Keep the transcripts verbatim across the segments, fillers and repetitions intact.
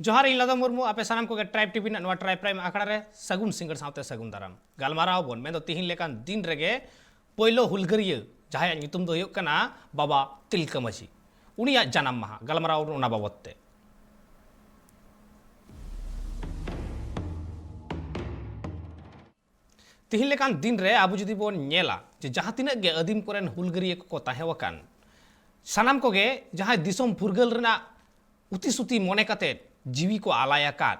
ᱡᱚᱦᱟᱨ, ᱤᱧ ᱞᱟᱫᱚ ᱢᱩᱨᱢᱩ, ᱟᱯᱮ ᱥᱟᱱᱟᱢ ᱠᱚᱜᱮ ᱴᱨᱟᱭᱤᱵᱽ ᱴᱤᱵᱷᱤ ᱨᱮᱱᱟᱜ ᱱᱚᱣᱟ ᱴᱨᱟᱭᱤᱵᱽ ᱯᱨᱟᱭᱤᱢ ᱟᱠᱷᱲᱟ ᱨᱮ ᱥᱟᱹᱜᱩᱱ ᱥᱤᱸᱜᱟᱹᱲ ᱥᱟᱶᱛᱮ ᱥᱟᱹᱜᱩᱱ ᱫᱟᱨᱟᱢ᱾ ᱜᱟᱞᱢᱟᱨᱟᱣ ᱵᱚᱱ, ᱢᱮᱱᱫᱚ ᱛᱤᱦᱤᱧ ᱞᱮᱠᱟᱱ ᱫᱤᱱ ᱨᱮᱜᱮ ᱯᱳᱭᱞᱳ ᱦᱩᱞᱜᱟᱹᱨᱤᱭᱟᱹ, ᱡᱟᱦᱟᱸᱭᱟᱜ ᱧᱩᱛᱩᱢ ᱫᱚ ᱦᱩᱭᱩᱜ ᱠᱟᱱᱟ ᱵᱟᱵᱟ ᱛᱤᱞᱠᱟᱹ ᱢᱟᱹᱡᱷᱤ, ᱩᱱᱤᱭᱟᱜ ᱡᱟᱱᱟᱢ ᱢᱟᱦᱟ᱾ ᱜᱟᱞᱢᱟᱨᱟᱣ ᱚᱱᱟ ᱵᱟᱵᱚᱛ ᱛᱮ᱾ ᱛᱤᱦᱤᱧ ᱞᱮᱠᱟᱱ ᱫᱤᱱ ᱨᱮ ᱟᱵᱚ ᱡᱩᱫᱤ ᱵᱚᱱ ᱧᱮᱞᱟ ᱡᱮ ᱡᱟᱦᱟᱸ ᱛᱤᱱᱟᱹᱜ ᱜᱮ ᱟᱹᱫᱤᱢ ᱠᱚᱨᱮᱱ ᱦᱩᱞᱜᱟᱹᱨᱤᱭᱟᱹ ᱠᱚᱠᱚ ᱛᱟᱦᱮᱸ ᱟᱠᱟᱱ, ᱥᱟᱱᱟᱢ ᱠᱚᱜᱮ ᱡᱟᱦᱟᱸᱭ ᱫᱤᱥᱚᱢ ᱯᱷᱩᱨᱜᱟᱹᱞ ᱨᱮᱱᱟᱜ ᱩᱛᱤ ᱥᱩᱛᱤ ᱢᱚᱱᱮ ᱠᱟᱛᱮ ᱡᱤᱣᱤ ᱠᱚ ᱟᱞᱟᱭ ᱟᱠᱟᱫ,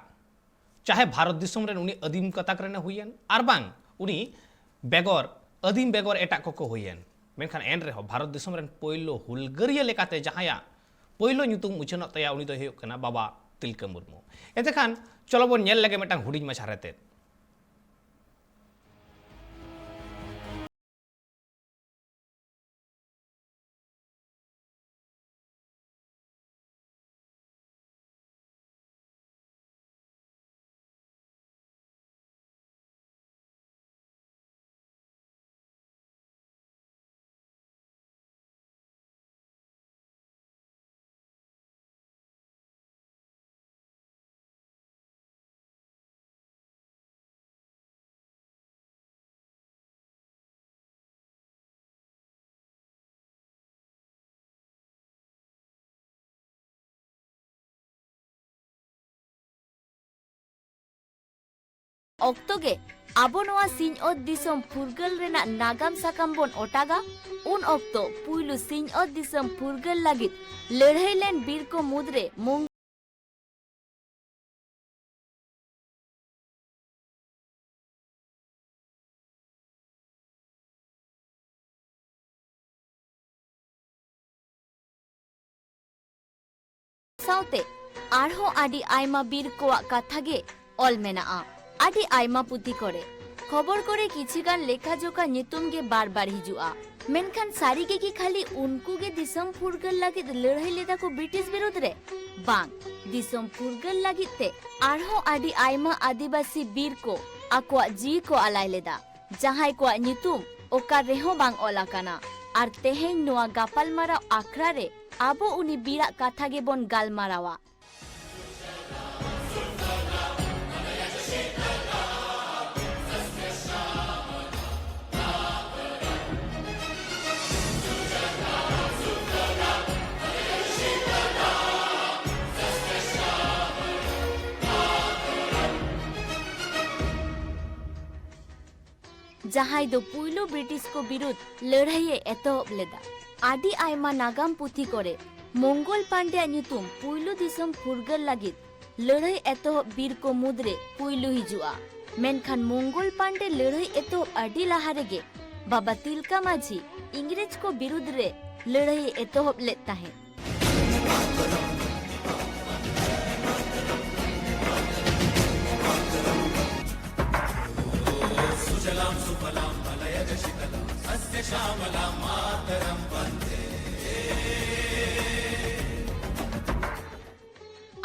ᱪᱟᱦᱮ ᱵᱷᱟᱨᱚᱛ ᱫᱤᱥᱚᱢ ᱨᱮᱱ ᱩᱱᱤ ᱟᱹᱫᱤᱢ ᱜᱟᱛᱟᱠ ᱨᱮᱱᱮ ᱦᱩᱭᱮᱱ, ᱟᱨ ᱵᱟᱝ ᱩᱱᱤ ᱵᱮᱜᱚᱨ, ᱟᱹᱫᱤᱢ ᱵᱮᱜᱚᱨ ᱮᱴᱟᱜ ᱠᱚᱠᱚ ᱦᱩᱭᱮᱱ, ᱢᱮᱱᱠᱷᱟᱱ ᱮᱱ ᱨᱮᱦᱚᱸ ᱵᱷᱟᱨᱚᱛ ᱫᱤᱥᱚᱢ ᱨᱮᱱ ᱯᱳᱭᱞᱳ ᱦᱩᱞᱜᱟᱹᱨᱤᱭᱟᱹ ᱞᱮᱠᱟᱛᱮ ᱡᱟᱦᱟᱸᱭᱟᱜ ᱯᱳᱭᱞᱳ ᱧᱩᱛᱩᱢ ᱩᱪᱷᱟᱹᱱᱚᱜ ᱛᱟᱭᱟ, ᱩᱱᱤ ᱫᱚᱭ ᱦᱩᱭᱩᱜ ᱠᱟᱱᱟ ᱵᱟᱵᱟ ᱛᱤᱞᱠᱟᱹ ᱢᱩᱨᱢᱩ᱾ ᱮᱱᱛᱮ ᱠᱷᱟᱱ ᱪᱚᱞᱚ ᱵᱚᱱ ᱧᱮᱞ ᱞᱮᱜᱮ ᱢᱤᱫᱴᱟᱝ ᱦᱩᱰᱤᱧ ᱢᱟᱪᱷᱟ ᱨᱮᱛᱮᱫ᱾ ᱚᱠᱛᱚ ᱜᱮ ᱟᱵᱚ ᱱᱚᱣᱟ ᱥᱤᱧᱚᱛ ᱫᱤᱥᱚᱢ ᱯᱷᱩᱨᱜᱟᱹᱞ ᱨᱮᱱᱟᱜ ᱱᱟᱜᱟᱢ ᱥᱟᱠᱟᱢ ᱵᱚᱱ ᱚᱴᱟᱜᱟ, ᱩᱱ ᱚᱠᱛᱚ ᱯᱩᱭᱞᱩ ᱥᱤᱧᱚᱛ ᱫᱤᱥᱚᱢ ᱯᱷᱩᱨᱜᱟᱹᱞ ᱞᱟᱹᱜᱤᱫ ᱞᱟᱹᱲᱦᱟᱹᱭ ᱞᱮᱱ ᱵᱤᱨ ᱠᱚ ᱢᱩᱫᱽᱨᱮ ᱢᱩᱝ ᱥᱟᱶᱛᱮ ᱟᱨᱦᱚᱸ ᱟᱹᱰᱤ ᱟᱭᱢᱟ ᱵᱤᱨ ᱠᱚᱣᱟᱜ ᱠᱟᱛᱷᱟ ᱜᱮ ᱚᱞ ᱢᱮᱱᱟᱜᱼᱟ ᱟᱹᱰᱤ ᱟᱭᱢᱟ ᱯᱩᱛᱷᱤ ᱠᱚᱨᱮ᱾ ᱠᱷᱚᱵᱚᱨ ᱠᱚᱨᱮ ᱠᱤᱪᱷᱤ ᱜᱟᱱ ᱞᱮᱠᱷᱟ ᱡᱚᱠᱷᱟ ᱧᱩᱛᱩᱢ ᱜᱮ ᱵᱟᱨ ᱵᱟᱨ ᱦᱤᱡᱩᱜᱼᱟ᱾ ᱢᱮᱱᱠᱷᱟᱱ ᱥᱟᱹᱨᱤ ᱜᱮ ᱠᱤ ᱠᱷᱟᱹᱞᱤ ᱩᱱᱠᱩ ᱜᱮ ᱫᱤᱥᱚᱢ ᱯᱷᱩᱨᱜᱟᱹᱞ ᱞᱟᱹᱜᱤᱫ ᱞᱟᱹᱲᱦᱟᱹᱭ ᱞᱮᱫᱟ ᱠᱚ ᱵᱨᱤᱴᱤᱥ ᱵᱤᱨᱩᱫᱷ ᱨᱮ? ᱵᱟᱝ, ᱫᱤᱥᱚᱢ ᱯᱷᱩᱨᱜᱟᱹᱞ ᱞᱟᱹᱜᱤᱫ ᱛᱮ ᱟᱨᱦᱚᱸ ᱟᱹᱰᱤ ᱟᱭᱢᱟ ᱟᱹᱫᱤᱵᱟᱹᱥᱤ ᱵᱤᱨ ᱠᱚ ᱟᱠᱚᱣᱟᱜ ᱡᱤᱣᱤ ᱠᱚ ᱟᱞᱟᱭ ᱞᱮᱫᱟ, ᱡᱟᱦᱟᱸᱭ ᱠᱚᱣᱟᱜ ᱧᱩᱛᱩᱢ ᱚᱠᱟ ᱨᱮᱦᱚᱸ ᱵᱟᱝ ᱚᱞ ᱟᱠᱟᱱᱟ᱾ ᱟᱨ ᱛᱮᱦᱮᱧ ᱱᱚᱣᱟ ᱜᱟᱯᱟᱞᱢᱟᱨᱟᱣ ᱟᱠᱷᱲᱟ ᱨᱮ ᱟᱵᱚ ᱩᱱᱤ ᱵᱤᱨᱟᱜ ᱠᱟᱛᱷᱟ ᱜᱮᱵᱚᱱ ᱜᱟᱞᱢᱟᱨᱟᱣᱟ᱾ ᱡᱟᱦᱟᱸᱭ ᱫᱚ ᱯᱩᱭᱞᱩ ᱵᱨᱤᱴᱤᱥ ᱠᱚ ᱵᱤᱨᱩᱫᱷ ᱞᱟᱹᱲᱦᱟᱹᱭ ᱮ ᱮᱛᱚᱦᱚᱵ ᱞᱮᱫᱟ᱾ ᱟᱹᱰᱤ ᱟᱭᱢᱟ ᱱᱟᱜᱟᱢ ᱯᱩᱛᱷᱤ ᱠᱚᱨᱮ ᱢᱚᱝᱜᱚᱞ ᱯᱟᱱᱰᱮᱭᱟᱜ ᱧᱩᱛᱩᱢ ᱯᱩᱭᱞᱩ ᱫᱤᱥᱚᱢ ᱯᱷᱩᱨᱜᱟᱹᱞ ᱞᱟᱹᱜᱤᱫ ᱞᱟᱹᱲᱦᱟᱹᱭ ᱮᱛᱚᱦᱚᱵ ᱵᱤᱨ ᱠᱚ ᱢᱩᱫᱽᱨᱮ ᱯᱩᱭᱞᱩ ᱦᱤᱡᱩᱜᱼᱟ᱾ ᱢᱮᱱᱠᱷᱟᱱ ᱢᱚᱝᱜᱚᱞ ᱯᱟᱱᱰᱮ ᱞᱟᱹᱲᱦᱟᱹᱭ ᱮᱛᱚᱦᱚᱵ ᱟᱹᱰᱤ ᱞᱟᱦᱟ ᱨᱮᱜᱮ ᱵᱟᱵᱟ ᱛᱤᱞᱠᱟ ᱢᱟᱹᱡᱷᱤ ᱤᱝᱨᱮᱡᱽ ᱠᱚ ᱵᱤᱨᱩᱫᱷ ᱨᱮ ᱞᱟᱹᱲᱦᱟᱹᱭ ᱮ ᱮᱛᱚᱦᱚᱵ ᱞᱮᱫ ᱛᱟᱦᱮᱸᱫ᱾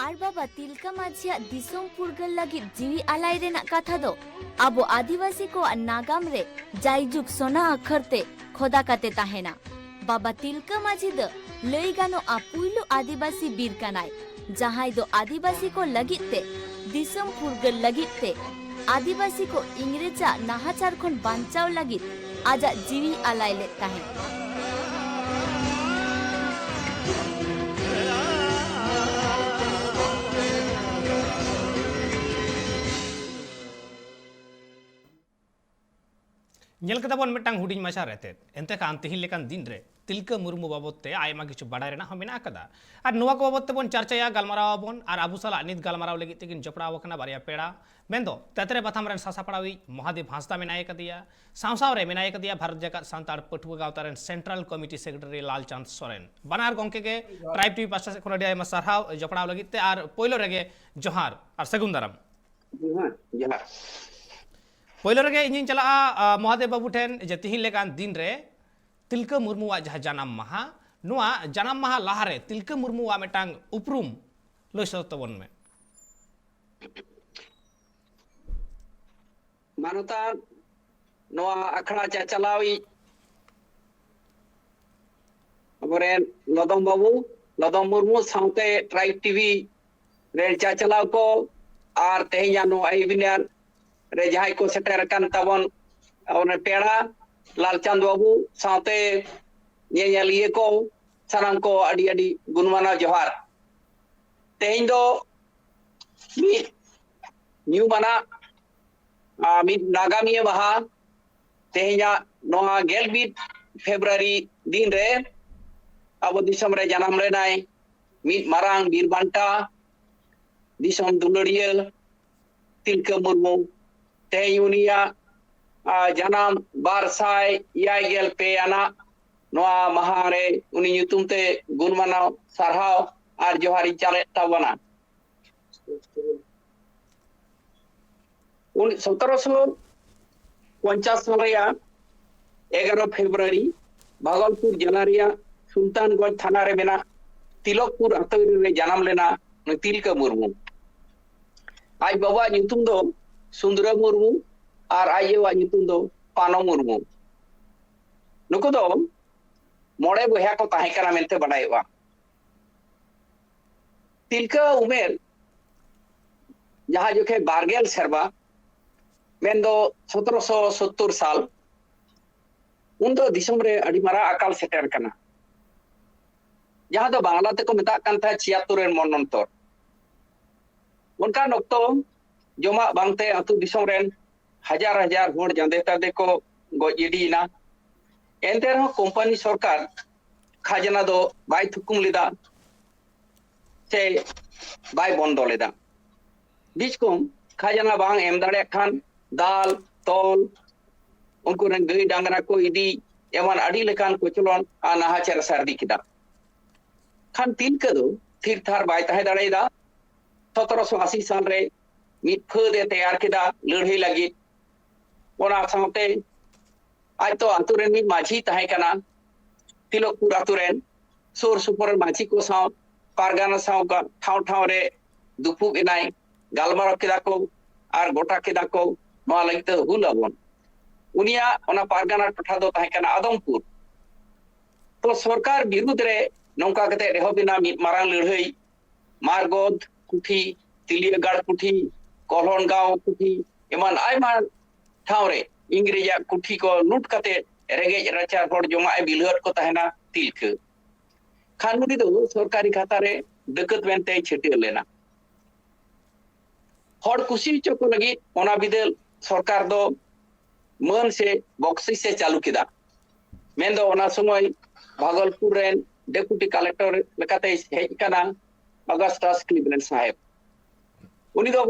ᱟᱨ ᱵᱟᱵᱟ ᱛᱤᱞᱠᱟ ᱢᱟᱹᱡᱷᱤᱭᱟᱜ ᱫᱤᱥᱚᱢ ᱯᱷᱩᱨᱜᱟᱹᱞ ᱞᱟᱹᱜᱤᱫ ᱡᱤᱣᱤ ᱟᱞᱟᱭ ᱨᱮᱱᱟᱜ ᱠᱟᱛᱷᱟ ᱫᱚ ᱟᱵᱚ ᱟᱹᱫᱤᱵᱟᱹᱥᱤ ᱠᱚᱣᱟᱜ ᱱᱟᱜᱟᱢ ᱨᱮ ᱡᱟᱭᱡᱩᱜᱽ ᱥᱚᱱᱟ ᱟᱠᱷᱚᱨ ᱛᱮ ᱠᱷᱚᱫᱟ ᱠᱟᱛᱮ ᱛᱟᱦᱮᱱᱟ᱾ ᱵᱟᱵᱟ ᱛᱤᱞᱠᱟᱹ ᱢᱟᱹᱡᱷᱤ ᱫᱚ ᱞᱟᱹᱭ ᱜᱟᱱᱚᱜᱼᱟ ᱯᱩᱭᱞᱩ ᱟᱹᱫᱤᱵᱟᱹᱥᱤ ᱵᱤᱨ ᱠᱟᱱᱟᱭ, ᱡᱟᱦᱟᱸᱭ ᱫᱚ ᱟᱹᱫᱤᱵᱟᱹᱥᱤ ᱠᱚ ᱞᱟᱹᱜᱤᱫ ᱛᱮ, ᱫᱤᱥᱚᱢ ᱯᱷᱩᱨᱜᱟᱹᱞ ᱞᱟᱹᱜᱤᱫ ᱛᱮ, ᱟᱹᱫᱤᱵᱟᱹᱥᱤ ᱠᱚ ᱤᱝᱨᱮᱡᱟᱜ ᱱᱟᱦᱟᱪᱟᱨ ᱠᱷᱚᱱ ᱵᱟᱧᱪᱟᱣ ᱞᱟᱹᱜᱤᱫ ᱟᱡᱟᱜ ᱡᱤᱣᱤ ᱟᱞᱟᱭ ᱞᱮᱫ ᱛᱟᱦᱮᱸᱫ᱾ ᱧᱮᱞ ᱠᱮᱫᱟ ᱵᱚᱱ ᱢᱤᱫᱴᱟᱝ ᱦᱩᱰᱤᱧ ᱢᱟᱪᱷᱟ ᱨᱮᱛᱮᱫ᱾ ᱮᱱᱛᱮ ᱠᱷᱟᱱ ᱛᱤᱦᱤᱧ ᱞᱮᱠᱟᱱ ᱫᱤᱱ ᱨᱮ ᱛᱤᱞᱠᱟᱹ ᱢᱩᱨᱢᱩ ᱵᱟᱵᱚᱫ ᱛᱮ ᱟᱭᱢᱟ ᱠᱤᱪᱷᱩ ᱵᱟᱰᱟᱭ ᱨᱮᱱᱟᱜ ᱦᱚᱸ ᱢᱮᱱᱟᱜ ᱟᱠᱟᱫᱟ᱾ ᱟᱨ ᱱᱚᱣᱟ ᱠᱚ ᱵᱟᱵᱚᱫ ᱛᱮᱵᱚᱱ ᱪᱟᱨᱪᱟᱭᱟ, ᱜᱟᱞᱢᱟᱨᱟᱣ ᱟᱵᱚᱱ᱾ ᱟᱨ ᱟᱵᱚ ᱥᱟᱞᱟᱜ ᱱᱤᱛ ᱜᱟᱞᱢᱟᱨᱟᱣ ᱞᱟᱹᱜᱤᱫ ᱛᱮᱠᱤᱱ ᱡᱚᱯᱲᱟᱣ ᱟᱠᱟᱱᱟ ᱵᱟᱨᱭᱟ ᱯᱮᱲᱟ, ᱢᱮᱱᱫᱚ ᱛᱮᱛᱨᱮ ᱯᱟᱛᱷᱟᱢ ᱨᱮᱱ ᱥᱟᱥᱟᱯᱲᱟᱣᱤᱡ ᱢᱚᱦᱟᱫᱮᱵ ᱦᱟᱸᱥᱫᱟ ᱢᱮᱱᱟᱭ ᱟᱠᱟᱫᱮᱭᱟ, ᱥᱟᱶ ᱥᱟᱶ ᱨᱮ ᱢᱮᱱᱟᱭ ᱟᱠᱟᱫᱮᱭᱟ ᱵᱷᱟᱨᱚᱛ ᱡᱟᱠᱟᱛ ᱥᱟᱱᱛᱟᱲ ᱯᱟᱹᱴᱷᱩᱣᱟᱹ ᱜᱟᱶᱛᱟ ᱨᱮᱱ ᱥᱮᱱᱴᱨᱟᱞ ᱠᱚᱢᱤᱴᱤ ᱥᱮᱠᱨᱮᱴᱟᱨᱤ ᱞᱟᱞᱪᱟᱸᱫᱽ ᱥᱚᱨᱮᱱ᱾ ᱵᱟᱱᱟᱨ ᱜᱚᱢᱠᱮ ᱜᱮ ᱡᱚᱦᱟᱨ᱾ ᱴᱨᱟᱭᱤᱵᱽ ᱴᱤᱵᱷᱤ ᱯᱟᱥᱴᱟ ᱥᱮᱫ ᱠᱷᱚᱱ ᱟᱹᱰᱤ ᱟᱭᱢᱟ ᱥᱟᱨᱦᱟᱣ ᱡᱚᱯᱲᱟᱣ ᱞᱟᱹᱜᱤᱫ ᱛᱮ᱾ ᱟᱨ ᱯᱳᱭᱞᱳ ᱨᱮᱜᱮ ᱡᱚᱦᱟᱨ ᱟᱨ ᱥᱟᱹᱜᱩᱱ ᱫᱟᱨᱟᱢ᱾ ᱡᱚᱦᱟᱨ, ᱡᱚᱦᱟᱨ᱾ ᱯᱳᱭᱞᱳ ᱨᱮᱜᱮ ᱤᱧᱤᱧ ᱪᱟᱞᱟᱜᱼᱟ, ᱟ, ᱢᱚᱦᱟᱫᱮᱵ ᱵᱟᱹᱵᱩ ᱴᱷᱮᱱ, ᱡᱮ ᱛᱤᱦᱤᱧ ᱞᱮᱠᱟᱱ ᱫᱤᱱ ᱨᱮ ᱛᱤᱞᱠᱟᱹ ᱢᱩᱨᱢᱩᱣᱟᱜ ᱡᱟᱦᱟᱸ ᱡᱟᱱᱟᱢ ᱢᱟᱦᱟ, ᱱᱚᱣᱟ ᱡᱟᱱᱟᱢ ᱢᱟᱦᱟ ᱞᱟᱦᱟᱨᱮ ᱛᱤᱞᱠᱟᱹ ᱢᱩᱨᱢᱩᱣᱟᱜ ᱢᱤᱫᱴᱟᱝ ᱩᱯᱨᱩᱢ ᱞᱟᱹᱭ ᱥᱚᱫᱚᱨ ᱛᱟᱵᱚᱱ ᱢᱮ᱾ ᱢᱟᱱᱚᱛᱟᱱ ᱱᱚᱣᱟ ᱟᱠᱷᱲᱟ ᱪᱟᱪᱟᱞᱟᱣᱤᱡ ᱟᱵᱚᱨᱮᱱ ᱞᱚᱫᱚᱢ ᱵᱟᱹᱵᱩ, ᱞᱚᱫᱚᱢ ᱢᱩᱨᱢᱩ ᱥᱟᱶᱛᱮ ᱴᱨᱟᱭᱤᱵᱽ ᱴᱤᱵᱷᱤ ᱨᱮᱱ ᱪᱟᱪᱟᱞᱟᱣ ᱠᱚ ᱟᱨ ᱛᱮᱦᱮᱧᱟᱜ ᱱᱚᱣᱟ ᱤᱵᱷᱤᱱᱤᱭᱟᱨ ᱨᱮ ᱡᱟᱦᱟᱸᱭ ᱠᱚ ᱥᱮᱴᱮᱨ ᱟᱠᱟᱱ ᱛᱟᱵᱚᱱ, ᱚᱱᱮ ᱯᱮᱲᱟ ᱞᱟᱞᱪᱟᱸᱫᱽ ᱵᱟᱹᱵᱩ ᱥᱟᱶᱛᱮ ᱧᱮᱧᱮᱞᱤᱭᱟᱹ ᱠᱚ, ᱥᱟᱱᱟᱢ ᱠᱚ ᱟᱹᱰᱤ ᱟᱹᱰᱤ ᱜᱩᱱᱢᱟᱱᱟᱣ ᱡᱚᱦᱟᱨ᱾ ᱛᱮᱦᱮᱧ ᱫᱚ ᱢᱤᱫ ᱧᱩᱢᱟᱱᱟᱜ, ᱟᱨ ᱢᱤᱫ ᱱᱟᱜᱟᱢᱤᱭᱟᱹ ᱢᱟᱦᱟ, ᱛᱮᱦᱮᱧᱟᱜ ᱱᱚᱣᱟ ᱜᱮᱞ ᱢᱤᱫ ᱯᱷᱮᱵᱽᱨᱩᱣᱟᱨᱤ ᱫᱤᱱ ᱨᱮ ᱟᱵᱚ ᱫᱤᱥᱚᱢ ᱨᱮ ᱡᱟᱱᱟᱢ ᱞᱮᱱᱟᱭ ᱢᱤᱫ ᱢᱟᱨᱟᱝ ᱵᱤᱨ ᱵᱟᱱᱴᱟ, ᱫᱤᱥᱚᱢ ᱫᱩᱞᱟᱹᱲᱤᱭᱟᱹ ᱛᱤᱞᱠᱟᱹ ᱢᱩᱨᱢᱩ᱾ ᱛᱮᱦᱮᱧ ᱩᱱᱤᱭᱟᱜ, ᱟ, ᱡᱟᱱᱟᱢ ᱵᱟᱨ ᱥᱟᱭ ᱮᱭᱟᱭ ᱜᱮᱞ ᱯᱮ ᱟᱱᱟᱜ ᱱᱚᱣᱟ ᱢᱟᱦᱟ ᱨᱮ ᱩᱱᱤ ᱧᱩᱛᱩᱢ ᱛᱮ ᱜᱩᱱ ᱢᱟᱱᱟᱣ ᱥᱟᱨᱦᱟᱣ ᱟᱨ ᱡᱚᱦᱟᱨ ᱤᱧ ᱪᱟᱞᱮᱫ ᱛᱟᱵᱚᱱᱟ᱾ ᱩᱱ ᱥᱚᱛᱨᱚᱥᱚ ᱯᱚᱧᱪᱟᱥ ᱥᱟᱞ ᱨᱮᱭᱟᱜ ᱮᱜᱟᱨᱚ ᱯᱷᱮᱵᱽᱨᱩᱣᱟᱨᱤ ᱵᱷᱟᱜᱚᱞᱯᱩᱨ ᱡᱮᱞᱟ ᱨᱮᱭᱟᱜ ᱥᱩᱞᱛᱟᱱᱜᱚᱸᱡᱽ ᱛᱷᱟᱱᱟ ᱨᱮ ᱢᱮᱱᱟᱜ ᱛᱤᱞᱚᱠᱯᱩᱨ ᱟᱛᱳ ᱨᱮ ᱡᱟᱱᱟᱢ ᱞᱮᱱᱟ ᱱᱩᱭ ᱛᱤᱞᱠᱟᱹ ᱢᱩᱨᱢᱩ᱾ ᱟᱡ ᱵᱟᱵᱟᱣᱟᱜ ᱧᱩᱛᱩᱢ ᱫᱚ ᱥᱩᱱᱫᱨᱟᱹ ᱢᱩᱨᱢᱩ ᱟᱨ ᱟᱡ ᱟᱭᱳᱣᱟᱜ ᱧᱩᱛᱩᱢ ᱫᱚ ᱯᱟᱱᱚ ᱢᱩᱨᱢᱩ᱾ ᱱᱩᱠᱩ ᱫᱚ ᱢᱚᱬᱮ ᱵᱚᱭᱦᱟ ᱠᱚ ᱛᱟᱦᱮᱸ ᱠᱟᱱᱟ ᱢᱮᱱᱛᱮ ᱵᱟᱰᱟᱭᱚᱜᱼᱟ᱾ ᱛᱤᱞᱠᱟᱹ ᱩᱢᱮᱨ ᱡᱟᱦᱟᱸ ᱡᱚᱠᱷᱮᱡ ᱵᱟᱨᱜᱮᱞ ᱥᱮᱨᱢᱟ, ᱢᱮᱱᱫᱚ ᱥᱚᱛᱨᱚᱥᱚ ᱥᱳᱛᱛᱳᱨ ᱥᱟᱞ, ᱩᱱᱫᱚ ᱫᱤᱥᱚᱢ ᱨᱮ ᱟᱹᱰᱤ ᱢᱟᱨᱟᱝ ᱟᱠᱟᱞ ᱥᱮᱴᱮᱨ ᱠᱟᱱᱟ, ᱡᱟᱦᱟᱸ ᱫᱚ ᱵᱟᱝᱞᱟ ᱛᱮᱠᱚ ᱢᱮᱛᱟᱜ ᱠᱟᱱ ᱛᱟᱦᱮᱸᱫ ᱪᱷᱤᱭᱟᱛᱛᱳᱨ ᱨᱮᱱ ᱢᱚᱱᱱᱚᱱᱛᱚᱨ᱾ ᱚᱱᱠᱟᱱ ᱚᱠᱛᱚ ᱡᱚᱢᱟᱜ ᱵᱟᱝᱛᱮ ᱟᱹᱛᱩ ᱫᱤᱥᱚᱢ ᱨᱮᱱ ᱦᱟᱡᱟᱨ ᱦᱟᱡᱟᱨ ᱦᱚᱲ ᱡᱟᱸᱫᱮ ᱛᱟᱸᱫᱮ ᱠᱚ ᱜᱚᱡ ᱜᱤᱰᱤᱭᱮᱱᱟ᱾ ᱮᱱᱛᱮ ᱨᱮᱦᱚᱸ ᱠᱳᱢᱯᱟᱱᱤ ᱥᱚᱨᱠᱟᱨ ᱠᱷᱟᱡᱽᱱᱟ ᱫᱚ ᱵᱟᱭ ᱛᱷᱩᱠᱩᱢ ᱞᱮᱫᱟ ᱥᱮ ᱵᱟᱭ ᱵᱚᱱᱫᱚ ᱞᱮᱫᱟ᱾ ᱵᱤᱪᱠᱚᱢ ᱠᱷᱟᱡᱽᱱᱟ ᱵᱟᱝ ᱮᱢ ᱫᱟᱲᱮᱭᱟᱜ ᱠᱷᱟᱱ ᱫᱟᱞ, ᱛᱚᱞ, ᱩᱱᱠᱩ ᱨᱮᱱ ᱜᱟᱹᱭ ᱰᱟᱝᱨᱟ ᱠᱚ ᱤᱫᱤ, ᱮᱢᱟᱱ ᱟᱹᱰᱤ ᱞᱮᱠᱟᱱ ᱠᱚᱪᱞᱚᱱ ᱟᱨ ᱱᱟᱦᱟᱪᱟᱨ ᱥᱟᱹᱨᱫᱤ ᱠᱮᱫᱟ᱾ ᱠᱷᱟᱱ ᱛᱤᱞᱠᱟᱹ ᱫᱚ ᱛᱷᱤᱨ ᱛᱷᱟᱨ ᱵᱟᱭ ᱛᱟᱦᱮᱸ ᱫᱟᱲᱮᱭᱟᱫᱟ᱾ ᱥᱚᱛᱨᱚᱥᱚ ᱟᱥᱤ ᱥᱟᱞ ᱨᱮ ᱢᱤᱫ ᱯᱷᱟᱹᱫ ᱮ ᱛᱮᱭᱟᱨ ᱠᱮᱫᱟ ᱞᱟᱹᱲᱦᱟᱹᱭ ᱞᱟᱹᱜᱤᱫ᱾ ᱚᱱᱟ ᱥᱟᱶᱛᱮ ᱟᱡ ᱫᱚ ᱟᱛᱳ ᱨᱮᱱ ᱢᱤᱫ ᱢᱟᱹᱡᱷᱤ ᱛᱟᱦᱮᱸ ᱠᱟᱱᱟ, ᱛᱤᱞᱚᱠᱯᱩᱨ ᱟᱛᱳ ᱨᱮᱱ᱾ ᱥᱩᱨ ᱥᱩᱯᱩᱨ ᱨᱮᱱ ᱢᱟᱹᱡᱷᱤ ᱠᱚ ᱥᱟᱶ, ᱯᱟᱨᱜᱟᱱᱟ ᱥᱟᱶ ᱜᱟ-, ᱴᱷᱟᱶ ᱴᱷᱟᱶ ᱨᱮ ᱫᱩᱯᱩᱵ ᱮᱱᱟᱭ, ᱜᱟᱞᱢᱟᱨᱟᱣ ᱠᱮᱫᱟ ᱠᱚ ᱟᱨ ᱜᱚᱴᱟ ᱠᱮᱫᱟ ᱠᱚ ᱱᱚᱣᱟ ᱞᱟᱹᱜᱤᱫ ᱛᱮ ᱦᱩᱞ ᱟᱵᱚᱱ᱾ ᱩᱱᱤᱭᱟᱜ ᱚᱱᱟ ᱯᱟᱨᱜᱟᱱᱟ ᱴᱚᱴᱷᱟ ᱫᱚ ᱛᱟᱦᱮᱸ ᱠᱟᱱᱟ ᱟᱫᱚᱢᱯᱩᱨ᱾ ᱛᱚ ᱥᱚᱨᱠᱟᱨ ᱵᱤᱨᱩᱫᱽ ᱨᱮ ᱱᱚᱝᱠᱟ ᱠᱟᱛᱮ ᱮᱦᱚᱵ ᱮᱱᱟ ᱢᱤᱫ ᱢᱟᱨᱟᱝ ᱞᱟᱹᱲᱦᱟᱹᱭ᱾ ᱢᱟᱨᱜᱚᱫ ᱠᱩᱴᱷᱤ, ᱛᱤᱞᱤᱭᱟᱹᱜᱟᱲ ᱠᱩᱴᱷᱤ, ᱠᱚᱞᱦᱚᱱᱜᱟᱸᱣ ᱠᱩᱴᱷᱤ, ᱮᱢᱟᱱ ᱟᱭᱢᱟ ᱴᱷᱟᱶ ᱨᱮ ᱤᱝᱨᱮᱡᱟᱜ ᱠᱩᱴᱷᱤ ᱠᱚ ᱞᱩᱴ ᱠᱟᱛᱮ ᱨᱮᱸᱜᱮᱡ ᱱᱟᱪᱟᱨ ᱦᱚᱲ ᱡᱚᱢᱟᱜ ᱮ ᱵᱤᱞᱦᱟᱹᱣᱟᱫ ᱠᱚ ᱛᱟᱦᱮᱱᱟ ᱛᱤᱞᱠᱟᱹ᱾ ᱠᱷᱟᱱ ᱩᱱᱤ ᱫᱚ ᱥᱚᱨᱠᱟᱨᱤ ᱠᱷᱟᱛᱟ ᱨᱮ ᱰᱟᱹᱠᱟᱹᱛ ᱢᱮᱱᱛᱮᱭ ᱪᱷᱟᱹᱴᱭᱟᱹᱨ ᱞᱮᱱᱟ᱾ ᱦᱚᱲ ᱠᱩᱥᱤ ᱦᱚᱪᱚ ᱠᱚ ᱞᱟᱹᱜᱤᱫ ᱚᱱᱟ ᱵᱤᱫᱟᱹᱞ ᱥᱚᱨᱠᱟᱨ ᱫᱚ ᱢᱟᱹᱱ ᱥᱮ ᱵᱚᱠᱥᱤᱥ ᱮ ᱪᱟᱹᱞᱩ ᱠᱮᱫᱟ᱾ ᱢᱮᱱᱫᱚ ᱚᱱᱟ ᱥᱚᱢᱚᱭ ᱵᱷᱟᱜᱚᱞᱯᱩᱨ ᱨᱮᱱ ᱰᱮᱯᱩᱴᱤ ᱠᱟᱞᱮᱠᱴᱚᱨ ᱞᱮᱠᱟᱛᱮᱭ ᱦᱮᱡ ᱟᱠᱟᱱᱟ ᱚᱜᱟᱥᱴᱟᱥ ᱠᱞᱤᱵᱞᱮᱱᱰ ᱥᱟᱦᱮᱵ᱾ ᱩᱱᱤ ᱫᱚ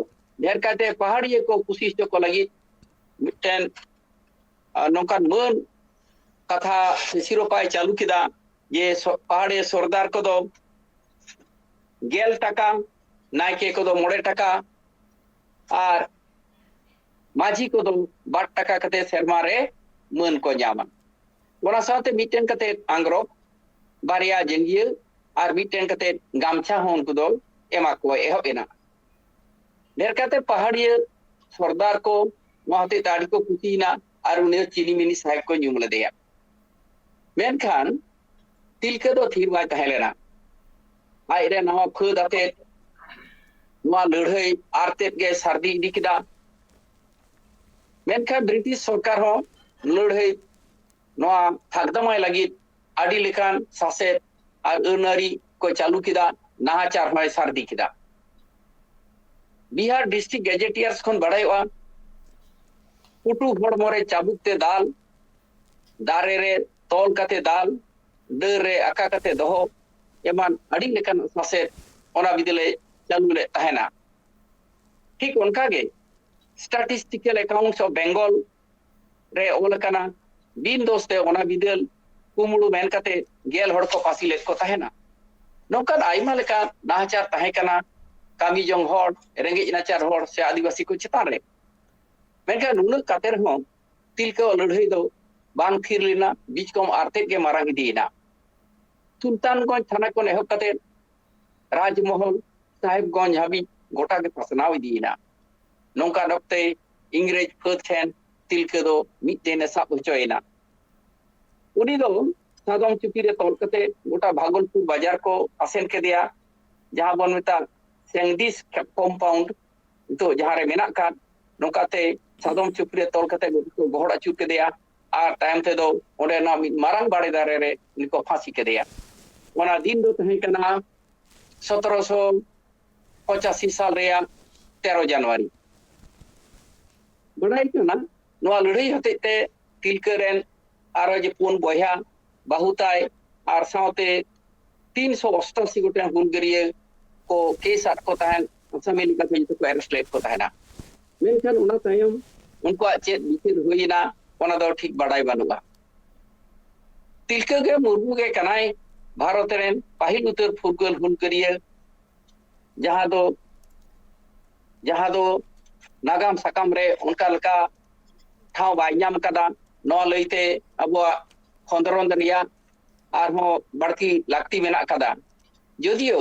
ᱰᱷᱮᱨ ᱠᱟᱭᱛᱮ ᱯᱟᱦᱟᱲᱤᱭᱟᱹ ᱠᱚ ᱠᱩᱥᱤ ᱦᱚᱪᱚ ᱠᱚ ᱞᱟᱹᱜᱤᱫ ᱢᱤᱫᱴᱮᱱ, ᱟᱨ, ᱱᱚᱝᱠᱟᱱ ᱢᱟᱹᱱ ᱠᱟᱛᱷᱟ ᱥᱮ ᱥᱤᱨᱳᱯᱟᱭ ᱪᱟᱹᱞᱩ ᱠᱮᱫᱟ ᱡᱮ ᱥᱚ-, ᱯᱟᱦᱟᱲᱤᱭᱟᱹ ᱥᱚᱨᱫᱟᱨ ᱠᱚᱫᱚ ᱜᱮᱞ ᱴᱟᱠᱟ, ᱱᱟᱭᱠᱮ ᱠᱚᱫᱚ ᱢᱚᱬᱮ ᱴᱟᱠᱟ ᱟᱨ ᱢᱟᱹᱡᱷᱤ ᱠᱚᱫᱚ ᱵᱟᱨ ᱴᱟᱠᱟ ᱠᱟᱛᱮ ᱥᱮᱨᱢᱟ ᱨᱮ ᱢᱟᱹᱱ ᱠᱚ ᱧᱟᱢᱟ᱾ ᱚᱱᱟ ᱥᱟᱶᱛᱮ ᱢᱤᱫᱴᱮᱱ ᱠᱟᱛᱮ ᱟᱝᱜᱽᱨᱚᱵ, ᱵᱟᱨᱭᱟ ᱡᱟᱸᱜᱤᱭᱟᱹ ᱟᱨ ᱢᱤᱫᱴᱮᱱ ᱠᱟᱛᱮ ᱜᱟᱢᱪᱷᱟ ᱦᱚᱸ ᱩᱱᱠᱩ ᱫᱚ ᱮᱢᱟ ᱠᱚ ᱮᱦᱚᱵ ᱮᱱᱟ᱾ ᱰᱷᱮᱨ ᱠᱟᱛᱮ ᱯᱟᱦᱟᱲᱤᱭᱟᱹ ᱥᱚᱨᱫᱟᱨ ᱠᱚ ᱱᱚᱣᱟ ᱦᱚᱛᱮᱡ ᱛᱮ ᱟᱹᱰᱤ ᱠᱚ ᱠᱩᱥᱤᱭᱮᱱᱟ ᱟᱨ ᱩᱱᱤ ᱫᱚ ᱪᱤᱱᱤᱢᱤᱱᱤ ᱥᱟᱦᱮᱵ ᱠᱚ ᱧᱩᱢ ᱞᱮᱫᱮᱭᱟ᱾ ᱢᱮᱱᱠᱷᱟᱱ ᱛᱤᱞᱠᱟᱹ ᱫᱚ ᱛᱷᱤᱨ ᱵᱟᱭ ᱛᱟᱦᱮᱸ ᱞᱮᱱᱟ᱾ ᱟᱡ ᱨᱮ ᱱᱟᱣᱟ ᱯᱷᱟᱹᱫ ᱟᱛᱮ ᱱᱚᱣᱟ ᱞᱟᱹᱲᱦᱟᱹᱭ ᱟᱨ ᱛᱮᱫ ᱜᱮ ᱥᱟᱹᱨᱫᱤ ᱤᱫᱤ ᱠᱮᱫᱟ᱾ ᱢᱮᱱᱠᱷᱟᱱ ᱵᱨᱤᱴᱤᱥ ᱥᱚᱨᱠᱟᱨ ᱦᱚᱸ ᱞᱟᱹᱲᱦᱟᱹᱭ ᱱᱚᱣᱟ ᱛᱷᱟᱠᱫᱟᱢᱟᱭ ᱞᱟᱹᱜᱤᱫ ᱟᱹᱰᱤ ᱞᱮᱠᱟᱱ ᱥᱟᱥᱮᱛ ᱟᱨ ᱟᱹᱱ ᱟᱹᱨᱤ ᱠᱚ ᱪᱟᱹᱞᱩ ᱠᱮᱫᱟ, ᱱᱟᱦᱟᱪᱟᱨ ᱦᱚᱸᱭ ᱥᱟᱹᱨᱫᱤ ᱠᱮᱫᱟ᱾ ᱵᱤᱦᱟᱨ ᱰᱤᱥᱴᱨᱤᱠᱴ ᱜᱮᱡᱮᱴᱤᱭᱟᱨᱥ ᱠᱷᱚᱱ ᱵᱟᱲᱟᱭᱚᱜᱼᱟ, ᱯᱩᱴᱩ ᱦᱚᱲᱢᱚ ᱨᱮ ᱪᱟᱵᱩᱠ ᱛᱮ ᱫᱟᱞ, ᱫᱟᱨᱮ ᱨᱮ ᱛᱚᱞ ᱠᱟᱛᱮ ᱫᱟᱞ, ᱰᱟᱹᱨ ᱨᱮ ᱟᱠᱟ ᱠᱟᱛᱮ ᱫᱚᱦᱚ, ᱮᱢᱟᱱ ᱟᱹᱰᱤ ᱞᱮᱠᱟᱱ ᱥᱟᱥᱮᱛ ᱚᱱᱟ ᱵᱤᱫᱟᱹᱞ ᱮ ᱪᱟᱹᱞᱩ ᱞᱮᱫ ᱛᱟᱦᱮᱱᱟ᱾ ᱴᱷᱤᱠ ᱚᱱᱠᱟ ᱜᱮ Statistical Accounts of Bengal ᱨᱮ ᱚᱞ ᱟᱠᱟᱱᱟ, ᱵᱤᱱ ᱫᱳᱥ ᱛᱮ ᱚᱱᱟ ᱵᱤᱫᱟᱹᱞ ᱠᱩᱢᱵᱽᱲᱩ ᱢᱮᱱ ᱠᱟᱛᱮ ᱜᱮᱞ ᱦᱚᱲ ᱠᱚ ᱯᱟᱹᱥᱤ ᱞᱮᱫ ᱠᱚ ᱛᱟᱦᱮᱱᱟ᱾ ᱱᱚᱝᱠᱟᱱ ᱟᱭᱢᱟ ᱞᱮᱠᱟᱱ ᱱᱟᱦᱟᱪᱟᱨ ᱛᱟᱦᱮᱸ ᱠᱟᱱᱟ ᱠᱟᱹᱢᱤ ᱡᱚᱝ ᱦᱚᱲ, ᱨᱮᱸᱜᱮᱡ ᱱᱟᱪᱟᱨ ᱦᱚᱲ ᱥᱮ ᱟᱹᱫᱤᱵᱟᱹᱥᱤ ᱠᱚ ᱪᱮᱛᱟᱱ ᱨᱮ᱾ ᱢᱮᱱᱠᱷᱟᱱ ᱱᱩᱱᱟᱹᱜ ᱠᱟᱛᱮ ᱨᱮᱦᱚᱸ ᱛᱤᱞᱠᱟᱹᱣᱟᱜ ᱞᱟᱹᱲᱦᱟᱹᱭ ᱫᱚ ᱵᱟᱝ ᱛᱷᱤᱨ ᱞᱮᱱᱟ, ᱵᱤᱪᱠᱚᱢ ᱟᱨ ᱛᱮᱫ ᱜᱮ ᱢᱟᱨᱟᱝ ᱤᱫᱤᱭᱮᱱᱟ᱾ ᱥᱩᱞᱛᱟᱱᱜᱚᱸᱡᱽ ᱛᱷᱟᱱᱟ ᱠᱷᱚᱱ ᱮᱦᱚᱵ ᱠᱟᱛᱮ ᱨᱟᱡᱽᱢᱚᱦᱚᱞ, ᱥᱟᱦᱮᱵᱽᱜᱚᱸᱡᱽ ᱦᱟᱹᱵᱤᱡ ᱜᱚᱴᱟ ᱜᱮ ᱯᱟᱥᱱᱟᱣ ᱤᱫᱤᱭᱮᱱᱟ᱾ ᱱᱚᱝᱠᱟᱱ ᱚᱠᱛᱮ ᱤᱝᱨᱮᱡᱽ ᱯᱷᱟᱹᱫ ᱴᱷᱮᱱ ᱛᱤᱞᱠᱟᱹ ᱫᱚ ᱢᱤᱫ ᱴᱷᱮᱱᱮ ᱥᱟᱵ ᱦᱚᱪᱚᱭᱮᱱᱟ᱾ ᱩᱱᱤ ᱫᱚ ᱥᱟᱫᱚᱢ ᱪᱩᱯᱤ ᱨᱮ ᱛᱚᱞ ᱠᱟᱛᱮ ᱜᱚᱴᱟ ᱵᱷᱟᱜᱚᱞᱯᱩᱨ ᱵᱟᱡᱟᱨ ᱠᱚ ᱟᱥᱮᱱ ᱠᱮᱫᱮᱭᱟ, ᱡᱟᱦᱟᱸ ᱵᱚᱱ ᱢᱮᱛᱟᱜ ᱥᱮᱝᱰᱤᱥ ᱠᱚᱢᱯᱟᱣᱩᱱᱰ, ᱱᱤᱛᱚᱜ ᱡᱟᱦᱟᱸ ᱨᱮ ᱢᱮᱱᱟᱜ ᱠᱟᱫ, ᱱᱚᱝᱠᱟᱛᱮ ᱥᱟᱫᱚᱢ ᱪᱩᱯᱤ ᱨᱮ ᱛᱚᱞ ᱠᱟᱛᱮ ᱜᱚᱴᱟ ᱠᱚ ᱜᱚᱦᱚᱲ ᱟᱹᱪᱩᱨ ᱠᱮᱫᱮᱭᱟ᱾ ᱟᱨ ᱛᱟᱭᱚᱢ ᱛᱮᱫᱚ ᱚᱸᱰᱮᱱᱟᱜ ᱢᱤᱫ ᱢᱟᱨᱟᱝ ᱵᱟᱲᱮ ᱫᱟᱨᱮ ᱨᱮ ᱩᱱᱤ ᱠᱚ ᱯᱷᱟᱸᱥᱤ ᱠᱮᱫᱮᱭᱟ᱾ ᱚᱱᱟ ᱫᱤᱱ ᱫᱚ ᱛᱟᱦᱮᱸ ᱠᱟᱱᱟ ᱥᱚᱛᱨᱚᱥᱚ ᱯᱚᱸᱪᱟᱥᱤ ᱥᱟᱞ ᱨᱮᱭᱟᱜ ᱛᱮᱨᱚ ᱡᱟᱱᱩᱣᱟᱨᱤ᱾ ᱵᱟᱲᱟᱭ ᱠᱟᱱᱟ ᱱᱚᱣᱟ ᱞᱟᱹᱲᱦᱟᱹᱭ ᱦᱚᱛᱮᱡ ᱛᱮ ᱛᱤᱞᱠᱟᱹ ᱨᱮᱱ ᱟᱨᱚ ᱡᱮ ᱯᱩᱱ ᱵᱚᱭᱦᱟ, ᱵᱟᱹᱦᱩ ᱛᱟᱭ ᱟᱨ ᱥᱟᱶᱛᱮ ᱛᱤᱱᱥᱚ ᱚᱥᱴᱟᱥᱤ ᱜᱚᱴᱮᱱ ᱦᱩᱞᱜᱟᱹᱨᱤᱭᱟᱹ ᱠᱚ ᱠᱮᱥ ᱟᱫ ᱠᱚ ᱛᱟᱦᱮᱸᱫ, ᱟᱥᱟᱢᱤ ᱞᱮᱠᱟᱛᱮ ᱡᱚᱛᱚ ᱠᱚ ᱟᱨᱮᱥᱴ ᱞᱮᱫ ᱠᱚ ᱛᱟᱦᱮᱱᱟ᱾ ᱢᱮᱱᱠᱷᱟᱱ ᱚᱱᱟ ᱛᱟᱭᱚᱢ ᱩᱱᱠᱩᱣᱟᱜ ᱪᱮᱫ ᱵᱤᱪᱟᱹᱨ ᱦᱩᱭᱮᱱᱟ, ᱚᱱᱟ ᱫᱚ ᱴᱷᱤᱠ ᱵᱟᱰᱟᱭ ᱵᱟᱹᱱᱩᱜᱼᱟ᱾ ᱛᱤᱞᱠᱟᱹ ᱜᱮ ᱢᱩᱨᱢᱩ ᱜᱮ ᱠᱟᱱᱟᱭ ᱵᱷᱟᱨᱚᱛ ᱨᱮᱱ ᱯᱟᱹᱦᱤᱞ ᱩᱛᱟᱹᱨ ᱯᱷᱩᱨᱜᱟᱹᱞ ᱦᱩᱞᱜᱟᱹᱨᱤᱭᱟᱹ, ᱡᱟᱦᱟᱸ ᱫᱚ ᱡᱟᱦᱟᱸ ᱫᱚ ᱱᱟᱜᱟᱢ ᱥᱟᱠᱟᱢ ᱨᱮ ᱚᱱᱠᱟ ᱞᱮᱠᱟ ᱴᱷᱟᱶ ᱵᱟᱭ ᱧᱟᱢ ᱠᱟᱫᱟ᱾ ᱱᱚᱣᱟ ᱞᱟᱹᱭᱛᱮ ᱟᱵᱚᱣᱟᱜ ᱠᱷᱚᱸᱫᱽᱨᱚᱸᱫ ᱨᱮᱭᱟᱜ ᱟᱨᱦᱚᱸ ᱵᱟᱹᱲᱛᱤ ᱞᱟᱹᱠᱛᱤ ᱢᱮᱱᱟᱜ ᱠᱟᱫᱟ᱾ ᱡᱚᱫᱤᱭᱳ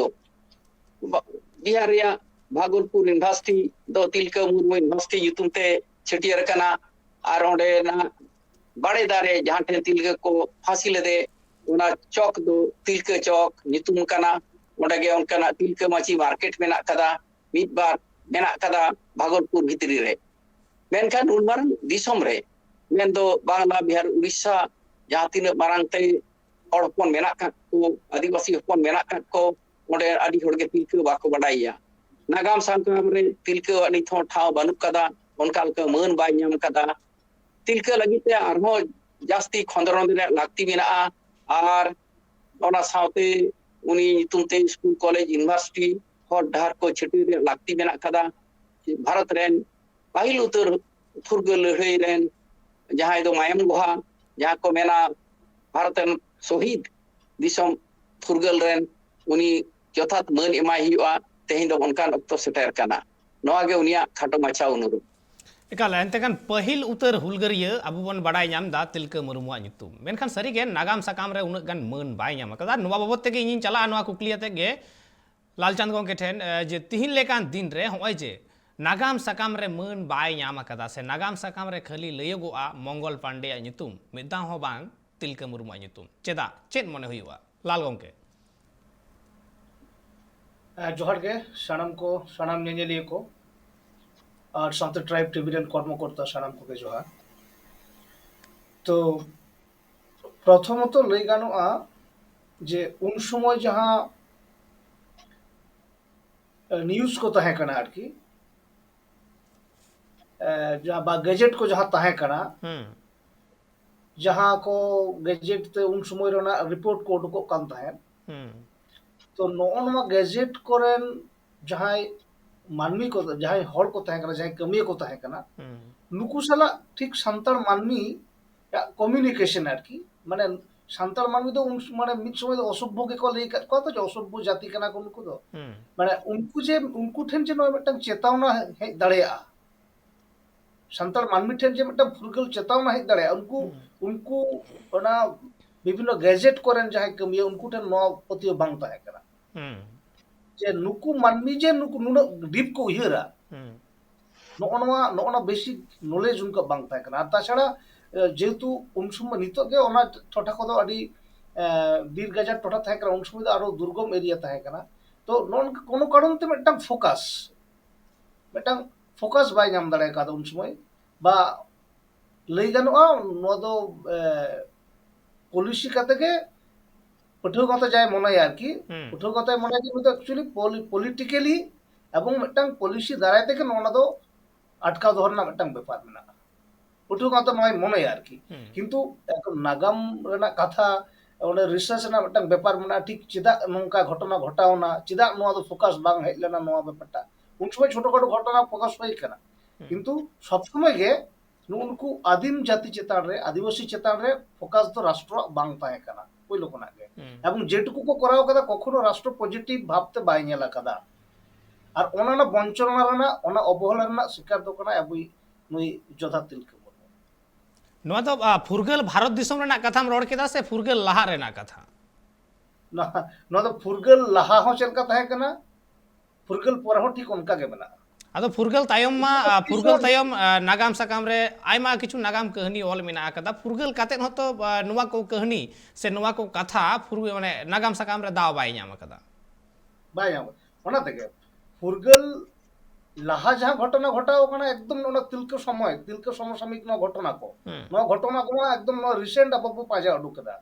ᱵᱟ- ᱵᱤᱦᱟᱨ ᱨᱮᱭᱟᱜ ᱵᱷᱟᱜᱚᱞᱯᱩᱨ ᱤᱭᱩᱱᱤᱵᱷᱟᱨᱥᱤᱴᱤ ᱫᱚ ᱛᱤᱞᱠᱟᱹ ᱢᱩᱨᱢᱩ ᱤᱭᱩᱱᱤᱵᱷᱟᱨᱥᱤᱴᱤ ᱧᱩᱛᱩᱢ ᱛᱮ ᱪᱷᱟᱹᱴᱭᱟᱹᱨ ᱟᱠᱟᱱᱟ᱾ ᱟᱨ ᱚᱸᱰᱮᱱᱟᱜ ᱵᱟᱲᱮ ᱫᱟᱨᱮ, ᱡᱟᱦᱟᱸ ᱴᱷᱮᱱ ᱛᱤᱞᱠᱟᱹ ᱠᱚ ᱯᱷᱟᱸᱥᱤ ᱞᱮᱫᱮ, ᱚᱱᱟ ᱪᱚᱠ ᱫᱚ ᱛᱤᱞᱠᱟᱹ ᱪᱚᱠ ᱧᱩᱛᱩᱢ ᱠᱟᱱᱟ᱾ ᱚᱸᱰᱮ ᱜᱮ ᱚᱱᱠᱟᱱᱟᱜ ᱛᱤᱞᱠᱟᱹ ᱢᱟᱹᱪᱤ ᱢᱟᱨᱠᱮᱴ ᱢᱮᱱᱟᱜ ᱠᱟᱫᱟ, ᱢᱤᱫ ᱵᱟᱨ ᱢᱮᱱᱟᱜ ᱠᱟᱫᱟ ᱵᱷᱟᱜᱚᱞᱯᱩᱨ ᱵᱷᱤᱛᱨᱤ ᱨᱮ᱾ ᱢᱮᱱᱠᱷᱟᱱ ᱩᱱ ᱢᱟᱨᱟᱝ ᱫᱤᱥᱚᱢ ᱨᱮ, ᱢᱮᱱᱫᱚ ᱵᱟᱝᱞᱟ, ᱵᱤᱦᱟᱨ, ᱩᱲᱤᱥᱥᱟ, ᱡᱟᱦᱟᱸ ᱛᱤᱱᱟᱹᱜ ᱢᱟᱨᱟᱝ ᱛᱮ ᱦᱚᱲ ᱦᱚᱯᱚᱱ ᱢᱮᱱᱟᱜ ᱠᱟᱫ ᱠᱚ, ᱟᱹᱫᱤᱵᱟᱹᱥᱤ ᱦᱚᱯᱚᱱ ᱢᱮᱱᱟᱜ ᱠᱟᱫ ᱠᱚ, ᱚᱸᱰᱮ ᱟᱹᱰᱤ ᱦᱚᱲᱜᱮ ᱛᱤᱞᱠᱟᱹ ᱵᱟᱠᱚ ᱵᱟᱰᱟᱭᱮᱭᱟ᱾ ᱱᱟᱜᱟᱢ ᱥᱟᱠᱟᱢ ᱨᱮ ᱛᱤᱞᱠᱟᱹᱣᱟᱜ ᱱᱤᱛ ᱦᱚᱸ ᱴᱷᱟᱶ ᱵᱟᱹᱱᱩᱜ ᱠᱟᱫᱟ, ᱚᱱᱠᱟ ᱞᱮᱠᱟ ᱢᱟᱹᱱ ᱵᱟᱭ ᱧᱟᱢ ᱠᱟᱫᱟ᱾ ᱛᱤᱞᱠᱟᱹ ᱞᱟᱹᱜᱤᱫ ᱛᱮ ᱟᱨᱦᱚᱸ ᱡᱟᱹᱥᱛᱤ ᱠᱷᱚᱸᱫᱽᱨᱚᱸᱫ ᱨᱮᱭᱟᱜ ᱞᱟᱹᱠᱛᱤ ᱢᱮᱱᱟᱜᱼᱟ᱾ ᱟᱨ ᱚᱱᱟ ᱥᱟᱶᱛᱮ ᱩᱱᱤ ᱧᱩᱛᱩᱢ ᱛᱮ ᱥᱠᱩᱞ, ᱠᱚᱞᱮᱡᱽ, ᱤᱭᱩᱱᱤᱵᱷᱟᱨᱥᱤᱴᱤ, ᱦᱚᱨ ᱰᱟᱦᱟᱨ ᱠᱚ ᱪᱷᱟᱹᱴᱭᱟᱹᱨ ᱨᱮᱭᱟᱜ ᱞᱟᱹᱠᱛᱤ ᱢᱮᱱᱟᱜ ᱠᱟᱫᱟ᱾ ᱵᱷᱟᱨᱚᱛ ᱨᱮᱱ ᱯᱟᱹᱦᱤᱞ ᱩᱛᱟᱹᱨ ᱯᱷᱩᱨᱜᱟᱹᱞ ᱞᱟᱹᱲᱦᱟᱹᱭ ᱨᱮᱱ ᱡᱟᱦᱟᱸᱭ ᱫᱚ ᱢᱟᱭᱟᱢ ᱜᱚᱦᱟ, ᱡᱟᱦᱟᱸ ᱠᱚ ᱢᱮᱱᱟ ᱵᱷᱟᱨᱚᱛ ᱨᱮᱱ ᱥᱚᱦᱤᱫ ᱫᱤᱥᱚᱢ ᱯᱷᱩᱨᱜᱟᱹᱞ ᱨᱮᱱ, ᱩᱱᱤ ᱡᱚᱛᱷᱟᱛ ᱢᱟᱹᱱ ᱮᱢᱟᱭ ᱦᱩᱭᱩᱜᱼᱟ᱾ ᱛᱮᱦᱮᱧ ᱫᱚ ᱚᱱᱠᱟᱱ ᱚᱠᱛᱚ ᱥᱮᱴᱮᱨ ᱠᱟᱱᱟ᱾ ᱱᱚᱣᱟ ᱜᱮ ᱩᱱᱤᱭᱟᱜ ᱠᱷᱟᱴᱚ ᱢᱟᱪᱷᱟ ᱚᱱᱩᱨᱳᱫᱷ᱾ ᱮᱠᱟᱞ, ᱮᱱᱛᱮ ᱠᱷᱟᱱ ᱯᱟᱹᱦᱤᱞ ᱩᱛᱟᱹᱨ ᱦᱩᱞᱜᱟᱹᱨᱤᱭᱟᱹ ᱟᱵᱚ ᱵᱚᱱ ᱵᱟᱲᱟᱭ ᱧᱟᱢ ᱮᱫᱟ ᱛᱤᱞᱠᱟᱹ ᱢᱩᱨᱢᱩᱣᱟᱜ ᱧᱩᱛᱩᱢ, ᱢᱮᱱᱠᱷᱟᱱ ᱥᱟᱹᱨᱤᱜᱮ ᱱᱟᱜᱟᱢ ᱥᱟᱠᱟᱢ ᱨᱮ ᱩᱱᱟᱹᱜ ᱜᱟᱱ ᱢᱟᱹᱱ ᱵᱟᱭ ᱧᱟᱢ ᱟᱠᱟᱫᱟ᱾ ᱱᱚᱣᱟ ᱵᱟᱵᱚᱫ ᱛᱮᱜᱮ ᱤᱧᱤᱧ ᱪᱟᱞᱟᱜᱼᱟ ᱱᱚᱣᱟ ᱠᱩᱠᱞᱤ ᱟᱛᱮᱫ ᱜᱮ ᱞᱟᱞᱪᱟᱸᱫᱽ ᱜᱚᱢᱠᱮ ᱴᱷᱮᱱ, ᱮ, ᱡᱮ ᱛᱤᱦᱤᱧ ᱞᱮᱠᱟᱱ ᱫᱤᱱ ᱨᱮ ᱱᱚᱜᱼᱚᱭ ᱡᱮ ᱱᱟᱜᱟᱢ ᱥᱟᱠᱟᱢ ᱨᱮ ᱢᱟᱹᱱ ᱵᱟᱭ ᱧᱟᱢ ᱟᱠᱟᱫᱟ ᱥᱮ ᱱᱟᱜᱟᱢ ᱥᱟᱠᱟᱢ ᱨᱮ ᱠᱷᱟᱹᱞᱤ ᱞᱟᱹᱭᱚᱜᱚᱜᱼᱟ ᱢᱚᱝᱜᱚᱞ ᱯᱟᱱᱰᱮᱭᱟᱜ ᱧᱩᱛᱩᱢ, ᱢᱤᱫ ᱫᱷᱟᱣ ᱦᱚᱸ ᱵᱟᱝ ᱛᱤᱞᱠᱟᱹ ᱢᱩᱨᱢᱩᱣᱟᱜ ᱧᱩᱛᱩᱢ, ᱪᱮᱫᱟᱜ? ᱪᱮᱫ ᱢᱚᱱᱮ ᱦᱩᱭᱩᱜᱼᱟ ᱞᱟᱞ ᱜᱚᱢᱠᱮ? ᱮ, ᱡᱚᱦᱟᱨ ᱜᱮ ᱥᱟᱱᱟᱢ ᱠᱚ, ᱥᱟᱱᱟᱢ ᱧᱮᱧᱮᱞᱤᱭᱟᱹ ᱠᱚ, ᱟᱨ ᱥᱟᱶᱛᱮ ᱴᱨᱟᱭᱤᱵᱽ ᱴᱤᱵᱷᱤ ᱨᱮᱱ ᱠᱚᱨᱢᱚᱠᱚᱨᱛᱟ ᱥᱟᱱᱟᱢ ᱠᱚᱜᱮ ᱡᱚᱦᱟᱨ᱾ ᱛᱚ, ᱯᱨᱚᱛᱷᱚᱢᱚᱛᱚ ᱞᱟᱹᱭ ᱜᱟᱱᱚᱜᱼᱟ ᱡᱮ ᱩᱱ ᱥᱚᱢᱚᱭ ᱡᱟᱦᱟᱸ, ᱮ, ᱱᱤᱭᱩᱡᱽ ᱠᱚ ᱛᱟᱦᱮᱸ ᱠᱟᱱᱟ ᱟᱨᱠᱤ, ᱮ, ᱡᱟᱦᱟᱸ ᱵᱟ ᱜᱮᱡᱮᱴ ᱠᱚ ᱡᱟᱦᱟᱸ ᱛᱟᱦᱮᱸ ᱠᱟᱱᱟ, ᱦᱩᱸ ᱡᱟᱦᱟᱸ ᱠᱚ ᱜᱮᱡᱮᱴ ᱛᱮ ᱩᱱ ᱥᱚᱢᱚᱭ ᱨᱮᱱᱟᱜ ᱨᱤᱯᱳᱨᱴ ᱠᱚ ᱩᱰᱩᱠᱚᱜ ᱠᱟᱱ ᱛᱟᱦᱮᱸᱫ, ᱦᱩᱸ ᱛᱚ ᱱᱚᱜᱼᱚ ᱱᱚᱣᱟ ᱜᱮᱡᱮᱴ ᱠᱚᱨᱮᱱ ᱡᱟᱦᱟᱸᱭ ᱢᱟᱹᱱᱢᱤ ᱠᱚ, ᱡᱟᱦᱟᱸᱭ ᱦᱚᱲ ᱠᱚ ᱛᱟᱦᱮᱸ ᱠᱟᱱᱟ, ᱡᱟᱦᱟᱸᱭ ᱠᱟᱹᱢᱤᱭᱟᱹ ᱠᱚ ᱛᱟᱦᱮᱸ ᱠᱟᱱᱟ, ᱦᱩᱸ ᱱᱩᱠᱩ ᱥᱟᱞᱟᱜ ᱴᱷᱤᱠ ᱥᱟᱱᱛᱟᱲ ᱢᱟᱹᱱᱢᱤ ᱠᱚᱢᱤᱭᱩᱱᱤᱠᱮᱥᱚᱱ ᱟᱨᱠᱤ, ᱢᱟᱱᱮ ᱥᱟᱱᱛᱟᱲ ᱢᱟᱹᱱᱢᱤ ᱫᱚ ᱩᱱ ᱢᱟᱱᱮ ᱢᱤᱫ ᱥᱚᱢᱚᱭ ᱫᱚ ᱚᱥᱚᱵᱷᱭᱚ ᱜᱮᱠᱚ ᱞᱟᱹᱭ ᱟᱠᱟᱫ ᱠᱚᱣᱟ ᱛᱚ, ᱡᱮ ᱚᱥᱚᱵᱷᱭᱚ ᱡᱟᱹᱛᱤ ᱠᱟᱱᱟ ᱠᱚ ᱱᱩᱠᱩ ᱫᱚ᱾ ᱦᱩᱸ ᱢᱟᱱᱮ ᱩᱱᱠᱩ ᱡᱮ, ᱩᱱᱠᱩ ᱴᱷᱮᱱ ᱡᱮ ᱱᱚᱣᱟ ᱢᱤᱫᱴᱟᱝ ᱪᱮᱛᱟᱣᱱᱟ ᱦᱮᱡ ᱫᱟᱲᱮᱭᱟᱜᱼᱟ, ᱥᱟᱱᱛᱟᱲ ᱢᱟᱹᱱᱢᱤ ᱴᱷᱮᱱ ᱡᱮ ᱢᱤᱫᱴᱟᱝ ᱯᱷᱩᱨᱜᱟᱹᱞ ᱪᱮᱛᱟᱣᱱᱟ ᱦᱮᱡ ᱫᱟᱲᱮᱭᱟᱜᱼᱟ, ᱩᱱᱠᱩ ᱦᱩᱸ ᱩᱱᱠᱩ ᱚᱱᱟ ᱵᱤᱵᱷᱤᱱᱱᱚ ᱜᱮᱡᱮᱴ ᱠᱚᱨᱮᱱ ᱡᱟᱦᱟᱸᱭ ᱠᱟᱹᱢᱤᱭᱟᱹ, ᱩᱱᱠᱩ ᱴᱷᱮᱱ ᱱᱚᱣᱟ ᱯᱟᱹᱛᱭᱟᱹᱣ ᱵᱟᱝ ᱛᱟᱦᱮᱸ ᱠᱟᱱᱟ᱾ ᱦᱩᱸ ᱡᱮ ᱱᱩᱠᱩ ᱢᱟᱹᱱᱢᱤ ᱡᱮ ᱱᱩᱠᱩ ᱱᱩᱱᱟᱹᱜ ᱰᱤᱯ ᱠᱚ ᱩᱭᱦᱟᱹᱨᱟ, ᱦᱩᱸ ᱱᱚᱜᱼᱚ ᱱᱚᱣᱟ, ᱱᱚᱜᱼᱚ ᱱᱚᱣᱟ ᱵᱮᱥᱤᱠ ᱱᱚᱞᱮᱡᱽ ᱩᱱᱠᱩᱣᱟᱜ ᱵᱟᱝ ᱛᱟᱦᱮᱸ ᱠᱟᱱᱟ᱾ ᱟᱨ ᱛᱟᱪᱷᱟᱲᱟ, ᱮ, ᱡᱮᱦᱮᱛᱩ ᱩᱱ ᱥᱚᱢᱚᱭ, ᱱᱤᱛᱚᱜ ᱜᱮ ᱚᱱᱟ ᱴᱚᱴᱷᱟ ᱠᱚᱫᱚ ᱟᱹᱰᱤ, ᱮ, ᱵᱤᱨ ᱜᱟᱡᱟᱲ ᱴᱚᱴᱷᱟ ᱛᱟᱦᱮᱸ ᱠᱟᱱᱟ, ᱩᱱ ᱥᱚᱢᱚᱭ ᱫᱚ ᱟᱨᱚ ᱫᱩᱨᱜᱚᱢ ᱮᱨᱤᱭᱟ ᱛᱟᱦᱮᱸ ᱠᱟᱱᱟ᱾ ᱛᱚ ᱱᱚᱜᱼᱚ ᱱᱚᱝᱠᱟ ᱠᱳᱱᱳ ᱠᱟᱨᱚᱱ ᱛᱮ ᱢᱤᱫᱴᱟᱝ ᱯᱷᱳᱠᱟᱥ, ᱢᱤᱫᱴᱟᱝ ᱯᱷᱳᱠᱟᱥ ᱵᱟᱭ ᱧᱟᱢ ᱫᱟᱲᱮ ᱠᱟᱣᱫᱟ ᱩᱱ ᱥᱚᱢᱚᱭ, ᱵᱟ ᱞᱟᱹᱭ ᱜᱟᱱᱚᱜᱼᱟ ᱱᱚᱣᱟ ᱫᱚ, ᱮ, ᱯᱚᱞᱤᱥᱤ ᱠᱟᱛᱮ ᱜᱮ ᱯᱟᱹᱴᱷᱩᱣᱟᱹ ᱜᱟᱶᱛᱟ ᱡᱟᱭ ᱢᱚᱱᱮᱭᱟ ᱟᱨᱠᱤ, ᱦᱩᱸ ᱯᱟᱹᱴᱷᱩᱣᱟᱹ ᱜᱟᱶᱛᱟᱭ ᱢᱚᱱᱮᱭᱟ ᱡᱮ ᱱᱩᱭ ᱫᱚ ᱮᱠᱪᱩᱭᱮᱞᱤ ᱯᱚᱞᱤᱴᱤᱠᱮᱞᱤ ᱮᱵᱚᱝ ᱢᱤᱫᱴᱟᱝ ᱯᱚᱞᱤᱥᱤ ᱫᱟᱨᱟᱭ ᱛᱮᱜᱮ ᱱᱚᱣᱟ ᱫᱚ ᱟᱴᱠᱟᱣ ᱫᱚᱦᱚ ᱨᱮᱱᱟᱜ ᱢᱤᱫᱴᱟᱝ ᱵᱮᱯᱟᱨ ᱢᱮᱱᱟᱜᱼᱟ, ᱯᱟᱹᱴᱷᱩᱣᱟᱹ ᱜᱟᱶᱛᱟ ᱱᱚᱣᱟᱭ ᱢᱚᱱᱮᱭᱟ ᱟᱨᱠᱤ᱾ ᱦᱩᱸ ᱠᱤᱱᱛᱩ ᱮᱠᱫᱚᱢ ᱱᱟᱜᱟᱢ ᱨᱮᱱᱟᱜ ᱠᱟᱛᱷᱟ, ᱚᱸᱰᱮ ᱨᱤᱥᱟᱨᱪ ᱨᱮᱱᱟᱜ ᱢᱤᱫᱴᱟᱝ ᱵᱮᱯᱟᱨ ᱢᱮᱱᱟᱜᱼᱟ, ᱴᱷᱤᱠ ᱪᱮᱫᱟᱜ ᱱᱚᱝᱠᱟ ᱜᱷᱚᱴᱚᱱᱟ ᱜᱷᱚᱴᱟᱣᱱᱟ, ᱪᱮᱫᱟᱜ ᱱᱚᱣᱟ ᱫᱚ ᱯᱷᱳᱠᱟᱥ ᱵᱟᱝ ᱦᱮᱡ ᱞᱮᱱᱟ ᱱᱚᱣᱟ ᱵᱮᱯᱟᱨᱴᱟ᱾ ᱩᱱ ᱥᱚᱢᱚᱭ ᱪᱷᱳᱴᱳ ᱠᱷᱟᱴᱳ ᱜᱷᱚᱴᱚᱱᱟ ᱯᱷᱳᱠᱟᱥ ᱦᱩᱭ ᱠᱟᱱᱟ, ᱦᱩᱸ ᱠᱤᱱᱛᱩ ᱥᱚᱵ ᱥᱚᱢᱚᱭ ᱜᱮ ᱱᱩᱜᱼᱩ ᱱᱩᱠᱩ ᱟᱹᱫᱤᱢ ᱡᱟᱹᱛᱤ ᱪᱮᱛᱟᱱ ᱨᱮ, ᱟᱹᱫᱤᱵᱟᱹᱥᱤ ᱪᱮᱛᱟᱱ ᱨᱮ ᱯᱷᱳᱠᱟᱥ ᱫᱚ ᱨᱟᱥᱴᱨᱚᱣᱟᱜ ᱵᱟᱝ ᱛᱟᱦᱮᱸ ᱠᱟᱱᱟ ᱯᱳᱭᱞᱳ ᱠᱷᱚᱱᱟᱜ ᱜᱮ᱾ ᱦᱩᱸ ᱮᱵᱚᱝ ᱡᱮᱴᱩᱠᱩ ᱠᱚ ᱠᱚᱨᱟᱣ ᱠᱟᱫᱟ, ᱠᱚᱠᱷᱚᱱᱳ ᱨᱟᱥᱴᱨᱚ ᱯᱚᱡᱤᱴᱤᱵᱷ ᱵᱷᱟᱵᱛᱮ ᱵᱟᱭ ᱧᱮᱞ ᱟᱠᱟᱫᱟ᱾ ᱟᱨ ᱚᱱᱟ ᱨᱮᱱᱟᱜ ᱵᱚᱧᱪᱚᱱᱟ ᱨᱮᱱᱟᱜ, ᱚᱱᱟ ᱚᱵᱚᱦᱮᱲᱟ ᱨᱮᱱᱟᱜ ᱥᱤᱠᱟᱨ ᱫᱚ ᱠᱟᱱᱟᱭ ᱟᱵᱚᱭᱤᱡ ᱱᱩᱭ ᱡᱳᱫᱷᱟ ᱛᱤᱞᱠᱟᱹ ᱢᱩᱨᱢᱩ᱾ ᱱᱚᱣᱟ ᱫᱚ ᱟ, ᱯᱷᱩᱨᱜᱟᱹᱞ ᱵᱷᱟᱨᱚᱛ ᱫᱤᱥᱚᱢ ᱨᱮᱱᱟᱜ ᱠᱟᱛᱷᱟᱢ ᱨᱚᱲ ᱠᱮᱫᱟ ᱥᱮ ᱯᱷᱩᱨᱜᱟᱹᱞ ᱞᱟᱦᱟ ᱨᱮᱱᱟᱜ ᱠᱟᱛᱷᱟ? ᱱᱚᱣᱟ, ᱱᱚᱣᱟ ᱫᱚ ᱯᱷᱩᱨᱜᱟᱹᱞ ᱞᱟᱦᱟ ᱦᱚᱸ ᱪᱮᱫ ᱞᱮᱠᱟ ᱛᱟᱦᱮᱸ ᱠᱟᱱᱟ, ᱯᱷᱩᱨᱜᱟᱹᱞ ᱯᱚᱨᱮ ᱦᱚᱸ ᱴᱷᱤᱠ ᱚᱱᱠᱟ ᱜᱮ ᱢᱮᱱᱟᱜᱼᱟ᱾ ᱟᱫᱚ ᱯᱷᱩᱨᱜᱟᱹᱞ ᱛᱟᱭᱚᱢ ᱢᱟ, ᱟ, ᱯᱷᱩᱨᱜᱟᱹᱞ ᱛᱟᱭᱚᱢ, ᱟ, ᱱᱟᱜᱟᱢ ᱥᱟᱠᱟᱢ ᱨᱮ ᱟᱭᱢᱟ ᱠᱤᱪᱷᱩ ᱱᱟᱜᱟᱢ ᱠᱟᱹᱦᱱᱤ ᱚᱞ ᱢᱮᱱᱟᱜ ᱟᱠᱟᱫᱟ᱾ ᱯᱷᱩᱨᱜᱟᱹᱞ ᱠᱟᱛᱮᱫ ᱦᱚᱸᱛᱚ, ᱟ, ᱱᱚᱣᱟ ᱠᱚ ᱠᱟᱹᱦᱱᱤ ᱥᱮ ᱱᱚᱣᱟ ᱠᱚ ᱠᱟᱛᱷᱟ ᱯᱷᱩᱨ-, ᱢᱟᱱᱮ ᱱᱟᱜᱟᱢ ᱥᱟᱠᱟᱢ ᱨᱮ ᱫᱟᱣ ᱵᱟᱭ ᱧᱟᱢ ᱟᱠᱟᱫᱟ᱾ ᱵᱟᱭ ᱧᱟᱢ ᱟᱠᱟᱫᱟ᱾ ᱚᱱᱟ ᱛᱮᱜᱮ ᱯᱷᱩᱨᱜᱟᱹᱞ ᱞᱟᱦᱟ ᱡᱟᱦᱟᱸ ᱜᱷᱚᱴᱚᱱᱟ ᱜᱷᱚᱴᱟᱣ ᱟᱠᱟᱱᱟ, ᱮᱠᱫᱚᱢ ᱚᱱᱟ ᱛᱤᱞᱠᱟᱹ ᱥᱚᱢᱚᱭ, ᱛᱤᱞᱠᱟᱹ ᱥᱚᱢᱚᱥᱟᱢᱚᱭᱤᱠ ᱱᱚᱣᱟ ᱜᱷᱚᱴᱚᱱᱟ ᱠᱚ, ᱦᱩᱸ᱾ ᱱᱚᱣᱟ ᱜᱷᱚᱴᱚᱱᱟ ᱠᱚᱢᱟ ᱮᱠᱫᱚᱢ ᱱᱚᱣᱟ ᱨᱤᱥᱮᱱᱴ ᱟᱵᱚ ᱵᱚ ᱯᱟᱸᱡᱟ ᱩᱰᱩᱠ ᱠᱮᱫᱟ᱾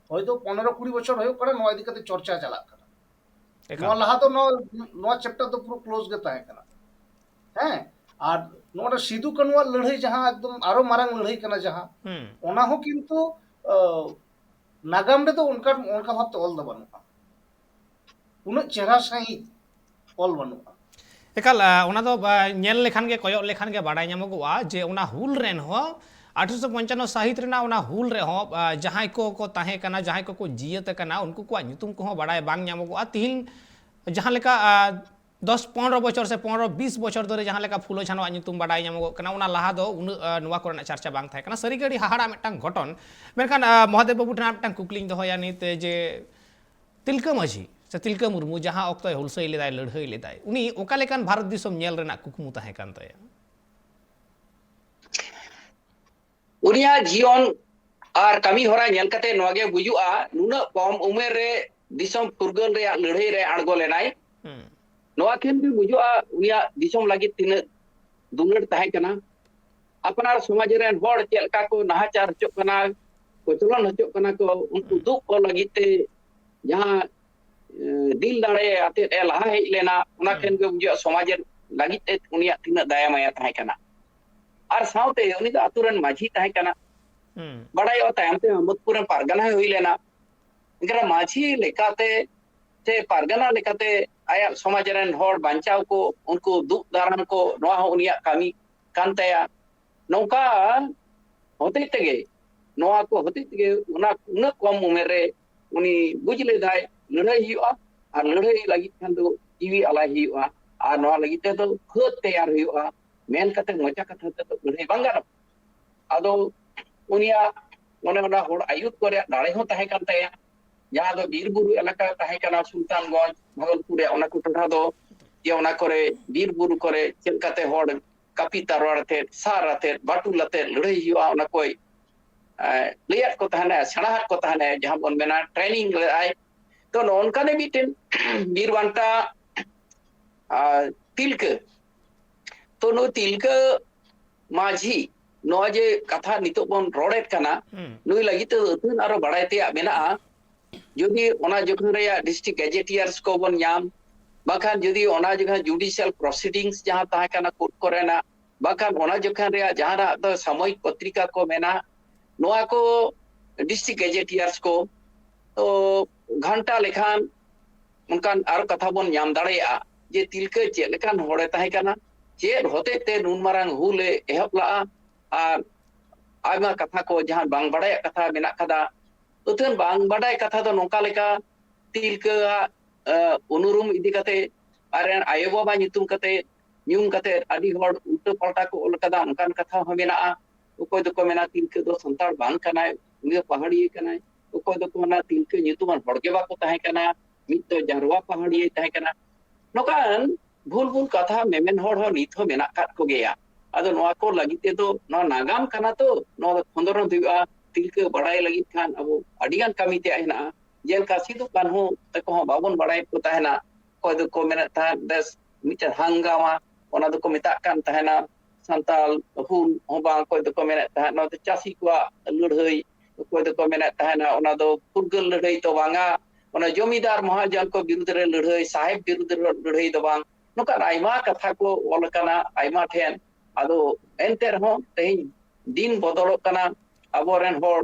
ᱦᱚᱭᱛᱳ ᱯᱚᱱᱮᱨᱚ ᱠᱩᱲᱤ ᱵᱚᱪᱷᱚᱨ ᱦᱩᱭᱩᱜ ᱠᱟᱱᱟ ᱱᱚᱣᱟ ᱤᱫᱤ ᱠᱟᱛᱮ ᱪᱚᱨᱪᱟ ᱪᱟᱞᱟᱜ ᱠᱟᱱᱟ᱾ ᱮᱠᱟᱞ᱾ ᱱᱚᱣᱟ ᱞᱟᱦᱟ ᱫᱚ ᱱᱚᱣᱟ, ᱱᱚᱣᱟ ᱪᱮᱯᱴᱟᱨ ᱫᱚ ᱯᱩᱨᱟᱹ ᱠᱞᱳᱡᱽ ᱜᱮ ᱛᱟᱦᱮᱸ ᱠᱟᱱᱟ᱾ ᱦᱮᱸ, ᱟᱨ ᱱᱚᱰᱮ ᱥᱤᱫᱩ ᱠᱟᱹᱱᱩᱣᱟᱜ ᱞᱟᱹᱲᱦᱟᱹᱭ ᱡᱟᱦᱟᱸ ᱮᱠᱫᱚᱢ ᱟᱨᱚ ᱢᱟᱨᱟᱝ ᱞᱟᱹᱲᱦᱟᱹᱭ ᱠᱟᱱᱟ ᱡᱟᱦᱟᱸ, ᱦᱩᱸ᱾ ᱚᱱᱟ ᱦᱚᱸ ᱠᱤᱱᱛᱩ ᱱᱟᱜᱟᱢ ᱨᱮᱫᱚ ᱚᱱᱠᱟ ᱚᱱᱠᱟ ᱵᱷᱟᱵᱛᱮ ᱚᱞ ᱫᱚ ᱵᱟᱹᱱᱩᱜᱼᱟ᱾ ᱩᱱᱟᱹᱜ ᱪᱮᱦᱨᱟ ᱥᱟᱺᱦᱤᱡ ᱚᱞ ᱵᱟᱹᱱᱩᱜᱼᱟ᱾ ᱮᱠᱟᱞ, ᱚᱱᱟ ᱫᱚ ᱧᱮᱞ ᱞᱮᱠᱷᱟᱱ ᱜᱮ, ᱠᱚᱭᱚᱜ ᱞᱮᱠᱷᱟᱱ ᱜᱮ ᱵᱟᱰᱟᱭ ᱧᱟᱢᱚᱜᱚᱜᱼᱟ ᱡᱮ ᱚᱱᱟ ᱦᱩᱞ ᱨᱮᱱ ᱦᱚᱸ ᱟᱴᱷᱨᱚᱥᱚ ᱯᱚᱧᱪᱟᱱᱱᱚ ᱥᱟᱹᱦᱤᱛ ᱨᱮᱱᱟᱜ ᱚᱱᱟ ᱦᱩᱞ ᱨᱮᱦᱚᱸ ᱡᱟᱦᱟᱸᱭ ᱠᱚ ᱠᱚ ᱛᱟᱦᱮᱸ ᱠᱟᱱᱟ, ᱡᱟᱦᱟᱸᱭ ᱠᱚᱠᱚ ᱡᱤᱭᱟᱹᱛ ᱟᱠᱟᱱᱟ, ᱩᱱᱠᱩ ᱠᱚᱣᱟᱜ ᱧᱩᱛᱩᱢ ᱠᱚᱦᱚᱸ ᱵᱟᱰᱟᱭ ᱵᱟᱝ ᱧᱟᱢᱚᱜᱚᱜᱼᱟ᱾ ᱛᱤᱦᱤᱧ ᱡᱟᱦᱟᱸ ᱞᱮᱠᱟ ᱫᱚᱥ ᱯᱚᱱᱨᱚ ᱵᱚᱪᱷᱚᱨ ᱥᱮ ᱯᱚᱱᱨᱚ ᱵᱤᱥ ᱵᱚᱪᱷᱚᱨ ᱫᱷᱚᱨᱮ ᱡᱟᱦᱟᱸ ᱞᱮᱠᱟ ᱯᱷᱩᱞᱳ ᱡᱷᱟᱱᱚᱣᱟᱜ ᱧᱩᱛᱩᱢ ᱵᱟᱰᱟᱭ ᱧᱟᱢᱚᱜᱚᱜ ᱠᱟᱱᱟ, ᱚᱱᱟ ᱞᱟᱦᱟ ᱫᱚ ᱩᱱᱟᱹᱜ ᱱᱚᱣᱟ ᱠᱚᱨᱮᱱᱟᱜ ᱪᱟᱨᱪᱟ ᱵᱟᱝ ᱛᱟᱦᱮᱸ ᱠᱟᱱᱟ᱾ ᱥᱟᱹᱨᱤᱜᱮ ᱟᱹᱰᱤ ᱦᱟᱦᱟᱲᱟᱜ ᱢᱤᱫᱴᱟᱝ ᱜᱷᱚᱴᱚᱱ᱾ ᱢᱮᱱᱠᱷᱟᱱ ᱢᱚᱦᱟᱫᱮᱵ ᱵᱟᱹᱵᱩ ᱴᱷᱮᱱ ᱢᱤᱫᱴᱟᱝ ᱠᱩᱠᱞᱤᱧ ᱫᱚᱦᱚᱭᱟ ᱱᱤᱛ ᱡᱮ ᱛᱤᱞᱠᱟᱹ ᱢᱟᱹᱡᱷᱤ ᱥᱮ ᱛᱤᱞᱠᱟᱹ ᱢᱩᱨᱢᱩ ᱡᱟᱦᱟᱸ ᱚᱠᱛᱚᱭ ᱦᱩᱞᱥᱟᱹᱭ ᱞᱮᱫᱟᱭ, ᱞᱟᱹᱲᱦᱟᱹᱭ ᱞᱮᱫᱟᱭ, ᱩᱱᱤ ᱚᱠᱟ ᱞᱮᱠᱟᱱ ᱵᱷᱟᱨᱚᱛ ᱫᱤᱥᱚᱢ ᱧᱮᱞ ᱨᱮᱱᱟᱜ ᱠᱩᱠᱢᱩ ᱛᱟᱦᱮᱸ ᱠᱟᱱ ᱛᱟᱭᱟ? ᱩᱱᱤᱭᱟᱜ ᱡᱤᱭᱚᱱ ᱟᱨ ᱠᱟᱹᱢᱤ ᱦᱚᱨᱟ ᱧᱮᱞ ᱠᱟᱛᱮ ᱱᱚᱣᱟ ᱜᱮ ᱵᱩᱡᱩᱜᱼᱟ, ᱱᱩᱱᱟᱹᱜ ᱠᱚᱢ ᱩᱢᱮᱨ ᱨᱮ ᱫᱤᱥᱚᱢ ᱯᱷᱩᱨᱜᱟᱹᱞ ᱨᱮᱭᱟᱜ ᱞᱟᱹᱲᱦᱟᱹᱭ ᱨᱮ ᱟᱬᱜᱚ ᱞᱮᱱᱟᱭ᱾ ᱦᱩᱸ᱾ ᱱᱚᱣᱟ ᱠᱷᱟᱱ ᱜᱮ ᱵᱩᱡᱩᱜᱼᱟ ᱩᱱᱤᱭᱟᱜ ᱫᱤᱥᱚᱢ ᱞᱟᱹᱜᱤᱫ ᱛᱤᱱᱟᱹᱜ ᱫᱩᱞᱟᱹᱲ ᱛᱟᱦᱮᱸ ᱠᱟᱱᱟ᱾ ᱟᱯᱱᱟᱨ ᱥᱚᱢᱟᱡᱽ ᱨᱮᱱ ᱦᱚᱲ ᱪᱮᱫ ᱞᱮᱠᱟ ᱠᱚ ᱱᱟᱦᱟᱪᱟᱨ ᱦᱚᱪᱚᱜ ᱠᱟᱱᱟ, ᱠᱚᱪᱞᱚᱱ ᱦᱚᱪᱚᱜ ᱠᱟᱱᱟ ᱠᱚ, ᱩᱱᱠᱩ ᱦᱩᱸ᱾ ᱫᱩᱜ ᱠᱚ ᱞᱟᱹᱜᱤᱫ ᱛᱮ ᱡᱟᱦᱟᱸ ᱮ, ᱫᱤᱞ ᱫᱟᱲᱮ ᱟᱛᱮᱫ ᱮ ᱞᱟᱦᱟ ᱦᱮᱡ ᱞᱮᱱᱟ, ᱚᱱᱟ ᱦᱩᱸ᱾ ᱠᱷᱟᱱ ᱜᱮ ᱵᱩᱡᱷᱟᱹᱜᱼᱟ ᱥᱚᱢᱟᱡᱽ ᱞᱟᱹᱜᱤᱫ ᱛᱮ ᱩᱱᱤᱭᱟᱜ ᱛᱤᱱᱟᱹᱜ ᱫᱟᱭᱟ ᱢᱟᱭᱟ ᱛᱟᱦᱮᱸ ᱠᱟᱱᱟ᱾ ᱟᱨ ᱥᱟᱶᱛᱮ ᱩᱱᱤ ᱫᱚ ᱟᱛᱳ ᱨᱮᱱ ᱢᱟᱹᱡᱷᱤ ᱛᱟᱦᱮᱸ ᱠᱟᱱᱟ᱾ ᱦᱩᱸ᱾ ᱵᱟᱲᱟᱭᱚᱜᱼᱟ ᱛᱟᱭᱚᱢ ᱛᱮ ᱟᱦᱢᱚᱫᱯᱩᱨ ᱨᱮᱱ ᱯᱟᱨᱜᱟᱱᱟ ᱦᱚᱸᱭ ᱦᱩᱭ ᱞᱮᱱᱟ᱾ ᱮᱱᱠᱷᱟᱱ ᱢᱟᱹᱡᱷᱤ ᱞᱮᱠᱟᱛᱮ ᱥᱮ ᱯᱟᱨᱜᱟᱱᱟ ᱞᱮᱠᱟᱛᱮ ᱟᱭᱟᱜ ᱥᱚᱢᱟᱡᱽ ᱨᱮᱱ ᱦᱚᱲ ᱵᱟᱧᱪᱟᱣ ᱠᱚ, ᱩᱱᱠᱩ ᱫᱩᱜ ᱫᱟᱨᱟᱢ ᱠᱚ, ᱱᱚᱣᱟ ᱦᱚᱸ ᱩᱱᱤᱭᱟᱜ ᱠᱟᱹᱢᱤ ᱠᱟᱱ ᱛᱟᱭᱟ᱾ ᱱᱚᱝᱠᱟ ᱦᱚᱛᱮᱡ ᱛᱮᱜᱮ, ᱱᱚᱣᱟ ᱠᱚ ᱦᱚᱛᱮᱡ ᱛᱮᱜᱮ ᱚᱱᱟ ᱩᱱᱟᱹᱜ ᱠᱚᱢ ᱩᱢᱮᱨ ᱨᱮ ᱩᱱᱤ ᱵᱩᱡᱽ ᱞᱮᱫᱟᱭ ᱞᱟᱹᱲᱦᱟᱹᱭ ᱦᱩᱭᱩᱜᱼᱟ, ᱟᱨ ᱞᱟᱹᱲᱦᱟᱹᱭ ᱞᱟᱹᱜᱤᱫ ᱠᱷᱟᱱ ᱫᱚ ᱡᱤᱣᱤ ᱟᱞᱟᱭ ᱦᱩᱭᱩᱜᱼᱟ, ᱟᱨ ᱱᱚᱣᱟ ᱞᱟᱹᱜᱤᱫ ᱛᱮᱫᱚ ᱯᱷᱟᱹᱫ ᱛᱮᱭᱟᱨ ᱦᱩᱭᱩᱜᱼᱟ, ᱢᱮᱱ ᱠᱟᱛᱮ ᱢᱚᱪᱟ ᱠᱟᱛᱷᱟ ᱛᱮᱫᱚ ᱞᱟᱹᱲᱦᱟᱹᱭ ᱵᱟᱝ ᱜᱟᱱᱚᱜᱼᱟ᱾ ᱟᱫᱚ ᱩᱱᱤᱭᱟᱜ ᱚᱱᱮ ᱚᱱᱟ ᱦᱚᱲ ᱟᱹᱭᱩᱨ ᱠᱚ ᱨᱮᱭᱟᱜ ᱫᱟᱲᱮ ᱦᱚᱸ ᱛᱟᱦᱮᱸ ᱠᱟᱱ ᱛᱟᱭᱟ, ᱡᱟᱦᱟᱸ ᱫᱚ ᱵᱤᱨ ᱵᱩᱨᱩ ᱮᱞᱟᱠᱟ ᱛᱟᱦᱮᱸ ᱠᱟᱱᱟ, ᱥᱩᱞᱛᱟᱱᱜᱚᱸᱡᱽ, ᱵᱷᱟᱜᱚᱞᱯᱩᱨ ᱨᱮᱭᱟᱜ ᱚᱱᱟ ᱠᱚ ᱴᱚᱴᱷᱟ ᱫᱚ, ᱡᱮ ᱚᱱᱟ ᱠᱚᱨᱮ ᱵᱤᱨ ᱵᱩᱨᱩ ᱠᱚᱨᱮ ᱪᱮᱫ ᱞᱮᱠᱟᱛᱮ ᱦᱚᱲ ᱠᱟᱹᱯᱤ ᱛᱟᱨᱣᱟᱲ ᱟᱛᱮᱫ, ᱥᱟᱨ ᱟᱛᱮᱫ, ᱵᱟᱴᱩᱞ ᱟᱛᱮᱫ ᱞᱟᱹᱲᱦᱟᱹᱭ ᱦᱩᱭᱩᱜᱼᱟ, ᱚᱱᱟ ᱠᱚᱭ, ᱮ, ᱞᱟᱹᱭᱟᱫ ᱠᱚ ᱛᱟᱦᱮᱱᱟ, ᱥᱮᱬᱟ ᱟᱫ ᱠᱚ ᱛᱟᱦᱮᱱᱟ, ᱡᱟᱦᱟᱸ ᱵᱚᱱ ᱢᱮᱱᱟ training ᱞᱮᱫᱟᱭ᱾ ᱛᱚ ᱱᱚᱜᱼᱚ ᱱᱚᱝᱠᱟᱱ ᱢᱤᱫᱴᱮᱱ ᱵᱤᱨ ᱵᱟᱱᱴᱟ, ᱟᱨ ᱛᱤᱞᱠᱟᱹ, ᱛᱚ ᱱᱩᱭ ᱛᱤᱞᱠᱟᱹ ᱢᱟᱹᱡᱷᱤ, ᱱᱚᱣᱟ ᱡᱮ ᱠᱟᱛᱷᱟ ᱱᱤᱛᱚᱜ ᱵᱚᱱ ᱨᱚᱲᱮᱫ ᱠᱟᱱᱟ, ᱦᱩᱸ᱾ ᱱᱩᱭ ᱞᱟᱹᱜᱤᱫ ᱛᱮ ᱟᱹᱛᱷᱟᱹᱱ ᱟᱨᱚ ᱵᱟᱲᱟᱭ ᱛᱮᱭᱟᱜ ᱢᱮᱱᱟᱜᱼᱟ᱾ ᱡᱩᱫᱤ ᱚᱱᱟ ᱡᱚᱠᱷᱚᱱ ᱨᱮᱭᱟᱜ district gazetteers ᱠᱚᱵᱚᱱ ᱧᱟᱢ, ᱵᱟᱝᱠᱷᱟᱱ ᱡᱩᱫᱤ ᱚᱱᱟ ᱡᱚᱠᱷᱚᱱ ᱡᱩᱰᱤᱥᱤᱭᱟᱞ ᱯᱨᱚᱥᱤᱰᱤᱝᱥ ᱡᱟᱦᱟᱸ ᱛᱟᱦᱮᱸ ᱠᱟᱱᱟ ᱠᱳᱨᱴ ᱠᱚᱨᱮᱱᱟᱜ, ᱵᱟᱝᱠᱷᱟᱱ ᱚᱱᱟ ᱡᱚᱠᱷᱚᱱ ᱨᱮᱭᱟᱜ ᱡᱟᱦᱟᱱᱟᱜ ᱫᱚ ᱥᱟᱢᱚᱭᱤᱠ ᱯᱚᱛᱨᱤᱠᱟ ᱠᱚ ᱢᱮᱱᱟᱜ, ᱱᱚᱣᱟ ᱠᱚ ᱰᱤᱥᱴᱨᱤᱠᱴ ᱜᱮᱡᱮᱴᱤᱭᱟᱨᱥ ᱠᱚ, ᱛᱚ ᱜᱷᱟᱱᱴᱟ ᱞᱮᱠᱷᱟᱱ ᱚᱱᱠᱟᱱ ᱟᱨᱚ ᱠᱟᱛᱷᱟ ᱵᱚᱱ ᱧᱟᱢ ᱫᱟᱲᱮᱭᱟᱜᱼᱟ ᱡᱮ ᱛᱤᱞᱠᱟᱹ ᱪᱮᱫ ᱞᱮᱠᱟᱱ ᱦᱚᱲᱮ ᱛᱟᱦᱮᱸ ᱠᱟᱱᱟ, ᱪᱮᱫ ᱦᱚᱛᱮᱡ ᱛᱮ ᱱᱩᱱ ᱢᱟᱨᱟᱝ ᱦᱩᱞ ᱮ ᱮᱦᱚᱵ ᱞᱟᱜᱼᱟ᱾ ᱟᱨ ᱟᱭᱢᱟ ᱠᱟᱛᱷᱟ ᱠᱚ ᱡᱟᱦᱟᱸ ᱵᱟᱝ ᱵᱟᱲᱟᱭᱟᱜ ᱠᱟᱛᱷᱟ ᱢᱮᱱᱟᱜ ᱠᱟᱫᱟ, ᱟᱹᱛᱷᱟᱹᱱ ᱵᱟᱝ ᱵᱟᱰᱟᱭ ᱠᱟᱛᱷᱟ ᱫᱚ ᱱᱚᱝᱠᱟ ᱞᱮᱠᱟ, ᱛᱤᱞᱠᱟᱹᱣᱟᱜ ᱩᱱᱩᱨᱩᱢ ᱤᱫᱤ ᱠᱟᱛᱮ, ᱟᱨ ᱟᱭᱳᱼᱵᱟᱵᱟ ᱧᱩᱛᱩᱢ ᱠᱟᱛᱮ, ᱧᱩᱢ ᱠᱟᱛᱮ ᱟᱹᱰᱤ ᱦᱚᱲ ᱩᱞᱴᱟᱹ ᱯᱟᱞᱴᱟ ᱠᱚ ᱚᱞ ᱠᱟᱫᱟ, ᱚᱱᱠᱟᱱ ᱠᱟᱛᱷᱟ ᱦᱚᱸ ᱢᱮᱱᱟᱜᱼᱟ᱾ ᱚᱠᱚᱭ ᱫᱚᱠᱚ ᱢᱮᱱᱟ ᱛᱤᱞᱠᱟᱹ ᱫᱚ ᱥᱟᱱᱛᱟᱲ ᱵᱟᱝ ᱠᱟᱱᱟᱭ, ᱩᱱᱤ ᱫᱚ ᱯᱟᱦᱟᱲᱤᱭᱟᱹ ᱠᱟᱱᱟᱭ, ᱚᱠᱚᱭ ᱫᱚᱠᱚ ᱢᱮᱱᱟ ᱛᱤᱞᱠᱟᱹ ᱧᱩᱛᱩᱢᱟᱱ ᱦᱚᱲ ᱜᱮ ᱵᱟᱠᱚ ᱛᱟᱦᱮᱸ ᱠᱟᱱᱟ, ᱢᱤᱫ ᱫᱚ ᱡᱟᱨᱣᱟ ᱯᱟᱦᱟᱲᱤᱭᱟᱹᱭ ᱛᱟᱦᱮᱸ ᱠᱟᱱᱟ᱾ ᱱᱚᱝᱠᱟᱱ ᱵᱷᱩᱞ ᱵᱷᱩᱞ ᱠᱟᱛᱷᱟ ᱢᱮᱢᱮᱱ ᱦᱚᱲ ᱦᱚᱸ ᱱᱤᱛ ᱦᱚᱸ ᱢᱮᱱᱟᱜ ᱟᱠᱟᱫ ᱠᱚᱜᱮᱭᱟ᱾ ᱟᱫᱚ ᱱᱚᱣᱟ ᱠᱚ ᱞᱟᱹᱜᱤᱫ ᱛᱮᱫᱚ ᱱᱚᱣᱟ ᱱᱟᱜᱟᱢ ᱠᱟᱱᱟ ᱛᱚ, ᱱᱚᱣᱟ ᱫᱚ ᱠᱷᱚᱸᱫᱽᱨᱚᱸᱫᱽ ᱦᱩᱭᱩᱜᱼᱟ᱾ ᱛᱤᱞᱠᱟᱹ ᱵᱟᱲᱟᱭ ᱞᱟᱹᱜᱤᱫ ᱠᱷᱟᱱ ᱟᱵᱚ ᱟᱹᱰᱤᱜᱟᱱ ᱠᱟᱹᱢᱤ ᱛᱮᱭᱟᱜ ᱦᱮᱱᱟᱜᱼᱟ᱾ ᱡᱮᱞᱮᱠᱟ ᱥᱤᱫᱩ ᱠᱟᱹᱱᱦᱩ ᱛᱟᱠᱚ ᱦᱚᱸ ᱵᱟᱵᱚᱱ ᱵᱟᱲᱟᱭ ᱠᱚ ᱛᱟᱦᱮᱱᱟ, ᱚᱠᱚᱭ ᱫᱚᱠᱚ ᱢᱮᱱᱮᱫ ᱛᱟᱦᱮᱸᱫ ᱵᱮᱥ ᱢᱤᱫᱴᱮᱱ ᱦᱟᱝᱜᱟᱢᱟ, ᱚᱱᱟ ᱫᱚᱠᱚ ᱢᱮᱛᱟᱜ ᱠᱟᱱ ᱛᱟᱦᱮᱱᱟ ᱥᱟᱱᱛᱟᱞ ᱦᱩᱞ ᱦᱚᱸ ᱵᱟᱝ, ᱚᱠᱚᱭ ᱫᱚᱠᱚ ᱢᱮᱱᱮᱫ ᱛᱟᱦᱮᱸᱫ ᱱᱚᱣᱟ ᱫᱚ ᱪᱟᱹᱥᱤ ᱠᱚᱣᱟᱜ ᱞᱟᱹᱲᱦᱟᱹᱭ, ᱚᱠᱚᱭ ᱫᱚᱠᱚ ᱢᱮᱱᱮᱫ ᱛᱟᱦᱮᱱᱟ ᱚᱱᱟ ᱫᱚ ᱯᱷᱩᱨᱜᱟᱹᱞ ᱞᱟᱹᱲᱦᱟᱹᱭ ᱫᱚ ᱵᱟᱝᱟ, ᱚᱱᱟ ᱡᱚᱢᱤᱫᱟᱨ ᱢᱚᱦᱟᱡᱚᱱ ᱠᱚ ᱵᱤᱨᱩᱫᱽ ᱨᱮ ᱞᱟᱹᱲᱦᱟᱹᱭ, ᱥᱟᱦᱮᱵᱽ ᱵᱤᱨᱩᱫᱽ ᱨᱮ ᱞᱟᱹᱲᱦᱟᱹᱭ ᱫᱚ ᱵᱟᱝ, ᱱᱚᱝᱠᱟᱱ ᱟᱭᱢᱟ ᱠᱟᱛᱷᱟ ᱠᱚ ᱚᱞ ᱟᱠᱟᱱᱟ ᱟᱭᱢᱟ ᱴᱷᱮᱱ᱾ ᱟᱫᱚ ᱮᱱᱛᱮ ᱨᱮᱦᱚᱸ ᱛᱮᱦᱮᱧ ᱫᱤᱱ ᱵᱚᱫᱚᱞᱚᱜ ᱠᱟᱱᱟ, ᱟᱵᱚᱨᱮᱱ ᱦᱚᱲ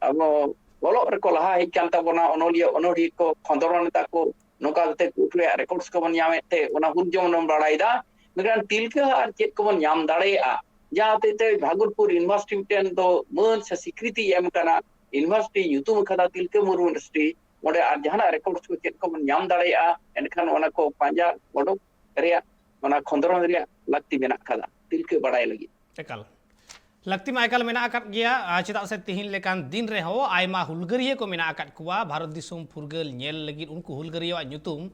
ᱟᱵᱚ ᱚᱞᱚᱜ ᱨᱮᱠᱚ ᱞᱟᱦᱟ ᱦᱮᱡ ᱠᱟᱱ ᱛᱟᱵᱚᱱᱟ, ᱚᱱᱚᱞᱤᱭᱟᱹ ᱚᱱᱚᱲᱦᱤᱭᱟᱹ ᱠᱚ ᱠᱷᱚᱸᱫᱽᱨᱚᱱ ᱮᱫᱟ ᱠᱚ, ᱱᱚᱝᱠᱟ ᱠᱟᱛᱮ ᱠᱳᱨᱴ ᱨᱮᱭᱟᱜ ᱨᱮᱠᱚᱨᱰᱥ ᱠᱚᱵᱚᱱ ᱧᱟᱢᱮᱫ ᱛᱮ ᱚᱱᱟ ᱦᱩᱞ ᱡᱮᱢᱚᱱ ᱵᱚᱱ ᱵᱟᱲᱟᱭᱮᱫᱟ, ᱢᱮᱱᱠᱷᱟᱱ ᱛᱤᱞᱠᱟᱹ ᱟᱨ ᱪᱮᱫ ᱠᱚᱵᱚᱱ ᱧᱟᱢ ᱫᱟᱲᱮᱭᱟᱜᱼᱟ? ᱡᱟᱦᱟᱸ ᱦᱚᱛᱮᱡ ᱛᱮ ᱵᱷᱟᱜᱚᱞᱯᱩᱨ ᱤᱭᱩᱱᱤᱵᱷᱟᱨᱥᱤᱴᱤ ᱢᱤᱫᱴᱮᱱ ᱫᱚ ᱢᱟᱹᱱ ᱥᱮ ᱥᱤᱠᱨᱤᱛᱤᱭ ᱮᱢ ᱠᱟᱱᱟ, ᱤᱭᱩᱱᱤᱵᱷᱟᱨᱥᱤᱴᱤ ᱧᱩᱛᱩᱢ ᱟᱠᱟᱫᱟ ᱛᱤᱞᱠᱟᱹ ᱢᱩᱨᱢᱩ ᱤᱭᱩᱱᱤᱵᱷᱟᱨᱥᱤᱴᱤ, ᱚᱸᱰᱮ ᱟᱨ ᱡᱟᱦᱟᱱᱟᱜ ᱨᱮᱠᱚᱨᱰᱥ ᱠᱚ ᱪᱮᱫ ᱠᱚᱵᱚᱱ ᱧᱟᱢ ᱫᱟᱲᱮᱭᱟᱜᱼᱟ, ᱮᱱᱠᱷᱟᱱ ᱚᱱᱟ ᱠᱚ ᱯᱟᱸᱡᱟ ᱚᱰᱚᱠ ᱨᱮᱭᱟᱜ, ᱚᱱᱟ ᱠᱷᱚᱸᱫᱽᱨᱚᱱ ᱨᱮᱭᱟᱜ ᱞᱟᱹᱠᱛᱤ ᱢᱮᱱᱟᱜ ᱟᱠᱟᱫᱟ ᱛᱤᱞᱠᱟᱹ ᱵᱟᱲᱟᱭ ᱞᱟᱹᱜᱤᱫ᱾ ᱮᱠᱟᱞ ᱞᱟᱹᱠᱛᱤ ᱢᱟ ᱮᱠᱟᱞ ᱢᱮᱱᱟᱜ ᱟᱠᱟᱫ ᱜᱮᱭᱟ᱾ ᱟᱨ ᱪᱮᱫᱟᱜ ᱥᱮ ᱛᱤᱦᱤᱧ ᱞᱮᱠᱟᱱ ᱫᱤᱱ ᱨᱮᱦᱚᱸ ᱟᱭᱢᱟ ᱦᱩᱞᱜᱟᱹᱨᱤᱭᱟᱹ ᱠᱚ ᱢᱮᱱᱟᱜ ᱟᱠᱟᱫ ᱠᱚᱣᱟ ᱵᱷᱟᱨᱚᱛ ᱫᱤᱥᱚᱢ ᱯᱷᱩᱨᱜᱟᱹᱞ ᱧᱮᱞ ᱞᱟᱹᱜᱤᱫ᱾ ᱩᱱᱠᱩ ᱦᱩᱞᱜᱟᱹᱨᱤᱭᱟᱹᱣᱟᱜ ᱧᱩᱛᱩᱢ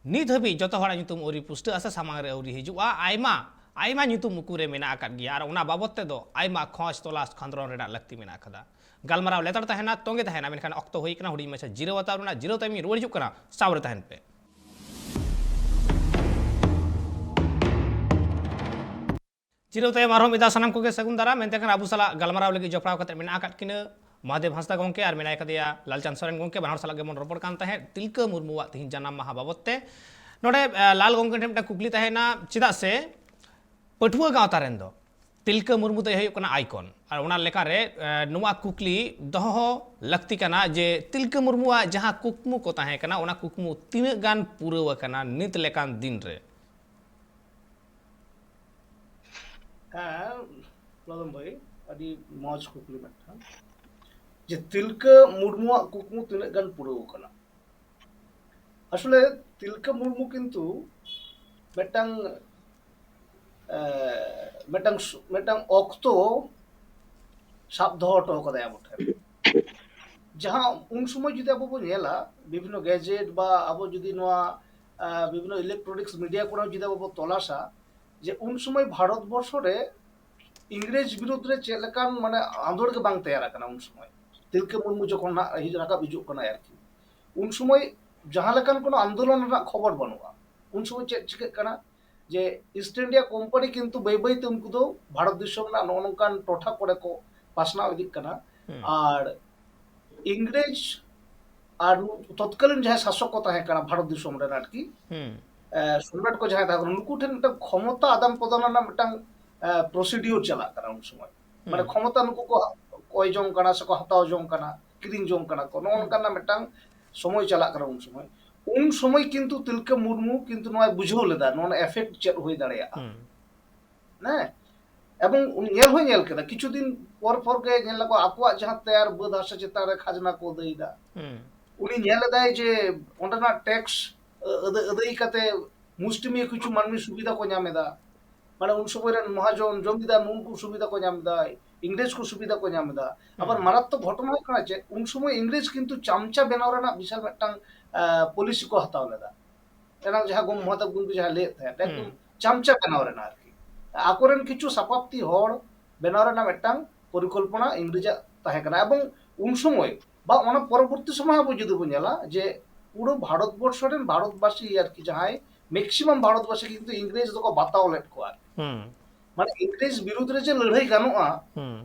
ᱱᱤᱛ ᱦᱟᱹᱵᱤᱡ ᱡᱚᱛᱚ ᱦᱚᱲᱟᱜ ᱧᱩᱛᱩᱢ ᱟᱹᱣᱨᱤ ᱯᱩᱥᱴᱟᱹᱜᱼᱟ ᱥᱮ ᱥᱟᱢᱟᱝ ᱨᱮ ᱟᱹᱣᱨᱤ ᱦᱤᱡᱩᱜᱼᱟ᱾ ᱟᱭᱢᱟ ᱟᱭᱢᱟ ᱧᱩᱛᱩᱢ ᱩᱠᱩᱨᱮ ᱢᱮᱱᱟᱜ ᱟᱠᱟᱫ ᱜᱮᱭᱟ, ᱟᱨ ᱚᱱᱟ ᱵᱟᱵᱚᱛ ᱛᱮᱫᱚ ᱟᱭᱢᱟ ᱠᱷᱚᱡᱽ ᱛᱚᱞᱟᱥ ᱠᱷᱚᱸᱫᱽᱨᱚᱱ ᱨᱮᱱᱟᱜ ᱞᱟᱹᱠᱛᱤ ᱢᱮᱱᱟᱜ ᱟᱠᱟᱫᱟ᱾ ᱜᱟᱞᱢᱟᱨᱟᱣ ᱞᱮᱛᱟᱲ ᱛᱟᱦᱮᱱᱟ, ᱛᱚᱸᱜᱮ ᱛᱟᱦᱮᱱᱟ᱾ ᱢᱮᱱᱠᱷᱟᱱ ᱚᱠᱛᱚ ᱦᱩᱭ ᱟᱠᱟᱱᱟ ᱦᱩᱰᱤᱧ ᱢᱟᱪᱷᱟ ᱡᱤᱨᱟᱹᱣ ᱦᱟᱛᱟᱣ ᱨᱮᱱᱟᱜ᱾ ᱡᱤᱨᱟᱹᱣ ᱛᱟᱭᱚᱢ ᱤᱧ ᱨᱩᱣᱟᱹᱲ ᱦᱤᱡᱩᱜ ᱠᱟᱱᱟ, ᱥᱟᱶ ᱨᱮ ᱛᱟᱦᱮᱱ ᱯᱮ᱾ ᱡᱤᱨᱟᱹᱣ ᱛᱟᱭᱚᱢ ᱟᱨᱦᱚᱸ ᱢᱤᱫ ᱫᱷᱟᱣ ᱥᱟᱱᱟᱢ ᱠᱚᱜᱮ ᱥᱟᱹᱜᱩᱱ ᱫᱟᱨᱟᱢ᱾ ᱢᱮᱱᱛᱮ ᱠᱷᱟᱱ ᱟᱵᱚ ᱥᱟᱞᱟᱜ ᱜᱟᱞᱢᱟᱨᱟᱣ ᱞᱟᱹᱜᱤᱫ ᱡᱚᱯᱲᱟᱣ ᱠᱟᱛᱮ ᱢᱮᱱᱟᱜ ᱟᱠᱟᱫ ᱠᱤᱱᱟᱹ ᱢᱚᱦᱟᱫᱮᱵ ᱦᱟᱸᱥᱫᱟ ᱜᱚᱢᱠᱮ ᱟᱨ ᱢᱮᱱᱟᱭ ᱠᱟᱫᱮᱭᱟ ᱞᱟᱞᱪᱟᱸᱫᱽ ᱥᱚᱨᱮᱱ ᱜᱚᱢᱠᱮ᱾ ᱵᱟᱱᱟ ᱦᱚᱲ ᱥᱟᱞᱟᱜ ᱜᱮᱵᱚᱱ ᱨᱚᱯᱚᱲ ᱠᱟᱱ ᱛᱟᱦᱮᱸᱫ ᱛᱤᱞᱠᱟᱹ ᱢᱩᱨᱢᱩᱣᱟᱜ ᱛᱤᱦᱤᱧ ᱡᱟᱱᱟᱢ ᱢᱟᱦᱟ ᱵᱟᱵᱚᱛ ᱛᱮ᱾ ᱱᱚᱰᱮ ᱞᱟᱞ ᱜᱚᱢᱠᱮ ᱴᱷᱮᱱ ᱢᱤᱫᱴᱟᱝ ᱠᱩᱠᱞᱤ ᱛᱟᱦᱮᱱᱟ, ᱪᱮᱫᱟᱜ ᱥᱮ ᱯᱟᱹᱴᱷᱩᱣᱟᱹ ᱜᱟᱶᱛᱟ ᱨᱮᱱ ᱫᱚ ᱛᱤᱞᱠᱟᱹ ᱢᱩᱨᱢᱩ ᱫᱚᱭ ᱦᱩᱭᱩᱜ ᱠᱟᱱᱟ ᱟᱭᱠᱚᱱ᱾ ᱟᱨ ᱚᱱᱟ ᱞᱮᱠᱟᱨᱮ ᱱᱚᱣᱟ ᱠᱩᱠᱞᱤ ᱫᱚᱦᱚ ᱞᱟᱹᱠᱛᱤ ᱠᱟᱱᱟ ᱡᱮ ᱛᱤᱞᱠᱟᱹ ᱢᱩᱨᱢᱩᱣᱟᱜ ᱡᱟᱦᱟᱸ ᱠᱩᱠᱢᱩ ᱠᱚ ᱛᱟᱦᱮᱸ ᱠᱟᱱᱟ, ᱚᱱᱟ ᱠᱩᱠᱢᱩ ᱛᱤᱱᱟᱹᱜ ᱜᱟᱱ ᱯᱩᱨᱟᱹᱣ ᱟᱠᱟᱱᱟ ᱱᱤᱛ ᱞᱮᱠᱟᱱ ᱫᱤᱱ ᱨᱮ? ᱦᱮᱸ, ᱞᱚᱫᱚᱱ ᱵᱷᱟᱹᱭ, ᱟᱹᱰᱤ ᱢᱚᱡᱽ ᱠᱩᱠᱞᱤ ᱢᱤᱫᱴᱟᱝ, ᱡᱮ ᱛᱤᱞᱠᱟᱹ ᱢᱩᱨᱢᱩᱣᱟᱜ ᱠᱩᱠᱢᱩ ᱛᱤᱱᱟᱹᱜ ᱜᱟᱱ ᱯᱩᱨᱟᱹᱣ ᱟᱠᱟᱱᱟ᱾ ᱟᱥᱚᱞᱮ ᱛᱤᱞᱠᱟᱹ ᱢᱩᱨᱢᱩ ᱠᱤᱱᱛᱩ ᱢᱤᱫᱴᱟᱝ ᱮ, ᱢᱤᱫᱴᱟᱝ ᱥᱩ- ᱢᱤᱫᱴᱟᱝ ᱚᱠᱛᱚ ᱥᱟᱵ ᱫᱚᱦᱚ ᱦᱚᱴᱚ ᱠᱟᱫᱟᱭ ᱟᱵᱚ ᱴᱷᱮᱱ᱾ ᱡᱟᱦᱟᱸ ᱩᱱ ᱥᱚᱢᱚᱭ ᱡᱩᱫᱤ ᱟᱵᱚ ᱵᱚᱱ ᱧᱮᱞᱟ, ᱵᱤᱵᱷᱤᱱᱱᱚ ᱜᱮᱡᱮᱴ ᱵᱟ ᱟᱵᱚ ᱡᱩᱫᱤ ᱱᱚᱣᱟ ᱵᱤᱵᱷᱤᱱᱱᱚ ᱤᱞᱮᱠᱴᱨᱚᱱᱤᱠᱥ ᱢᱤᱰᱤᱭᱟ ᱠᱚᱨᱮ ᱡᱩᱫᱤ ᱟᱵᱚ ᱵᱚᱱ ᱛᱚᱞᱟᱥᱟ, ᱡᱮ ᱩᱱ ᱥᱚᱢᱚᱭ ᱵᱷᱟᱨᱚᱛ ᱵᱚᱨᱥᱚ ᱨᱮ ᱤᱝᱨᱮᱡᱽ ᱵᱤᱨᱩᱫᱽ ᱨᱮ ᱪᱮᱫ ᱞᱮᱠᱟᱱ ᱢᱟᱱᱮ ᱟᱸᱫᱳᱲ ᱜᱮ ᱵᱟᱝ ᱛᱮᱭᱟᱨ ᱟᱠᱟᱱᱟ ᱩᱱ ᱥᱚᱢᱚᱭ᱾ ᱛᱤᱞᱠᱟᱹ ᱢᱩᱨᱢᱩ ᱡᱚᱠᱷᱚᱱ ᱦᱟᱸᱜ ᱦᱤᱡᱩᱜ ᱨᱟᱠᱟᱵ ᱦᱤᱡᱩᱜ ᱠᱟᱱᱟᱭ ᱟᱨᱠᱤ, ᱩᱱ ᱥᱚᱢᱚᱭ ᱡᱟᱦᱟᱸ ᱞᱮᱠᱟᱱ ᱠᱳᱱᱳ ᱟᱱᱫᱳᱞᱚᱱ ᱨᱮᱱᱟᱜ ᱠᱷᱚᱵᱚᱨ ᱵᱟᱹᱱᱩᱜᱼᱟ᱾ ᱩᱱ ᱥᱚᱢᱚᱭ ᱪᱮᱫ ᱪᱤᱠᱟᱹᱜ ᱠᱟᱱᱟ, ᱡᱮ ᱤᱥᱴ ᱤᱱᱰᱤᱭᱟ ᱠᱳᱢᱯᱟᱱᱤ ᱠᱤᱱᱛᱩ ᱵᱟᱹᱭ ᱵᱟᱹᱭᱛᱮ ᱩᱱᱠᱩ ᱫᱚ ᱵᱷᱟᱨᱚᱛ ᱫᱤᱥᱚᱢ ᱨᱮᱱᱟᱜ ᱱᱚᱜᱼᱚ ᱱᱚᱝᱠᱟᱱ ᱴᱚᱴᱷᱟ ᱠᱚᱨᱮ ᱠᱚ ᱯᱟᱥᱱᱟᱣ ᱤᱫᱤᱜ ᱠᱟᱱᱟ᱾ ᱟᱨ ᱤᱝᱨᱮᱡᱽ ᱟᱨ ᱛᱚᱛᱠᱟᱞᱤᱱ ᱡᱟᱦᱟᱸᱭ ᱥᱟᱥᱚᱠ ᱠᱚ ᱛᱟᱦᱮᱸ ᱠᱟᱱᱟ ᱵᱷᱟᱨᱚᱛ ᱫᱤᱥᱚᱢ ᱨᱮᱱ ᱟᱨᱠᱤ, ᱥᱚᱢᱨᱟᱴ ᱠᱚ ᱡᱟᱦᱟᱸᱭ ᱛᱟᱦᱮᱸ ᱠᱟᱱᱟ, ᱱᱩᱠᱩ ᱴᱷᱮᱱ ᱢᱤᱫᱴᱟᱝ ᱠᱷᱚᱢᱚᱛᱟ ᱟᱫᱟᱱ ᱯᱨᱚᱫᱟᱱ ᱨᱮᱱᱟᱜ ᱢᱤᱫᱴᱟᱝ ᱯᱨᱚᱥᱤᱰᱤᱭᱳᱨ ᱪᱟᱞᱟᱜ ᱠᱟᱱᱟ ᱩᱱ ᱥᱚᱢᱚᱭ᱾ ᱢᱟᱱᱮ ᱠᱷᱚᱢᱚᱛᱟ ᱱᱩᱠᱩ ᱠᱚ ᱠᱚᱭ ᱡᱚᱝ ᱠᱟᱱᱟ ᱥᱮᱠᱚ ᱦᱟᱛᱟᱣ ᱡᱚᱝ ᱠᱟᱱᱟ, ᱠᱤᱨᱤᱧ ᱡᱚᱝ ᱠᱟᱱᱟ ᱠᱚ, ᱱᱚᱜᱼᱚ ᱱᱚᱝᱠᱟᱱᱟᱜ ᱢᱤᱫᱴᱟᱝ ᱥᱚᱢᱚᱭ ᱪᱟᱞᱟᱜ ᱠᱟᱱᱟ ᱩᱱ ᱥᱚᱢᱚᱭ᱾ ᱩᱱ ᱥᱚᱢᱚᱭ ᱠᱤᱱᱛᱩ ᱛᱤᱞᱠᱟᱹ ᱢᱩᱨᱢᱩ ᱠᱤᱱᱛᱩ ᱱᱚᱣᱟᱭ ᱵᱩᱡᱷᱟᱹᱣ ᱞᱮᱫᱟ ᱱᱚᱣᱟ ᱮᱯᱷᱮᱠᱴ ᱪᱮᱫ ᱦᱩᱭ ᱫᱟᱲᱮᱭᱟᱜᱼᱟ᱾ ᱦᱮᱸ, ᱮᱵᱚᱝ ᱩᱱᱤ ᱧᱮᱞ ᱦᱚᱸᱭ ᱧᱮᱞ ᱠᱮᱫᱟ, ᱠᱤᱪᱷᱩ ᱫᱤᱱ ᱯᱚᱨ ᱯᱚᱨ ᱜᱮ ᱧᱮᱞ ᱞᱮᱠᱚ ᱟᱠᱚᱣᱟᱜ ᱡᱟᱦᱟᱸ ᱛᱮᱭᱟᱨ ᱵᱟᱹᱫ ᱦᱟᱥᱟ ᱪᱮᱛᱟᱱ ᱨᱮ ᱠᱷᱟᱡᱽᱱᱟ ᱠᱚ ᱟᱹᱫᱟᱹᱭᱮᱫᱟ᱾ ᱩᱱᱤ ᱧᱮᱞ ᱮᱫᱟᱭ ᱡᱮ ᱚᱸᱰᱮᱱᱟᱜ ᱴᱮᱠᱥ ᱟᱹᱫᱟᱹᱭ ᱠᱟᱛᱮ ᱢᱩᱥᱴᱤᱢᱤᱭᱟᱹ ᱠᱤᱪᱷᱩ ᱢᱟᱹᱱᱢᱤ ᱥᱩᱵᱤᱫᱷᱟ ᱠᱚ ᱧᱟᱢ ᱮᱫᱟ᱾ ᱢᱟᱱᱮ ᱩᱱ ᱥᱚᱢᱚᱭ ᱨᱮᱱ ᱢᱚᱦᱟᱡᱚᱱ ᱡᱚᱢᱤᱫᱟᱨ ᱱᱩᱠᱩ ᱥᱩᱵᱤᱫᱷᱟ ᱠᱚ ᱧᱟᱢ ᱮᱫᱟ, ᱤᱝᱨᱮᱡᱽ ᱠᱚ ᱥᱩᱵᱤᱫᱷᱟ ᱠᱚ ᱧᱟᱢ ᱮᱫᱟ᱾ ᱟᱵᱟᱨ ᱢᱟᱨᱟᱛᱛᱚᱠ ᱜᱷᱚᱴᱚᱱᱟ ᱦᱩᱭᱩᱜ ᱠᱟᱱᱟ ᱪᱮᱫ, ᱩᱱ ᱥᱚᱢᱚᱭ ᱤᱝᱨᱮᱡᱽ ᱠᱤᱱᱛᱩ ᱪᱟᱢᱪᱟ ᱵᱮᱱᱟᱣ ᱨᱮᱱᱟᱜ ᱵᱤᱥᱟᱞ ᱢᱤᱫᱴᱟᱝ ᱯᱚᱞᱤᱥᱤ ᱠᱚ ᱦᱟᱛᱟᱣ ᱞᱮᱫᱟ᱾ ᱮᱱᱟᱝ ᱡᱟᱦᱟᱸ ᱜᱚᱢ ᱢᱚᱦᱚᱛᱮᱵ ᱜᱚᱢᱠᱮ ᱡᱟᱦᱟᱸ ᱞᱟᱹᱭᱮᱫ ᱛᱟᱦᱮᱸᱫ, ᱮᱠᱫᱚᱢ ᱪᱟᱢᱪᱟ ᱵᱮᱱᱟᱣ ᱨᱮᱱᱟᱜ ᱟᱨᱠᱤ, ᱟᱠᱚᱨᱮᱱ ᱠᱤᱪᱷᱩ ᱥᱟᱯᱟᱯᱛᱤ ᱦᱚᱲ ᱵᱮᱱᱟᱣ ᱨᱮᱱᱟᱜ ᱢᱤᱫᱴᱟᱝ ᱯᱚᱨᱤᱠᱚᱞᱯᱚᱱᱟ ᱤᱝᱨᱮᱡᱟᱜ ᱛᱟᱦᱮᱸ ᱠᱟᱱᱟ᱾ ᱮᱵᱚᱝ ᱩᱱ ᱥᱚᱢᱚᱭ ᱵᱟ ᱚᱱᱟ ᱯᱚᱨᱚᱵᱚᱨᱛᱤ ᱥᱚᱢᱚᱭ ᱟᱵᱚ ᱡᱩᱫᱤ ᱵᱚᱱ ᱧᱮᱞᱟ ᱡᱮ ᱯᱩᱨᱟᱹ ᱵᱷᱟᱨᱚᱛ ᱵᱚᱨᱥᱚ ᱨᱮᱱ ᱵᱷᱟᱨᱚᱛᱵᱟᱥᱤ ᱟᱨᱠᱤ ᱡᱟᱦᱟᱸᱭ ᱢᱮᱠᱥᱤᱢᱟᱢ ᱵᱷᱟᱨᱚᱛᱵᱟᱥᱤ ᱠᱤᱱᱛᱩ ᱤᱝᱨᱮᱡᱽ ᱫᱚᱠᱚ ᱵᱟᱛᱟᱣ ᱞᱮᱫ ᱠᱚᱣᱟ ᱟᱨᱠᱤ᱾ ᱢᱟᱱᱮ ᱤᱝᱨᱮᱡᱽ ᱵᱤᱨᱩᱫᱽ ᱨᱮ ᱡᱮ ᱞᱟᱹᱲᱦᱟᱹᱭ ᱜᱟᱱᱚᱜᱼᱟ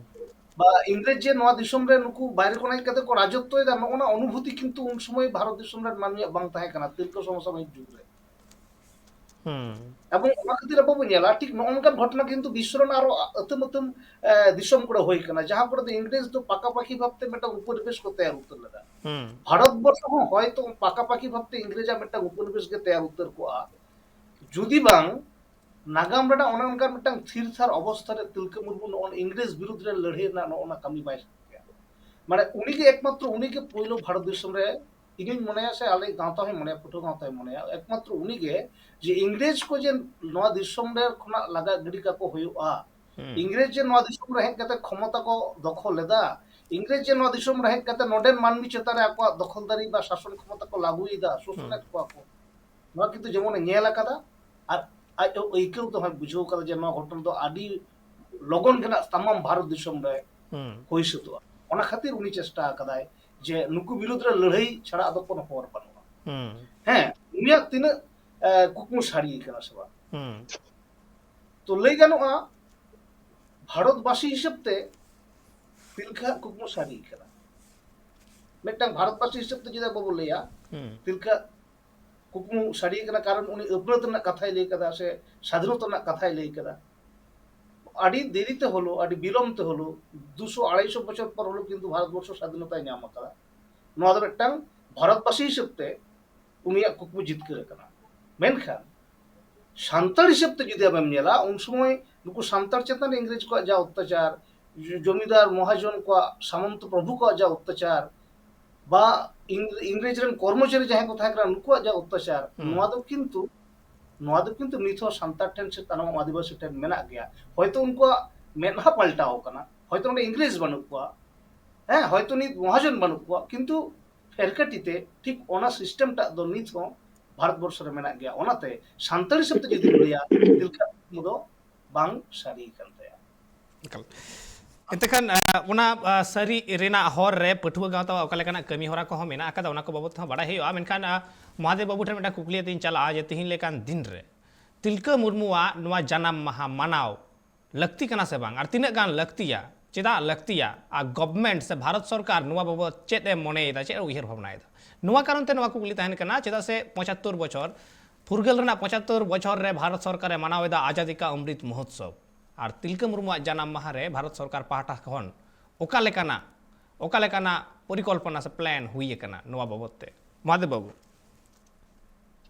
ᱵᱟ ᱤᱝᱨᱮᱡᱽ ᱡᱮ ᱱᱚᱣᱟ ᱫᱤᱥᱚᱢ ᱨᱮ ᱱᱩᱠᱩ ᱵᱟᱭᱨᱮ ᱠᱷᱚᱱ ᱦᱮᱡ ᱠᱟᱛᱮ ᱠᱚ ᱨᱟᱡᱚᱛᱛᱚᱭᱮᱫᱟ, ᱱᱚᱜᱼᱚ ᱱᱟ ᱚᱱᱩᱵᱷᱩᱛᱤ ᱠᱤᱱᱛᱩ ᱩᱱ ᱥᱚᱢᱚᱭ ᱵᱷᱟᱨᱚᱛ ᱫᱤᱥᱚᱢ ᱨᱮᱱ ᱢᱟᱹᱱᱢᱤᱭᱟᱜ ᱵᱟᱝ ᱛᱟᱦᱮᱸ ᱠᱟᱱᱟ ᱛᱤᱞᱠᱟᱹ ᱥᱚᱢᱚᱥᱟᱢᱚᱭᱤᱠ ᱡᱩᱜᱽ ᱨᱮ᱾ ᱦᱩᱸ᱾ ᱮᱵᱚᱝ ᱚᱱᱟ ᱠᱷᱟᱹᱛᱤᱨ ᱟᱵᱚ ᱵᱚᱱ ᱧᱮᱞᱟ, ᱴᱷᱤᱠ ᱱᱚᱜᱼᱚ ᱱᱚᱝᱠᱟᱱ ᱜᱷᱚᱴᱚᱱᱟ ᱠᱤᱱᱛᱩ ᱵᱤᱥᱥᱚ ᱨᱮᱱᱟᱜ ᱟᱨᱚ ᱟᱹᱛᱩᱢ ᱟᱹᱛᱩᱢ, ᱮ, ᱫᱤᱥᱚᱢ ᱠᱚᱨᱮ ᱦᱩᱭ ᱠᱟᱱᱟ, ᱡᱟᱦᱟᱸ ᱠᱚᱨᱮ ᱫᱚ ᱤᱝᱨᱮᱡᱽ ᱫᱚ ᱯᱟᱠᱟᱯᱟᱠᱤ ᱵᱷᱟᱵᱛᱮ ᱢᱤᱫᱴᱟᱝ ᱩᱯᱚᱱᱤᱵᱮᱥ ᱠᱚ ᱛᱮᱭᱟᱨ ᱩᱛᱟᱹᱨ ᱞᱮᱫᱟ᱾ ᱦᱩᱸ᱾ ᱵᱷᱟᱨᱚᱛ ᱵᱚᱨᱥᱚ ᱦᱚᱸ ᱦᱚᱭᱛᱚ ᱯᱟᱠᱟᱯᱟᱠᱤ ᱵᱷᱟᱵᱛᱮ ᱤᱝᱨᱮᱡᱟᱜ ᱢᱤᱫᱴᱟᱝ ᱩᱯᱚᱱᱤᱵᱮᱥ ᱜᱮ ᱛᱮᱭᱟᱨ ᱩᱛᱟᱹᱨ ᱠᱚᱜᱼᱟ, ᱡᱩᱫᱤ ᱵᱟᱝ ᱱᱟᱜᱟᱢ ᱨᱮᱱᱟᱜ ᱚᱱᱮ ᱚᱱᱠᱟᱱ ᱢᱤᱫᱴᱟᱝ ᱛᱷᱤᱨ ᱛᱷᱟᱨ ᱚᱵᱚᱥᱛᱷᱟ ᱨᱮ ᱛᱤᱞᱠᱟᱹ ᱢᱩᱨᱢᱩ ᱱᱚᱜᱼᱚ ᱤᱝᱨᱮᱡᱽ ᱵᱤᱨᱩᱫᱽ ᱨᱮ ᱞᱟᱹᱲᱦᱟᱹᱭ ᱨᱮᱱᱟᱜ ᱱᱚᱜᱼᱚ ᱱᱟ ᱠᱟᱹᱢᱤ ᱵᱟᱭ ᱥᱟᱵ ᱠᱮᱭᱟ᱾ ᱢᱟᱱᱮ ᱩᱱᱤᱜᱮ ᱮᱠᱢᱟᱛᱨᱚ, ᱩᱱᱤᱜᱮ ᱯᱳᱭᱞᱳ ᱵᱷᱟᱨᱚᱛ ᱫᱤᱥᱚᱢ ᱨᱮ, ᱤᱧᱤᱧ ᱢᱚᱱᱮᱭᱟ ᱥᱮ ᱟᱞᱮ ᱜᱟᱶᱛᱟ ᱦᱚᱸᱭ ᱢᱚᱱᱮᱭᱟ, ᱯᱟᱹᱴᱷᱩᱣᱟᱹ ᱜᱟᱶᱛᱟᱭ ᱢᱚᱱᱮᱭᱟ, ᱮᱠᱢᱟᱛᱨᱚ ᱩᱱᱤᱜᱮ ᱡᱮ ᱤᱝᱨᱮᱡᱽ ᱠᱚ ᱡᱮ ᱱᱚᱣᱟ ᱫᱤᱥᱚᱢ ᱨᱮ ᱠᱷᱚᱱᱟᱜ ᱞᱟᱜᱟ ᱜᱤᱰᱤ ᱠᱟᱠᱚ ᱦᱩᱭᱩᱜᱼᱟ, ᱦᱩᱸ᱾ ᱤᱝᱨᱮᱡᱽ ᱡᱮ ᱱᱚᱣᱟ ᱫᱤᱥᱚᱢ ᱨᱮ ᱦᱮᱡ ᱠᱟᱛᱮ ᱠᱷᱚᱢᱚᱛᱟ ᱠᱚ ᱫᱚᱠᱷᱚᱞ ᱞᱮᱫᱟ, ᱤᱝᱨᱮᱡᱽ ᱡᱮ ᱱᱚᱣᱟ ᱫᱤᱥᱚᱢ ᱨᱮ ᱦᱮᱡ ᱠᱟᱛᱮ ᱱᱚᱰᱮᱱ ᱢᱟᱹᱱᱢᱤ ᱪᱮᱛᱟᱱ ᱨᱮ ᱟᱠᱚᱣᱟᱜ ᱫᱚᱠᱷᱚᱞᱫᱟᱨᱤ ᱵᱟ ᱥᱟᱥᱚᱱ ᱠᱷᱚᱢᱚᱛᱟ ᱠᱚ ᱞᱟᱹᱜᱩᱭᱮᱫᱟ, ᱥᱳᱥᱚᱱᱮᱫ ᱦᱩᱸ᱾ ᱠᱚᱣᱟ ᱠᱚ, ᱱᱚᱣᱟ ᱠᱤᱱᱛᱩ ᱡᱮᱢᱚᱱᱮ ᱧᱮᱞ ᱟᱠᱟᱫᱟ, ᱟᱨ ᱟᱡ ᱟᱹᱭᱠᱟᱹᱣ ᱛᱮᱦᱚᱸᱭ ᱵᱩᱡᱷᱟᱹᱣ ᱠᱟᱫᱟ ᱡᱮ ᱱᱚᱣᱟ ᱜᱷᱚᱴᱚᱱ ᱫᱚ ᱟᱹᱰᱤ ᱞᱚᱜᱚᱱ ᱜᱮ ᱱᱟᱜ ᱥᱟᱱᱟᱢ ᱵᱷᱟᱨᱚᱛ ᱫᱤᱥᱚᱢ ᱨᱮ ᱦᱩᱸ᱾ ᱦᱩᱭ ᱥᱟᱹᱛᱚᱜᱼᱟ᱾ ᱚᱱᱟ ᱠᱷᱟᱹᱛᱤᱨ ᱩᱱᱤ ᱪᱮᱥᱴᱟ ᱟᱠᱟᱫᱟᱭ ᱡᱮ ᱱᱩᱠᱩ ᱵᱤᱨᱩᱫᱽ ᱨᱮ ᱞᱟᱹᱲᱦᱟᱹᱭ ᱪᱷᱟᱲᱟ ᱟᱫᱚ ᱠᱳᱱᱳ ᱦᱚᱨ ᱵᱟᱹᱱᱩᱜᱼᱟ᱾ ᱦᱩᱸ᱾ ᱦᱮᱸ, ᱩᱱᱤᱭᱟᱜ ᱛᱤᱱᱟᱹᱜ, ᱮ, ᱠᱩᱠᱢᱩ ᱥᱟᱹᱨᱤ ᱠᱟᱱᱟ ᱥᱮ ᱵᱟᱝ? ᱦᱩᱸ᱾ ᱛᱚ ᱞᱟᱹᱭ ᱜᱟᱱᱚᱜᱼᱟ, ᱵᱷᱟᱨᱚᱛᱵᱟᱥᱤ ᱦᱤᱥᱟᱹᱵ ᱛᱮ ᱛᱤᱞᱠᱟᱹᱣᱟᱜ ᱠᱩᱠᱢᱩ ᱥᱟᱹᱨᱤ ᱠᱟᱱᱟ᱾ ᱢᱤᱫᱴᱟᱝ ᱵᱷᱟᱨᱚᱛᱵᱟᱥᱤ ᱦᱤᱥᱟᱹᱵ ᱛᱮ ᱡᱩᱫᱤ ᱟᱵᱚ ᱵᱚᱱ ᱞᱟᱹᱭᱟ, ᱦᱩᱸ᱾ ᱛᱤᱞᱠᱟᱹᱣᱟᱜ ᱠᱩᱠᱢᱩ ᱥᱟᱹᱨᱤ ᱠᱟᱱᱟ, ᱠᱟᱨᱚᱱ ᱩᱱᱤ ᱟᱹᱯᱱᱟᱹᱛ ᱨᱮᱱᱟᱜ ᱠᱟᱛᱷᱟᱭ ᱞᱟᱹᱭ ᱠᱟᱫᱟ ᱥᱮ ᱥᱟᱫᱷᱤᱱᱚᱛᱟ ᱨᱮᱱᱟᱜ ᱠᱟᱛᱷᱟᱭ ᱞᱟᱹᱭ ᱠᱟᱫᱟ᱾ ᱟᱹᱰᱤ ᱫᱮᱨᱤᱛᱮ ᱦᱚᱞᱳ, ᱟᱹᱰᱤ ᱵᱤᱞᱚᱢ ᱛᱮ ᱦᱚᱞᱳ, ᱫᱩᱥᱚ ᱟᱲᱟᱭᱥᱚ ᱵᱚᱪᱷᱚᱨ ᱯᱚᱨ ᱦᱚᱞᱳ ᱠᱤᱱᱛᱩ ᱵᱷᱟᱨᱚᱛ ᱵᱚᱨᱥᱚ ᱥᱟᱫᱷᱤᱱᱚᱛᱟᱭ ᱧᱟᱢ ᱟᱠᱟᱫᱟ᱾ ᱱᱚᱣᱟ ᱫᱚ ᱢᱤᱫᱴᱟᱝ ᱵᱷᱟᱨᱚᱛᱵᱟᱥᱤ ᱦᱤᱥᱟᱹᱵ ᱛᱮ ᱩᱱᱤᱭᱟᱜ ᱠᱩᱠᱢᱩ ᱡᱤᱛᱠᱟᱹᱨ ᱟᱠᱟᱱᱟ᱾ ᱢᱮᱱᱠᱷᱟᱱ ᱥᱟᱱᱛᱟᱲ ᱦᱤᱥᱟᱹᱵ ᱛᱮ ᱡᱩᱫᱤ ᱟᱵᱮᱢ ᱧᱮᱞᱟ, ᱩᱱ ᱥᱚᱢᱚᱭ ᱱᱩᱠᱩ ᱥᱟᱱᱛᱟᱲ ᱪᱮᱛᱟᱱ ᱨᱮ ᱤᱝᱨᱮᱡᱽ ᱠᱚᱣᱟᱜ ᱡᱟ ᱚᱛᱛᱟᱪᱟᱨ, ᱡᱚᱢᱤᱫᱟᱨ ᱢᱚᱦᱟᱡᱚᱱ ᱠᱚᱣᱟᱜ, ᱥᱟᱢᱚᱱᱛᱚ ᱯᱨᱚᱵᱷᱩ ᱠᱚᱣᱟᱜ ᱡᱟ ᱚᱛᱛᱟᱪᱟᱨ, ᱵᱟ ᱤᱝ-, ᱤᱝᱨᱮᱡᱽ ᱨᱮᱱ ᱠᱚᱨᱢᱚᱪᱟᱨᱤ ᱡᱟᱦᱟᱸᱭ ᱠᱚ ᱛᱟᱦᱮᱸ ᱠᱟᱱᱟ, ᱱᱩᱠᱩᱣᱟᱜ ᱡᱟ ᱚᱛᱛᱟᱪᱟᱨ, ᱦᱩᱸ᱾ ᱱᱚᱣᱟ ᱫᱚ ᱠᱤᱱᱛᱩ, ᱱᱚᱣᱟ ᱫᱚ ᱠᱤᱱᱛᱩ ᱱᱤᱛ ᱦᱚᱸ ᱥᱟᱱᱛᱟᱲ ᱴᱷᱮᱱ ᱥᱮ ᱛᱟᱭᱱᱚᱢ ᱟᱹᱫᱤᱵᱟᱹᱥᱤ ᱴᱷᱮᱱ ᱢᱮᱱᱟᱜ ᱜᱮᱭᱟ᱾ ᱦᱚᱭᱛᱳ ᱩᱱᱠᱩᱣᱟᱜ ᱢᱮᱫᱦᱟ ᱯᱟᱞᱴᱟᱣ ᱟᱠᱟᱱᱟ, ᱦᱚᱭᱛᱳ ᱱᱚᱰᱮ ᱤᱝᱨᱮᱡᱽ ᱵᱟᱹᱱᱩᱜ ᱠᱚᱣᱟ, ᱦᱮᱸ, ᱦᱚᱭᱛᱳ ᱱᱤᱛ ᱢᱚᱦᱟᱡᱚᱱ ᱵᱟᱹᱱᱩᱜ ᱠᱚᱣᱟ, ᱠᱤᱱᱛᱩ ᱯᱷᱮᱨᱠᱟᱴᱤ ᱛᱮ ᱴᱷᱤᱠ ᱚᱱᱟ system ᱴᱟᱜ ᱫᱚ ᱱᱤᱛ ᱦᱚᱸ ᱵᱷᱟᱨᱚᱛ ᱵᱚᱨᱥᱚ ᱨᱮ ᱢᱮᱱᱟᱜ ᱜᱮᱭᱟ᱾ ᱚᱱᱟᱛᱮ ᱥᱟᱱᱛᱟᱲ ᱦᱤᱥᱟᱹᱵ ᱛᱮ ᱡᱩᱫᱤ ᱵᱚᱱ ᱞᱟᱹᱭᱟ, ᱛᱤᱞᱠᱟᱹ ᱠᱩᱠᱢᱩ ᱫᱚ ᱵᱟᱝ ᱥᱟᱹᱨᱤ ᱠᱟᱱ ᱛᱟᱭᱟ᱾ ᱮᱠᱟᱞ᱾ ᱮᱱᱛᱮ ᱠᱷᱟᱱ, ᱟ, ᱚᱱᱟ, ᱟ, ᱥᱟᱹᱨᱤ ᱨᱮᱱᱟᱜ ᱦᱚᱨ ᱨᱮ ᱯᱟᱹᱴᱷᱩᱣᱟᱹ ᱜᱟᱶᱛᱟ ᱚᱠᱟ ᱞᱮᱠᱟᱱᱟᱜ ᱠᱟᱹᱢᱤ ᱦᱚᱨᱟ ᱠᱚᱦᱚᱸ ᱢᱮᱱᱟᱜ ᱟᱠᱟᱫᱟ, ᱚᱱᱟ ᱠᱚ ᱵᱟᱵᱚᱫ ᱛᱮᱦᱚᱸ ᱵᱟᱲᱟᱭ ᱦᱩᱭᱩᱜᱼᱟ᱾ ᱢᱮᱱᱠᱷᱟᱱ, ᱟ, ᱢᱚᱦᱟᱫᱮᱵ ᱵᱟᱹᱵᱩ ᱴᱷᱮᱱ ᱢᱤᱫᱴᱟᱝ ᱠᱩᱠᱞᱤ ᱟᱛᱮᱧ ᱪᱟᱞᱟᱜᱼᱟ ᱡᱮ ᱛᱤᱦᱤᱧ ᱞᱮᱠᱟᱱ ᱫᱤᱱ ᱨᱮ ᱛᱤᱞᱠᱟᱹ ᱢᱩᱨᱢᱩᱣᱟᱜ ᱱᱚᱣᱟ ᱡᱟᱱᱟᱢ ᱢᱟᱦᱟ ᱢᱟᱱᱟᱣ ᱞᱟᱹᱠᱛᱤ ᱠᱟᱱᱟ ᱥᱮ ᱵᱟᱝ? ᱟᱨ ᱛᱤᱱᱟᱹᱜ ᱜᱟᱱ ᱞᱟᱹᱠᱛᱤᱭᱟ? ᱪᱮᱫᱟᱜ ᱞᱟᱹᱠᱛᱤᱭᱟ? ᱟᱨ government ᱥᱮ ᱵᱷᱟᱨᱚᱛ ᱥᱚᱨᱠᱟᱨ ᱱᱚᱣᱟ ᱵᱟᱵᱚᱫ ᱪᱮᱫ ᱮ ᱢᱚᱱᱮᱭᱮᱫᱟ, ᱪᱮᱫ ᱮ ᱩᱭᱦᱟᱹᱨ ᱵᱷᱟᱵᱽᱱᱟᱭᱮᱫᱟ? ᱱᱚᱣᱟ ᱠᱟᱨᱚᱱ ᱛᱮ ᱱᱚᱣᱟ ᱠᱩᱠᱞᱤ ᱛᱟᱦᱮᱱ ᱠᱟᱱᱟ, ᱪᱮᱫᱟᱜ ᱥᱮ ᱯᱚᱸᱪᱟᱛᱛᱳᱨ ᱵᱚᱪᱷᱚᱨ ᱯᱷᱩᱨᱜᱟᱹᱞ ᱨᱮᱱᱟᱜ ᱯᱚᱸᱪᱟᱛᱛᱳᱨ ᱵᱚᱪᱷᱚᱨ ᱨᱮ ᱵᱷᱟᱨᱚᱛ ᱥᱚᱨᱠᱟᱨᱮ ᱢᱟᱱᱟᱣ ᱮᱫᱟ ᱟᱡᱟᱫᱤ ᱠᱟ ᱚᱢᱨᱤᱛ ᱢᱚᱦᱳᱛᱥᱚᱵᱽ᱾ ᱟᱨ ᱛᱤᱞᱠᱟᱹ ᱢᱩᱨᱢᱩᱣᱟᱜ ᱡᱟᱱᱟᱢ ᱢᱟᱦᱟ ᱨᱮ ᱵᱷᱟᱨᱚᱛ ᱥᱚᱨᱠᱟᱨ ᱯᱟᱦᱴᱟ ᱠᱷᱚᱱ ᱚᱠᱟ ᱞᱮᱠᱟᱱᱟᱜ, ᱚᱠᱟ ᱞᱮᱠᱟᱱᱟᱜ ᱯᱚᱨᱤᱠᱚᱞᱯᱚᱱᱟ ᱥᱮ ᱯᱞᱟᱱ ᱦᱩᱭ ᱟᱠᱟᱱᱟ ᱱᱚᱣᱟ ᱵᱟᱵᱚᱛ ᱛᱮ? ᱢᱚᱦᱟᱫᱮᱵ ᱵᱟᱹᱵᱩ᱾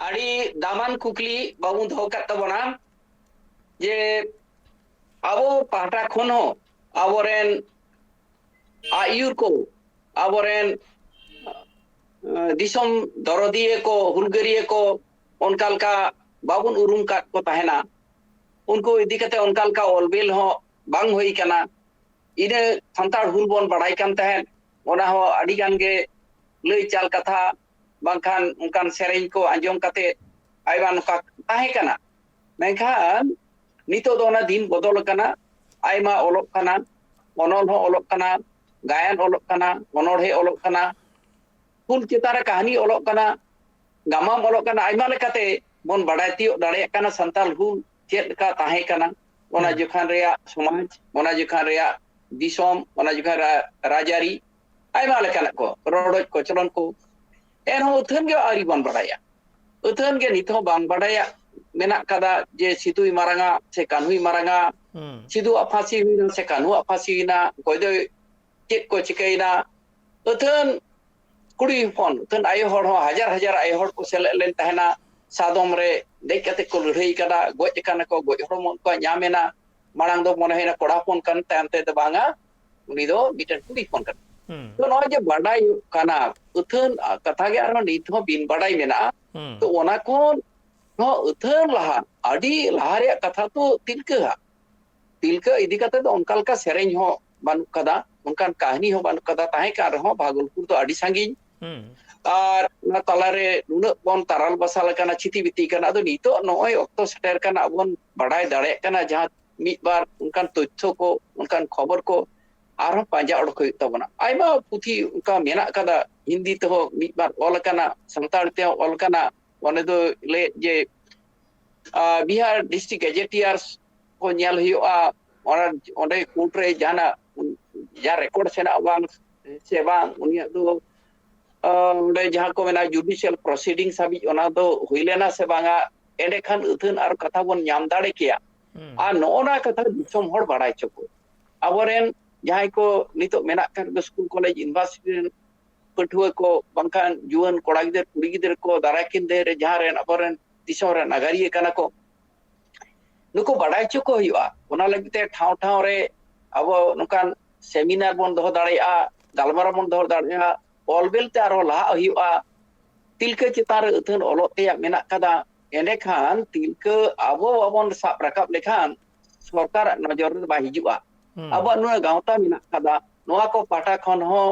ᱟᱹᱰᱤ ᱫᱟᱢᱟᱱ ᱠᱩᱠᱞᱤ ᱵᱟᱹᱵᱩ ᱫᱚᱦᱚ ᱠᱟᱫ ᱛᱟᱵᱚᱱᱟ, ᱡᱮ ᱟᱵᱚ ᱯᱟᱦᱴᱟ ᱠᱷᱚᱱ ᱦᱚᱸ ᱟᱵᱚᱨᱮᱱ ᱟᱹᱭᱩᱨ ᱠᱚ, ᱟᱵᱚᱨᱮᱱ, ᱮᱸ, ᱫᱤᱥᱚᱢ ᱫᱚᱨᱚᱫᱤᱭᱟᱹ ᱠᱚ, ᱦᱩᱞᱜᱟᱹᱨᱤᱭᱟᱹ ᱠᱚ ᱚᱱᱠᱟ ᱞᱮᱠᱟ ᱵᱟᱵᱚᱱ ᱩᱨᱩᱢ ᱠᱟᱫ ᱠᱚ ᱛᱟᱦᱮᱱᱟ᱾ ᱩᱱᱠᱩ ᱤᱫᱤ ᱠᱟᱛᱮ ᱚᱱᱠᱟ ᱞᱮᱠᱟ ᱚᱞ ᱵᱤᱞ ᱦᱚᱸ ᱵᱟᱝ ᱦᱩᱭ ᱠᱟᱱᱟ᱾ ᱤᱱᱟᱹ ᱥᱟᱱᱛᱟᱲ ᱦᱩᱞ ᱵᱚᱱ ᱵᱟᱲᱟᱭ ᱠᱟᱱ ᱛᱟᱦᱮᱸᱫ, ᱚᱱᱟ ᱦᱚᱸ ᱟᱹᱰᱤ ᱜᱟᱱ ᱜᱮ ᱞᱟᱹᱭ ᱪᱟᱞ ᱠᱟᱛᱷᱟ ᱵᱟᱝᱠᱷᱟᱱ ᱚᱱᱠᱟᱱ ᱥᱮᱨᱮᱧ ᱠᱚ ᱟᱸᱡᱚᱢ ᱠᱟᱛᱮ ᱟᱭᱢᱟ ᱱᱚᱝᱠᱟ ᱛᱟᱦᱮᱸ ᱠᱟᱱᱟ᱾ ᱢᱮᱱᱠᱷᱟᱱ ᱱᱤᱛᱚᱜ ᱫᱚ ᱚᱱᱟ ᱫᱤᱱ ᱵᱚᱫᱚᱞ ᱟᱠᱟᱱᱟ᱾ ᱟᱭᱢᱟ ᱚᱞᱚᱜ ᱠᱟᱱᱟ, ᱚᱱᱚᱞ ᱦᱚᱸ ᱚᱞᱚᱜ ᱠᱟᱱᱟ, ᱜᱟᱭᱟᱱ ᱚᱞᱚᱜ ᱠᱟᱱᱟ, ᱚᱱᱚᱬᱦᱮ ᱚᱞᱚᱜ ᱠᱟᱱᱟ, ᱦᱩᱞ ᱪᱮᱛᱟᱱ ᱨᱮ ᱠᱟᱹᱦᱱᱤ ᱚᱞᱚᱜ ᱠᱟᱱᱟ, ᱜᱟᱢᱟᱢ ᱚᱞᱚᱜ ᱠᱟᱱᱟ, ᱟᱭᱢᱟ ᱞᱮᱠᱟᱛᱮ ᱵᱚᱱ ᱵᱟᱰᱟᱭ ᱛᱤᱭᱳᱜ ᱫᱟᱲᱮᱭᱟᱜ ᱠᱟᱱᱟ ᱥᱟᱱᱛᱟᱲ ᱦᱩᱞ ᱪᱮᱫ ᱞᱮᱠᱟ ᱛᱟᱦᱮᱸ ᱠᱟᱱᱟ, ᱚᱱᱟ ᱦᱩᱸ᱾ ᱡᱚᱠᱷᱟᱱ ᱨᱮᱭᱟᱜ ᱥᱚᱢᱟᱡᱽ, ᱚᱱᱟ ᱡᱚᱠᱷᱟᱱ ᱨᱮᱭᱟᱜ ᱫᱤᱥᱚᱢ, ᱚᱱᱟ ᱡᱚᱠᱷᱟᱱ ᱨᱮᱭᱟᱜ ᱨᱟᱡᱽᱟᱹᱨᱤ, ᱟᱭᱢᱟ ᱞᱮᱠᱟᱱᱟᱜ ᱠᱚ, ᱨᱚᱰᱚᱡ ᱠᱚᱪᱞᱚᱱ ᱠᱚ᱾ ᱮᱱᱦᱚᱸ ᱟᱹᱛᱷᱟᱹᱱ ᱜᱮ ᱟᱹᱣᱨᱤ ᱵᱚᱱ ᱵᱟᱰᱟᱭᱟ᱾ ᱟᱹᱛᱷᱟᱹᱱ ᱜᱮ ᱱᱤᱛ ᱦᱚᱸ ᱵᱟᱝ ᱵᱟᱰᱟᱭᱟ ᱢᱮᱱᱟᱜ ᱠᱟᱫᱟ ᱡᱮ ᱥᱤᱫᱩᱭ ᱢᱟᱨᱟᱝᱟ ᱥᱮ ᱠᱟᱹᱱᱦᱩᱭ ᱢᱟᱨᱟᱝᱟ, ᱦᱩᱸ᱾ ᱥᱤᱫᱩᱣᱟᱜ ᱯᱷᱟᱸᱥᱤ ᱦᱩᱭᱱᱟ ᱥᱮ ᱠᱟᱹᱱᱦᱩᱣᱟᱜ ᱯᱷᱟᱸᱥᱤ ᱦᱩᱭᱱᱟ, ᱚᱠᱚᱭ ᱫᱚᱭ ᱪᱮᱫ ᱠᱚ ᱪᱤᱠᱟᱹᱭᱮᱱᱟ᱾ ᱟᱹᱛᱷᱟᱹᱱ ᱠᱩᱲᱤ ᱦᱚᱯᱚᱱ, ᱟᱹᱛᱷᱟᱹᱱ ᱟᱭᱳ ᱦᱚᱲ ᱦᱚᱸ ᱦᱟᱡᱟᱨ ᱦᱟᱡᱟᱨ ᱟᱭᱳ ᱦᱚᱲ ᱠᱚ ᱥᱮᱞᱮᱫ ᱞᱮᱱ ᱛᱟᱦᱮᱱᱟ᱾ ᱥᱟᱫᱚᱢ ᱨᱮ ᱫᱮᱡ ᱠᱟᱛᱮ ᱠᱚ ᱞᱟᱹᱲᱦᱟᱹᱭ ᱠᱟᱫᱟ, ᱜᱚᱡ ᱟᱠᱟᱱᱟ ᱠᱚ, ᱜᱚᱡ ᱦᱚᱲᱢᱚ ᱩᱱᱠᱩᱣᱟᱜ ᱧᱟᱢ ᱮᱱᱟ᱾ ᱢᱟᱲᱟᱝ ᱫᱚ ᱢᱚᱱᱮ ᱦᱩᱭᱱᱟ ᱠᱚᱲᱟ ᱦᱚᱯᱚᱱ ᱠᱟᱱ, ᱛᱟᱭᱚᱢ ᱛᱮᱫᱚ ᱵᱟᱝᱟ, ᱩᱱᱤ ᱫᱚ ᱢᱤᱫᱴᱮᱱ ᱠᱩᱲᱤ ᱦᱚᱯᱚᱱ ᱠᱟᱱᱟ᱾ ᱦᱩᱸ᱾ ᱛᱚ ᱱᱚᱜᱼᱚᱭ ᱡᱮ ᱵᱟᱰᱟᱭᱚᱜ ᱠᱟᱱᱟ, ᱟᱹᱛᱷᱟᱹᱱ ᱠᱟᱛᱷᱟ ᱜᱮ ᱟᱨᱦᱚᱸ ᱱᱤᱛ ᱦᱚᱸ ᱵᱤᱱ ᱵᱟᱰᱟᱭ ᱢᱮᱱᱟᱜᱼᱟ᱾ ᱦᱩᱸ᱾ ᱛᱚ ᱚᱱᱟ ᱠᱷᱚᱱ ᱦᱚᱸ ᱟᱹᱛᱷᱟᱹᱱ ᱞᱟᱦᱟ, ᱟᱹᱰᱤ ᱞᱟᱦᱟ ᱨᱮᱭᱟᱜ ᱠᱟᱛᱷᱟ ᱛᱚ ᱛᱤᱞᱠᱟᱹ ᱦᱟᱸᱜ᱾ ᱛᱤᱞᱠᱟᱹ ᱤᱫᱤ ᱠᱟᱛᱮ ᱫᱚ ᱚᱱᱠᱟ ᱞᱮᱠᱟ ᱥᱮᱨᱮᱧ ᱦᱚᱸ ᱵᱟᱹᱱᱩᱜ ᱠᱟᱫᱟ, ᱚᱱᱠᱟᱱ ᱠᱟᱹᱦᱱᱤ ᱦᱚᱸ ᱵᱟᱹᱱᱩᱜ ᱠᱟᱫᱟ᱾ ᱛᱟᱦᱮᱸ ᱠᱟᱱ ᱨᱮᱦᱚᱸ ᱵᱷᱟᱜᱚᱞᱯᱩᱨ ᱫᱚ ᱟᱹᱰᱤ ᱥᱟᱺᱜᱤᱧ᱾ ᱦᱩᱸ᱾ ᱟᱨ ᱚᱱᱟ ᱛᱟᱞᱟᱨᱮ ᱱᱩᱱᱟᱹᱜ ᱵᱚᱱ ᱛᱟᱨᱟᱞ ᱵᱟᱥᱟᱞ ᱟᱠᱟᱱᱟ, ᱪᱷᱤᱛᱤ ᱵᱤᱛᱤ ᱠᱟᱱᱟ᱾ ᱟᱫᱚ ᱱᱤᱛᱚᱜ ᱱᱚᱜᱼᱚᱭ ᱚᱠᱛᱚ ᱥᱮᱴᱮᱨ ᱠᱟᱱᱟ, ᱟᱵᱚ ᱵᱚᱱ ᱵᱟᱰᱟᱭ ᱫᱟᱲᱮᱭᱟᱜ ᱠᱟᱱᱟ, ᱡᱟᱦᱟᱸ ᱢᱤᱫ ᱵᱟᱨ ᱚᱱᱠᱟᱱ ᱛᱚᱛᱛᱷᱚ ᱠᱚ, ᱚᱱᱠᱟᱱ ᱠᱷᱚᱵᱚᱨ ᱠᱚ ᱟᱨᱦᱚᱸ ᱯᱟᱸᱡᱟ ᱚᱰᱚᱠ ᱦᱩᱭᱩᱜ ᱛᱟᱵᱚᱱᱟ᱾ ᱟᱭᱢᱟ ᱯᱩᱛᱷᱤ ᱚᱱᱠᱟ ᱢᱮᱱᱟᱜ ᱠᱟᱫᱟ, ᱦᱤᱱᱫᱤ ᱛᱮᱦᱚᱸ ᱢᱤᱫ ᱵᱟᱨ ᱚᱞ ᱟᱠᱟᱱᱟ, ᱥᱟᱱᱛᱟᱲ ᱛᱮᱦᱚᱸ ᱚᱞ ᱟᱠᱟᱱᱟ᱾ ᱚᱱᱮ ᱫᱚ ᱞᱟᱹᱭᱮᱫ ᱡᱮ, ᱟᱨ, ᱵᱤᱦᱟᱨ ᱰᱤᱥᱴᱨᱤᱠᱴ ᱜᱮᱡᱮᱴᱤᱭᱟᱨᱥ ᱠᱚ ᱧᱮᱞ ᱦᱩᱭᱩᱜᱼᱟ, ᱚᱱᱟ, ᱚᱸᱰᱮ ᱠᱳᱨᱴ ᱨᱮ ᱡᱟᱦᱟᱱᱟᱜ ᱡᱟᱦᱟᱸ ᱨᱮᱠᱚᱨᱰ ᱦᱮᱱᱟᱜᱼᱟ ᱵᱟᱝ ᱥᱮ ᱵᱟᱝ, ᱩᱱᱤᱭᱟᱜ ᱫᱚ ᱚᱸᱰᱮ ᱡᱟᱦᱟᱸ ᱠᱚ ᱢᱮᱱᱟ ᱡᱩᱰᱤᱥᱤᱭᱟᱞ ᱯᱨᱚᱥᱤᱰᱤᱝᱥ ᱦᱟᱹᱵᱤᱡ ᱚᱱᱟ ᱫᱚ ᱦᱩᱭ ᱞᱮᱱᱟ ᱥᱮ ᱵᱟᱝᱟ, ᱮᱸᱰᱮᱠᱷᱟᱱ ᱟᱹᱛᱷᱟᱹᱱ ᱟᱨ ᱠᱟᱛᱷᱟ ᱵᱚᱱ ᱧᱟᱢ ᱫᱟᱲᱮ ᱠᱮᱭᱟ᱾ ᱟᱨ ᱱᱚᱜᱼᱚ ᱱᱟ ᱠᱟᱛᱷᱟ ᱫᱤᱥᱚᱢ ᱦᱚᱲ ᱵᱟᱲᱟᱭ ᱦᱚᱪᱚ ᱠᱚ᱾ ᱟᱵᱚᱨᱮᱱ ᱡᱟᱦᱟᱸᱭ ᱠᱚ ᱱᱤᱛᱚᱜ ᱢᱮᱱᱟᱜ ᱠᱟᱱ ᱠᱚ ᱥᱠᱩᱞ, ᱠᱚᱞᱮᱡᱽ, ᱤᱭᱩᱱᱤᱵᱷᱟᱨᱥᱤᱴᱤ ᱨᱮᱱ ᱯᱟᱹᱴᱷᱩᱣᱟᱹ ᱠᱚ, ᱵᱟᱝᱠᱷᱟᱱ ᱡᱩᱣᱟᱹᱱ ᱠᱚᱲᱟ ᱜᱤᱫᱟᱹᱨ, ᱠᱩᱲᱤ ᱜᱤᱫᱟᱹᱨ ᱠᱚ, ᱫᱟᱨᱟᱭ ᱠᱤᱱ ᱫᱤᱱ ᱨᱮ ᱡᱟᱦᱟᱸ ᱨᱮᱱ ᱟᱵᱚᱨᱮᱱ ᱫᱤᱥᱚᱢ ᱨᱮᱱ ᱱᱟᱜᱟᱨᱤᱭᱟᱹ ᱠᱟᱱᱟ ᱠᱚ, ᱱᱩᱠᱩ ᱵᱟᱰᱟᱭ ᱦᱚᱪᱚ ᱠᱚ ᱦᱩᱭᱩᱜᱼᱟ᱾ ᱚᱱᱟ ᱞᱟᱹᱜᱤᱫ ᱛᱮ ᱴᱷᱟᱶ ᱴᱷᱟᱶ ᱨᱮ ᱟᱵᱚ ᱱᱚᱝᱠᱟᱱ ᱥᱮᱢᱤᱱᱟᱨ ᱵᱚᱱ ᱫᱚᱦᱚ ᱫᱟᱲᱮᱭᱟᱜᱼᱟ, ᱜᱟᱞᱢᱟᱨᱟᱣ ᱵᱚᱱ ᱫᱚᱦᱚ ᱫᱟᱲᱮᱭᱟᱜᱼᱟ, ᱚᱞ ᱵᱮᱞ ᱛᱮ ᱟᱨᱦᱚᱸ ᱞᱟᱦᱟᱜ ᱦᱩᱭᱩᱜᱼᱟ᱾ ᱛᱤᱞᱠᱟᱹ ᱪᱮᱛᱟᱱ ᱨᱮ ᱟᱹᱛᱷᱟᱹᱱ ᱚᱞᱚᱜ ᱛᱮᱭᱟᱜ ᱢᱮᱱᱟᱜ ᱠᱟᱫᱟ, ᱮᱸᱰᱮᱠᱷᱟᱱ ᱛᱤᱞᱠᱟᱹ ᱟᱵᱚ ᱵᱟᱵᱚᱱ ᱥᱟᱵ ᱨᱟᱠᱟᱵ ᱞᱮᱠᱷᱟᱱ ᱥᱚᱨᱠᱟᱨᱟᱜ ᱱᱚᱡᱚᱨ ᱨᱮ ᱵᱟᱭ ᱦᱤᱡᱩᱜᱼᱟ᱾ ᱟᱵᱚᱣᱟᱜ ᱱᱚᱣᱟ ᱜᱟᱶᱛᱟ ᱢᱮᱱᱟᱜ ᱠᱟᱫᱟ, ᱱᱚᱣᱟ ᱠᱚ ᱯᱟᱦᱴᱟ ᱠᱷᱚᱱ ᱦᱚᱸ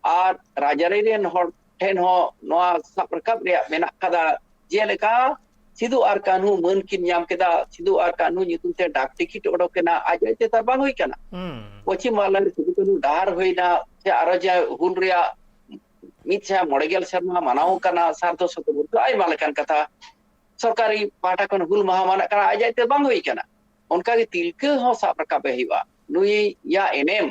ᱟᱨ ᱨᱟᱡᱽᱟᱹᱨᱤ ᱨᱮᱱ ᱦᱚᱲ ᱴᱷᱮᱱ ᱦᱚᱸ ᱱᱚᱣᱟ ᱥᱟᱵ ᱨᱟᱠᱟᱵ ᱨᱮᱭᱟᱜ ᱢᱮᱱᱟᱜ ᱠᱟᱫᱟ᱾ ᱡᱮᱞᱮᱠᱟ ᱥᱤᱫᱩ ᱟᱨ ᱠᱟᱹᱱᱦᱩ ᱢᱟᱹᱱ ᱠᱤᱱ ᱧᱟᱢ ᱠᱮᱫᱟ, ᱥᱤᱫᱩ ᱟᱨ ᱠᱟᱹᱱᱦᱩ ᱧᱩᱛᱩᱢ ᱛᱮ ᱰᱟᱠ ᱴᱤᱠᱤᱴ ᱚᱰᱚᱠ ᱮᱱᱟ, ᱟᱡ ᱟᱡ ᱛᱮ ᱛᱚ ᱵᱟᱝ ᱦᱩᱭ ᱠᱟᱱᱟ᱾ ᱯᱚᱪᱷᱤᱢ ᱵᱟᱝᱞᱟ ᱨᱮ ᱥᱤᱫᱩ ᱠᱟᱹᱱᱦᱩ ᱰᱟᱦᱟᱨ ᱦᱩᱭᱱᱟ, ᱥᱮ ᱟᱨᱚ ᱡᱟᱦᱟᱸ ᱦᱩᱞ ᱨᱮᱭᱟᱜ ᱢᱤᱫ ᱥᱟᱭ ᱢᱚᱬᱮ ᱜᱮᱞ ᱥᱮᱨᱢᱟ ᱢᱟᱱᱟᱣ ᱠᱟᱱᱟ, ᱥᱟᱨᱫᱷᱚ ᱥᱚᱛᱚᱵᱚᱨᱥᱚ, ᱟᱭᱢᱟ ᱞᱮᱠᱟᱱ ᱠᱟᱛᱷᱟ᱾ ᱥᱚᱨᱠᱟᱨᱤ ᱯᱟᱦᱴᱟ ᱠᱷᱚᱱ ᱦᱩᱞ ᱢᱟᱦᱟ ᱢᱟᱱᱟᱜ ᱠᱟᱱᱟ, ᱟᱡ ᱟᱡ ᱛᱮ ᱵᱟᱝ ᱦᱩᱭ ᱠᱟᱱᱟ᱾ ᱚᱱᱠᱟᱜᱮ ᱛᱤᱞᱠᱟᱹ ᱦᱚᱸ ᱥᱟᱵ ᱨᱟᱠᱟᱵ ᱮ ᱦᱩᱭᱩᱜᱼᱟ᱾ ᱱᱩᱭᱟᱜ ᱮᱱᱮᱢ,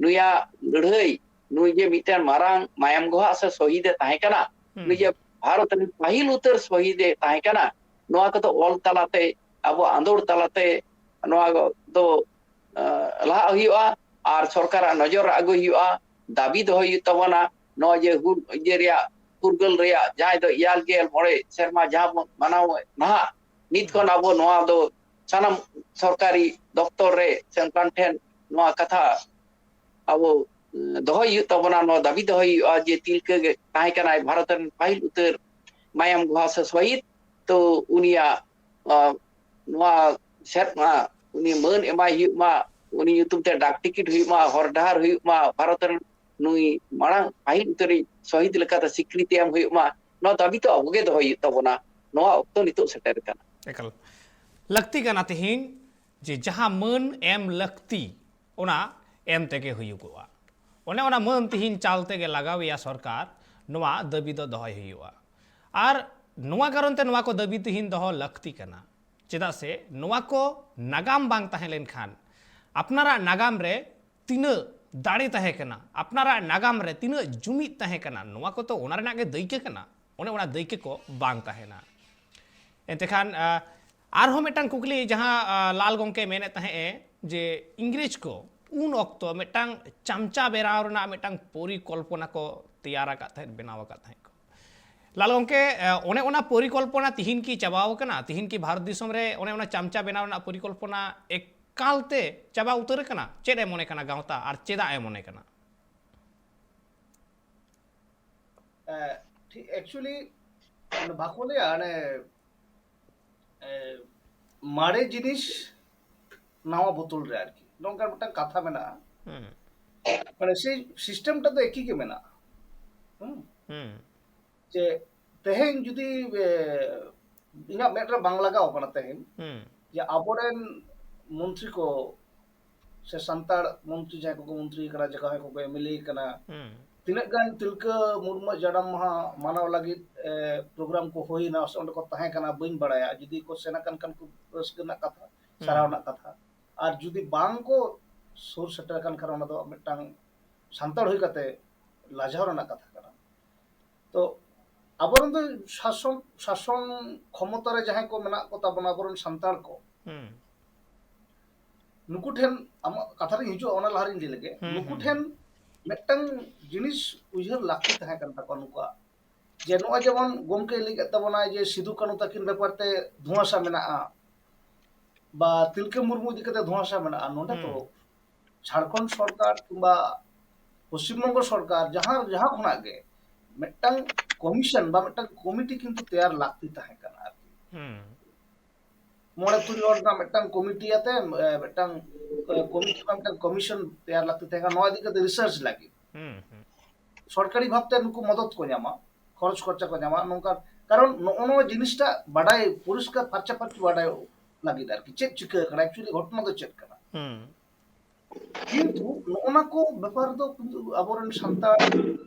ᱱᱩᱭᱟᱜ ᱞᱟᱹᱲᱦᱟᱹᱭ, ᱱᱩᱭ ᱡᱮ ᱢᱤᱫᱴᱮᱱ ᱢᱟᱨᱟᱝ ᱢᱟᱭᱟᱢ ᱜᱚᱦᱟᱜ ᱥᱮ ᱥᱚᱦᱤᱫ ᱮ ᱛᱟᱦᱮᱸ ᱠᱟᱱᱟ, ᱱᱩᱭ ᱡᱮ ᱵᱷᱟᱨᱚᱛ ᱨᱮᱱ ᱯᱟᱹᱦᱤᱞ ᱩᱛᱟᱹᱨ ᱥᱚᱦᱤᱫ ᱮ ᱛᱟᱦᱮᱸ ᱠᱟᱱᱟ, ᱱᱚᱣᱟ ᱠᱚᱫᱚ ᱚᱞ ᱛᱟᱞᱟᱛᱮ, ᱟᱵᱚ ᱟᱸᱫᱳᱲ ᱛᱟᱞᱟᱛᱮ ᱱᱚᱣᱟ ᱫᱚ ᱞᱟᱦᱟᱜ ᱦᱩᱭᱩᱜᱼᱟ᱾ ᱟᱨ ᱥᱚᱨᱠᱟᱨᱟᱜ ᱱᱚᱡᱚᱨ ᱟᱹᱜᱩᱭ ᱦᱩᱭᱩᱜᱼᱟ, ᱫᱟᱹᱵᱤ ᱫᱚᱦᱚᱭ ᱦᱩᱭᱩᱜ ᱛᱟᱵᱚᱱᱟ᱾ ᱱᱚᱣᱟ ᱡᱮ ᱦᱩᱞ ᱤᱭᱟᱹ ᱨᱮᱭᱟᱜ, ᱯᱷᱩᱨᱜᱟᱹᱞ ᱨᱮᱭᱟᱜ ᱡᱟᱦᱟᱸᱭ ᱫᱚ ᱮᱭᱟᱭ ᱜᱮᱞ ᱢᱚᱬᱮ ᱥᱮᱨᱢᱟ ᱡᱟᱦᱟᱸ ᱵᱚᱱ ᱢᱟᱱᱟᱣ ᱱᱟᱦᱟᱜ, ᱱᱤᱛ ᱠᱷᱚᱱ ᱟᱵᱚ ᱱᱚᱣᱟ ᱫᱚ ᱥᱟᱱᱟᱢ ᱥᱚᱨᱠᱟᱨᱤ ᱫᱚᱯᱛᱚᱨ ᱨᱮ ᱥᱮ ᱚᱱᱠᱟᱱ ᱴᱷᱮᱱ ᱱᱚᱣᱟ ᱠᱟᱛᱷᱟ ᱟᱵᱚ ᱫᱚᱦᱚᱭ ᱦᱩᱭᱩᱜ ᱛᱟᱵᱚᱱᱟ, ᱱᱚᱣᱟ ᱫᱟᱹᱵᱤ ᱫᱚᱦᱚᱭ ᱦᱩᱭᱩᱜᱼᱟ ᱡᱮ ᱛᱤᱞᱠᱟᱹ ᱜᱮ ᱛᱟᱦᱮᱸ ᱠᱟᱱᱟᱭ ᱵᱷᱟᱨᱚᱛ ᱨᱮᱱ ᱯᱟᱹᱦᱤᱞ ᱩᱛᱟᱹᱨ ᱢᱟᱭᱟᱢ ᱜᱚᱦᱟ ᱥᱮ ᱥᱚᱦᱤᱫ᱾ ᱛᱚ ᱩᱱᱤᱭᱟᱜ ᱱᱚᱣᱟ ᱥᱮᱨᱢᱟ ᱩᱱᱤ ᱢᱟᱹᱱ ᱮᱢᱟᱭ ᱦᱩᱭᱩᱜ ᱢᱟ, ᱩᱱᱤ ᱧᱩᱛᱩᱢ ᱛᱮ ᱰᱟᱠ ᱴᱤᱠᱤᱴ ᱦᱩᱭᱩᱜ ᱢᱟ, ᱦᱚᱨ ᱰᱟᱦᱟᱨ ᱦᱩᱭᱩᱜ ᱢᱟ, ᱵᱷᱟᱨᱚᱛ ᱨᱮᱱ ᱱᱩᱭ ᱢᱟᱲᱟᱝ ᱯᱟᱹᱦᱤᱞ ᱩᱛᱟᱹᱨᱤᱡ ᱥᱚᱦᱤᱫ ᱞᱮᱠᱟᱛᱮ ᱥᱤᱠᱨᱤᱛᱤ ᱮᱢ ᱦᱩᱭᱩᱜ ᱢᱟ, ᱱᱚᱣᱟ ᱫᱟᱹᱵᱤ ᱛᱚ ᱟᱵᱚ ᱜᱮ ᱫᱚᱦᱚᱭ ᱦᱩᱭᱩᱜ ᱛᱟᱵᱚᱱᱟ᱾ ᱱᱚᱣᱟ ᱚᱠᱛᱚ ᱱᱤᱛᱚᱜ ᱥᱮᱴᱮᱨ ᱟᱠᱟᱱᱟ᱾ ᱮᱠᱟᱞ ᱞᱟᱹᱠᱛᱤ ᱠᱟᱱᱟ ᱛᱮᱦᱮᱧ ᱡᱮ ᱡᱟᱦᱟᱸ ᱢᱟᱹᱱ ᱮᱢ ᱞᱟᱹᱠᱛᱤ, ᱚᱱᱟ ᱮᱢ ᱛᱮᱜᱮ ᱦᱩᱭᱩᱜᱚᱜᱼᱟ᱾ ᱚᱱᱮ ᱚᱱᱟ ᱢᱟᱹᱱ ᱛᱮᱦᱮᱧ ᱪᱟᱞ ᱛᱮᱜᱮ ᱞᱟᱜᱟᱣᱮᱭᱟ ᱥᱚᱨᱠᱟᱨ, ᱱᱚᱣᱟ ᱫᱟᱹᱵᱤ ᱫᱚ ᱫᱚᱦᱚᱭ ᱦᱩᱭᱩᱜᱼᱟ᱾ ᱟᱨ ᱱᱚᱣᱟ ᱠᱟᱨᱚᱱ ᱛᱮ ᱱᱚᱣᱟ ᱠᱚ ᱫᱟᱹᱵᱤ ᱛᱮᱦᱮᱧ ᱫᱚᱦᱚ ᱞᱟᱹᱠᱛᱤ ᱠᱟᱱᱟ, ᱪᱮᱫᱟᱜ ᱥᱮ ᱱᱚᱣᱟ ᱠᱚ ᱱᱟᱜᱟᱢ ᱵᱟᱝ ᱛᱟᱦᱮᱸ ᱞᱮᱱᱠᱷᱟᱱ ᱟᱯᱱᱟᱨᱟᱜ ᱱᱟᱜᱟᱢ ᱨᱮ ᱛᱤᱱᱟᱹᱜ ᱫᱟᱲᱮ ᱛᱟᱦᱮᱸ ᱠᱟᱱᱟ, ᱟᱯᱱᱟᱨᱟᱜ ᱱᱟᱜᱟᱢ ᱨᱮ ᱛᱤᱱᱟᱹᱜ ᱡᱩᱢᱤᱫ ᱛᱟᱦᱮᱸ ᱠᱟᱱᱟ, ᱱᱚᱣᱟ ᱠᱚᱛᱚ ᱚᱱᱟ ᱨᱮᱱᱟᱜ ᱜᱮ ᱫᱟᱹᱭᱠᱟᱹ ᱠᱟᱱᱟ᱾ ᱚᱱᱮ ᱚᱱᱟ ᱫᱟᱹᱭᱠᱟᱹ ᱠᱚ ᱵᱟᱝ ᱛᱟᱦᱮᱱᱟ᱾ ᱮᱱᱛᱮ ᱠᱷᱟᱱ, ᱟ, ᱟᱨᱦᱚᱸ ᱢᱤᱫᱴᱟᱝ ᱠᱩᱠᱞᱤ, ᱡᱟᱦᱟᱸ, ᱟ, ᱞᱟᱞ ᱜᱚᱢᱠᱮ ᱢᱮᱱᱮᱫ ᱛᱟᱦᱮᱸᱫ ᱮ ᱡᱮ ᱤᱝᱨᱮᱡᱽ ᱠᱚ ᱩᱱ ᱚᱠᱛᱚ ᱢᱤᱫᱴᱟᱝ ᱪᱟᱢᱪᱟ ᱵᱮᱱᱟᱣ ᱨᱮᱱᱟᱜ ᱢᱤᱫᱴᱟᱝ ᱯᱚᱨᱤᱠᱚᱞᱯᱚᱱᱟ ᱠᱚ ᱛᱮᱭᱟᱨ ᱟᱠᱟᱫ ᱛᱟᱦᱮᱸᱫ, ᱵᱮᱱᱟᱣ ᱟᱠᱟᱫ ᱛᱟᱦᱮᱸᱫ ᱠᱚ᱾ ᱞᱟᱞ ᱜᱚᱢᱠᱮ, ᱮ, ᱚᱱᱮ ᱚᱱᱟ ᱯᱚᱨᱤᱠᱚᱞᱯᱚᱱᱟ ᱛᱤᱦᱤᱧ ᱠᱤ ᱪᱟᱵᱟᱣ ᱟᱠᱟᱱᱟ? ᱛᱤᱦᱤᱧ ᱠᱤ ᱵᱷᱟᱨᱚᱛ ᱫᱤᱥᱚᱢ ᱨᱮ ᱚᱱᱮ ᱚᱱᱟ ᱪᱟᱢᱪᱟ ᱵᱮᱱᱟᱣ ᱨᱮᱱᱟᱜ ᱯᱚᱨᱤᱠᱚᱞᱯᱚᱱᱟ ᱮᱠᱟᱞ ᱛᱮ ᱪᱟᱵᱟ ᱩᱛᱟᱹᱨ ᱟᱠᱟᱱᱟ? ᱪᱮᱫ ᱮ ᱢᱚᱱᱮ ᱠᱟᱱᱟ ᱜᱟᱶᱛᱟ, ᱟᱨ ᱪᱮᱫᱟᱜ ᱮ ᱢᱚᱱᱮ ᱠᱟᱱᱟ? ᱮ, ᱴᱷᱤᱠ, actually, ᱚᱱᱮ ᱵᱟᱠᱚ ᱞᱟᱹᱭᱟ, ᱚᱱᱮ, ᱮ, ᱢᱟᱨᱮ ᱡᱤᱱᱤᱥ ᱱᱟᱣᱟ ᱵᱳᱛᱚᱞ ᱨᱮ ᱟᱨᱠᱤ, ᱱᱚᱝᱠᱟ ᱢᱤᱫᱴᱟᱝ ᱠᱟᱛᱷᱟ ᱢᱮᱱᱟᱜᱼᱟ᱾ ᱦᱩᱸ, ᱢᱟᱱᱮ ᱥᱮᱭ ᱥᱤᱥᱴᱮᱢᱴᱟ ᱫᱚ ᱮᱠᱤ ᱜᱮ ᱢᱮᱱᱟᱜᱼᱟ᱾ ᱦᱩᱸ? ᱦᱩᱸ, ᱡᱮ ᱛᱮᱦᱮᱧ ᱡᱩᱫᱤ, ᱮ, ᱤᱧᱟᱹᱜ ᱢᱮᱫ ᱨᱮ ᱵᱟᱝ ᱞᱟᱜᱟᱣ ᱠᱟᱱᱟ ᱛᱮᱦᱮᱧ, ᱦᱩᱸ, ᱡᱮ ᱟᱵᱚᱨᱮᱱ ᱢᱚᱱᱛᱨᱤ ᱠᱚ ᱥᱮ ᱥᱟᱱᱛᱟᱲ ᱢᱚᱱᱛᱨᱤ ᱡᱟᱦᱟᱸᱭ ᱠᱚᱠᱚ ᱢᱚᱱᱛᱨᱤ ᱠᱟᱱᱟ, ᱡᱟᱦᱟᱸᱭ ᱠᱚᱠᱚ ᱮᱢ ᱮᱞ ᱮ ᱠᱟᱱᱟ, ᱦᱩᱸ, ᱛᱤᱱᱟᱹᱜ ᱜᱟᱱ ᱛᱤᱞᱠᱟᱹ ᱢᱩᱨᱢᱩ ᱡᱟᱱᱟᱢ ᱢᱟᱦᱟ ᱢᱟᱱᱟᱣ ᱞᱟᱹᱜᱤᱫ, ᱮ, ᱯᱨᱳᱜᱨᱟᱢ ᱠᱚ ᱦᱩᱭᱱᱟ ᱥᱮ ᱚᱸᱰᱮ ᱠᱚ ᱛᱟᱦᱮᱸ ᱠᱟᱱᱟ, ᱵᱟᱹᱧ ᱵᱟᱲᱟᱭᱟ᱾ ᱡᱩᱫᱤ ᱠᱚ ᱥᱮᱱ ᱟᱠᱟᱱ ᱠᱷᱟᱱ ᱠᱷᱩᱵ ᱨᱟᱹᱥᱠᱟᱹ ᱨᱮᱱᱟᱜ ᱠᱟᱛᱷᱟ, ᱥᱟᱨᱦᱟᱣ ᱦᱩᱸ, ᱨᱮᱱᱟᱜ ᱠᱟᱛᱷᱟ᱾ ᱟᱨ ᱡᱩᱫᱤ ᱵᱟᱝ ᱠᱚ ᱥᱩᱨ ᱥᱮᱴᱮᱨ ᱟᱠᱟᱱ ᱠᱷᱟᱱ, ᱚᱱᱟ ᱫᱚ ᱢᱤᱫᱴᱟᱝ ᱥᱟᱱᱛᱟᱲ ᱦᱩᱭ ᱠᱟᱛᱮ ᱞᱟᱡᱟᱣ ᱨᱮᱱᱟᱜ ᱠᱟᱛᱷᱟ ᱠᱟᱱᱟ᱾ ᱛᱚ ᱟᱵᱚᱨᱮᱱ ᱫᱚ ᱥᱟᱥᱚᱱ, ᱥᱟᱥᱚᱱ ᱠᱷᱚᱢᱚᱛᱟ ᱨᱮ ᱡᱟᱦᱟᱸᱭ ᱠᱚ ᱢᱮᱱᱟᱜ ᱠᱚ ᱛᱟᱵᱚᱱᱟ, ᱟᱵᱚᱨᱮᱱ ᱥᱟᱱᱛᱟᱲ ᱠᱚ, ᱦᱩᱸ, ᱱᱩᱠᱩ ᱴᱷᱮᱱ, ᱟᱢᱟᱜ ᱠᱟᱛᱷᱟ ᱨᱤᱧ ᱦᱤᱡᱩᱜᱼᱟ, ᱚᱱᱟ ᱞᱟᱦᱟ ᱨᱤᱧ ᱞᱟᱹᱭ ᱞᱮᱜᱮ, ᱦᱩᱸ, ᱱᱩᱠᱩ ᱦᱩᱸ, ᱴᱷᱮᱱ ᱢᱤᱫᱴᱟᱝ ᱡᱤᱱᱤᱥ ᱩᱭᱦᱟᱹᱨ ᱞᱟᱹᱠᱛᱤ ᱛᱟᱦᱮᱸ ᱠᱟᱱ ᱛᱟᱠᱚᱣᱟ ᱱᱩᱠᱩᱣᱟᱜ, ᱡᱮ ᱱᱚᱜᱼᱚᱭ ᱡᱮᱢᱚᱱ ᱜᱚᱢᱠᱮ ᱞᱟᱹᱭ ᱠᱮᱫ ᱛᱟᱵᱚᱱᱟᱭ ᱡᱮ ᱥᱤᱫᱩ ᱠᱟᱹᱱᱩ ᱛᱟᱹᱠᱤᱱ ᱵᱮᱯᱟᱨ ᱛᱮ ᱫᱷᱩᱣᱟᱥᱟ ᱢᱮᱱᱟᱜᱼᱟ ᱵᱟ ᱛᱤᱞᱠᱟᱹ ᱢᱩᱨᱢᱩ ᱤᱫᱤ ᱠᱟᱛᱮ ᱫᱷᱩᱣᱟᱥᱟ ᱢᱮᱱᱟᱜᱼᱟ, ᱱᱚᱰᱮ ᱛᱚ ᱦᱩᱸ, ᱡᱷᱟᱲᱠᱷᱚᱸᱰ ᱥᱚᱨᱠᱟᱨ ᱠᱤᱝᱵᱟ ᱯᱚᱥᱪᱤᱢ ᱵᱚᱝᱜᱚ ᱥᱚᱨᱠᱟᱨ ᱡᱟᱦᱟᱸ, ᱡᱟᱦᱟᱸ ᱠᱷᱚᱱᱟᱜ ᱜᱮ ᱢᱤᱫᱴᱟᱝ ᱠᱚᱢᱤᱥᱚᱱ ᱵᱟ ᱢᱤᱫᱴᱟᱝ ᱠᱚᱢᱤᱴᱤ ᱠᱤᱱᱛᱩ ᱛᱮᱭᱟᱨ ᱞᱟᱹᱠᱛᱤ ᱛᱟᱦᱮᱸ ᱠᱟᱱᱟ ᱟᱨᱠᱤ᱾ ᱦᱩᱸ, ᱢᱚᱬᱮ ᱛᱩᱨᱩᱭ ᱦᱚᱲ ᱨᱮᱱᱟᱜ ᱢᱤᱫᱴᱟᱝ ᱠᱚᱢᱤᱴᱤ ᱟᱛᱮ, ᱮ, ᱢᱤᱫᱴᱟᱝ, ᱮ, ᱠᱚᱢᱤᱴᱤ ᱵᱟ ᱢᱤᱫᱴᱟᱝ ᱠᱚᱢᱤᱥᱚᱱ ᱛᱮᱭᱟᱨ ᱞᱟᱹᱠᱛᱤ ᱛᱟᱦᱮᱸ ᱠᱟᱱᱟ ᱱᱚᱣᱟ ᱤᱫᱤ ᱠᱟᱛᱮ ᱨᱤᱥᱟᱨᱪ ᱞᱟᱹᱜᱤᱫ᱾ ᱦᱩᱸ, ᱦᱩᱸ, ᱥᱚᱨᱠᱟᱨᱤ ᱵᱷᱟᱵᱛᱮ ᱱᱩᱠᱩ ᱢᱚᱫᱚᱛ ᱠᱚ ᱧᱟᱢᱟ, ᱠᱷᱚᱨᱚᱪ ᱠᱷᱚᱨᱪᱟ ᱠᱚ ᱧᱟᱢᱟ, ᱱᱚᱝᱠᱟ᱾ ᱠᱟᱨᱚᱱ ᱱᱚᱜᱼᱚ ᱱᱚᱣᱟ ᱡᱤᱱᱤᱥᱴᱟ ᱵᱟᱰᱟᱭ, ᱯᱚᱨᱤᱥᱠᱟᱨ ᱯᱷᱟᱨᱪᱟ ᱯᱷᱟᱨᱪᱤ ᱵᱟᱰᱟᱭ ᱞᱟᱹᱜᱤᱫ ᱟᱨᱠᱤ, ᱪᱮᱫ ᱪᱤᱠᱟᱹ ᱟᱠᱟᱱᱟ, actually ᱜᱷᱚᱴᱚᱱᱟ ᱫᱚ ᱪᱮᱫ ᱠᱟᱱᱟ᱾ ᱦᱩᱸ, ᱠᱤᱱᱛᱩ ᱱᱚᱜᱼᱚ ᱱᱟ ᱠᱚ ᱵᱮᱯᱟᱨ ᱫᱚ ᱠᱤᱱᱛᱩ ᱟᱵᱚᱨᱮᱱ ᱥᱟᱱᱛᱟᱲ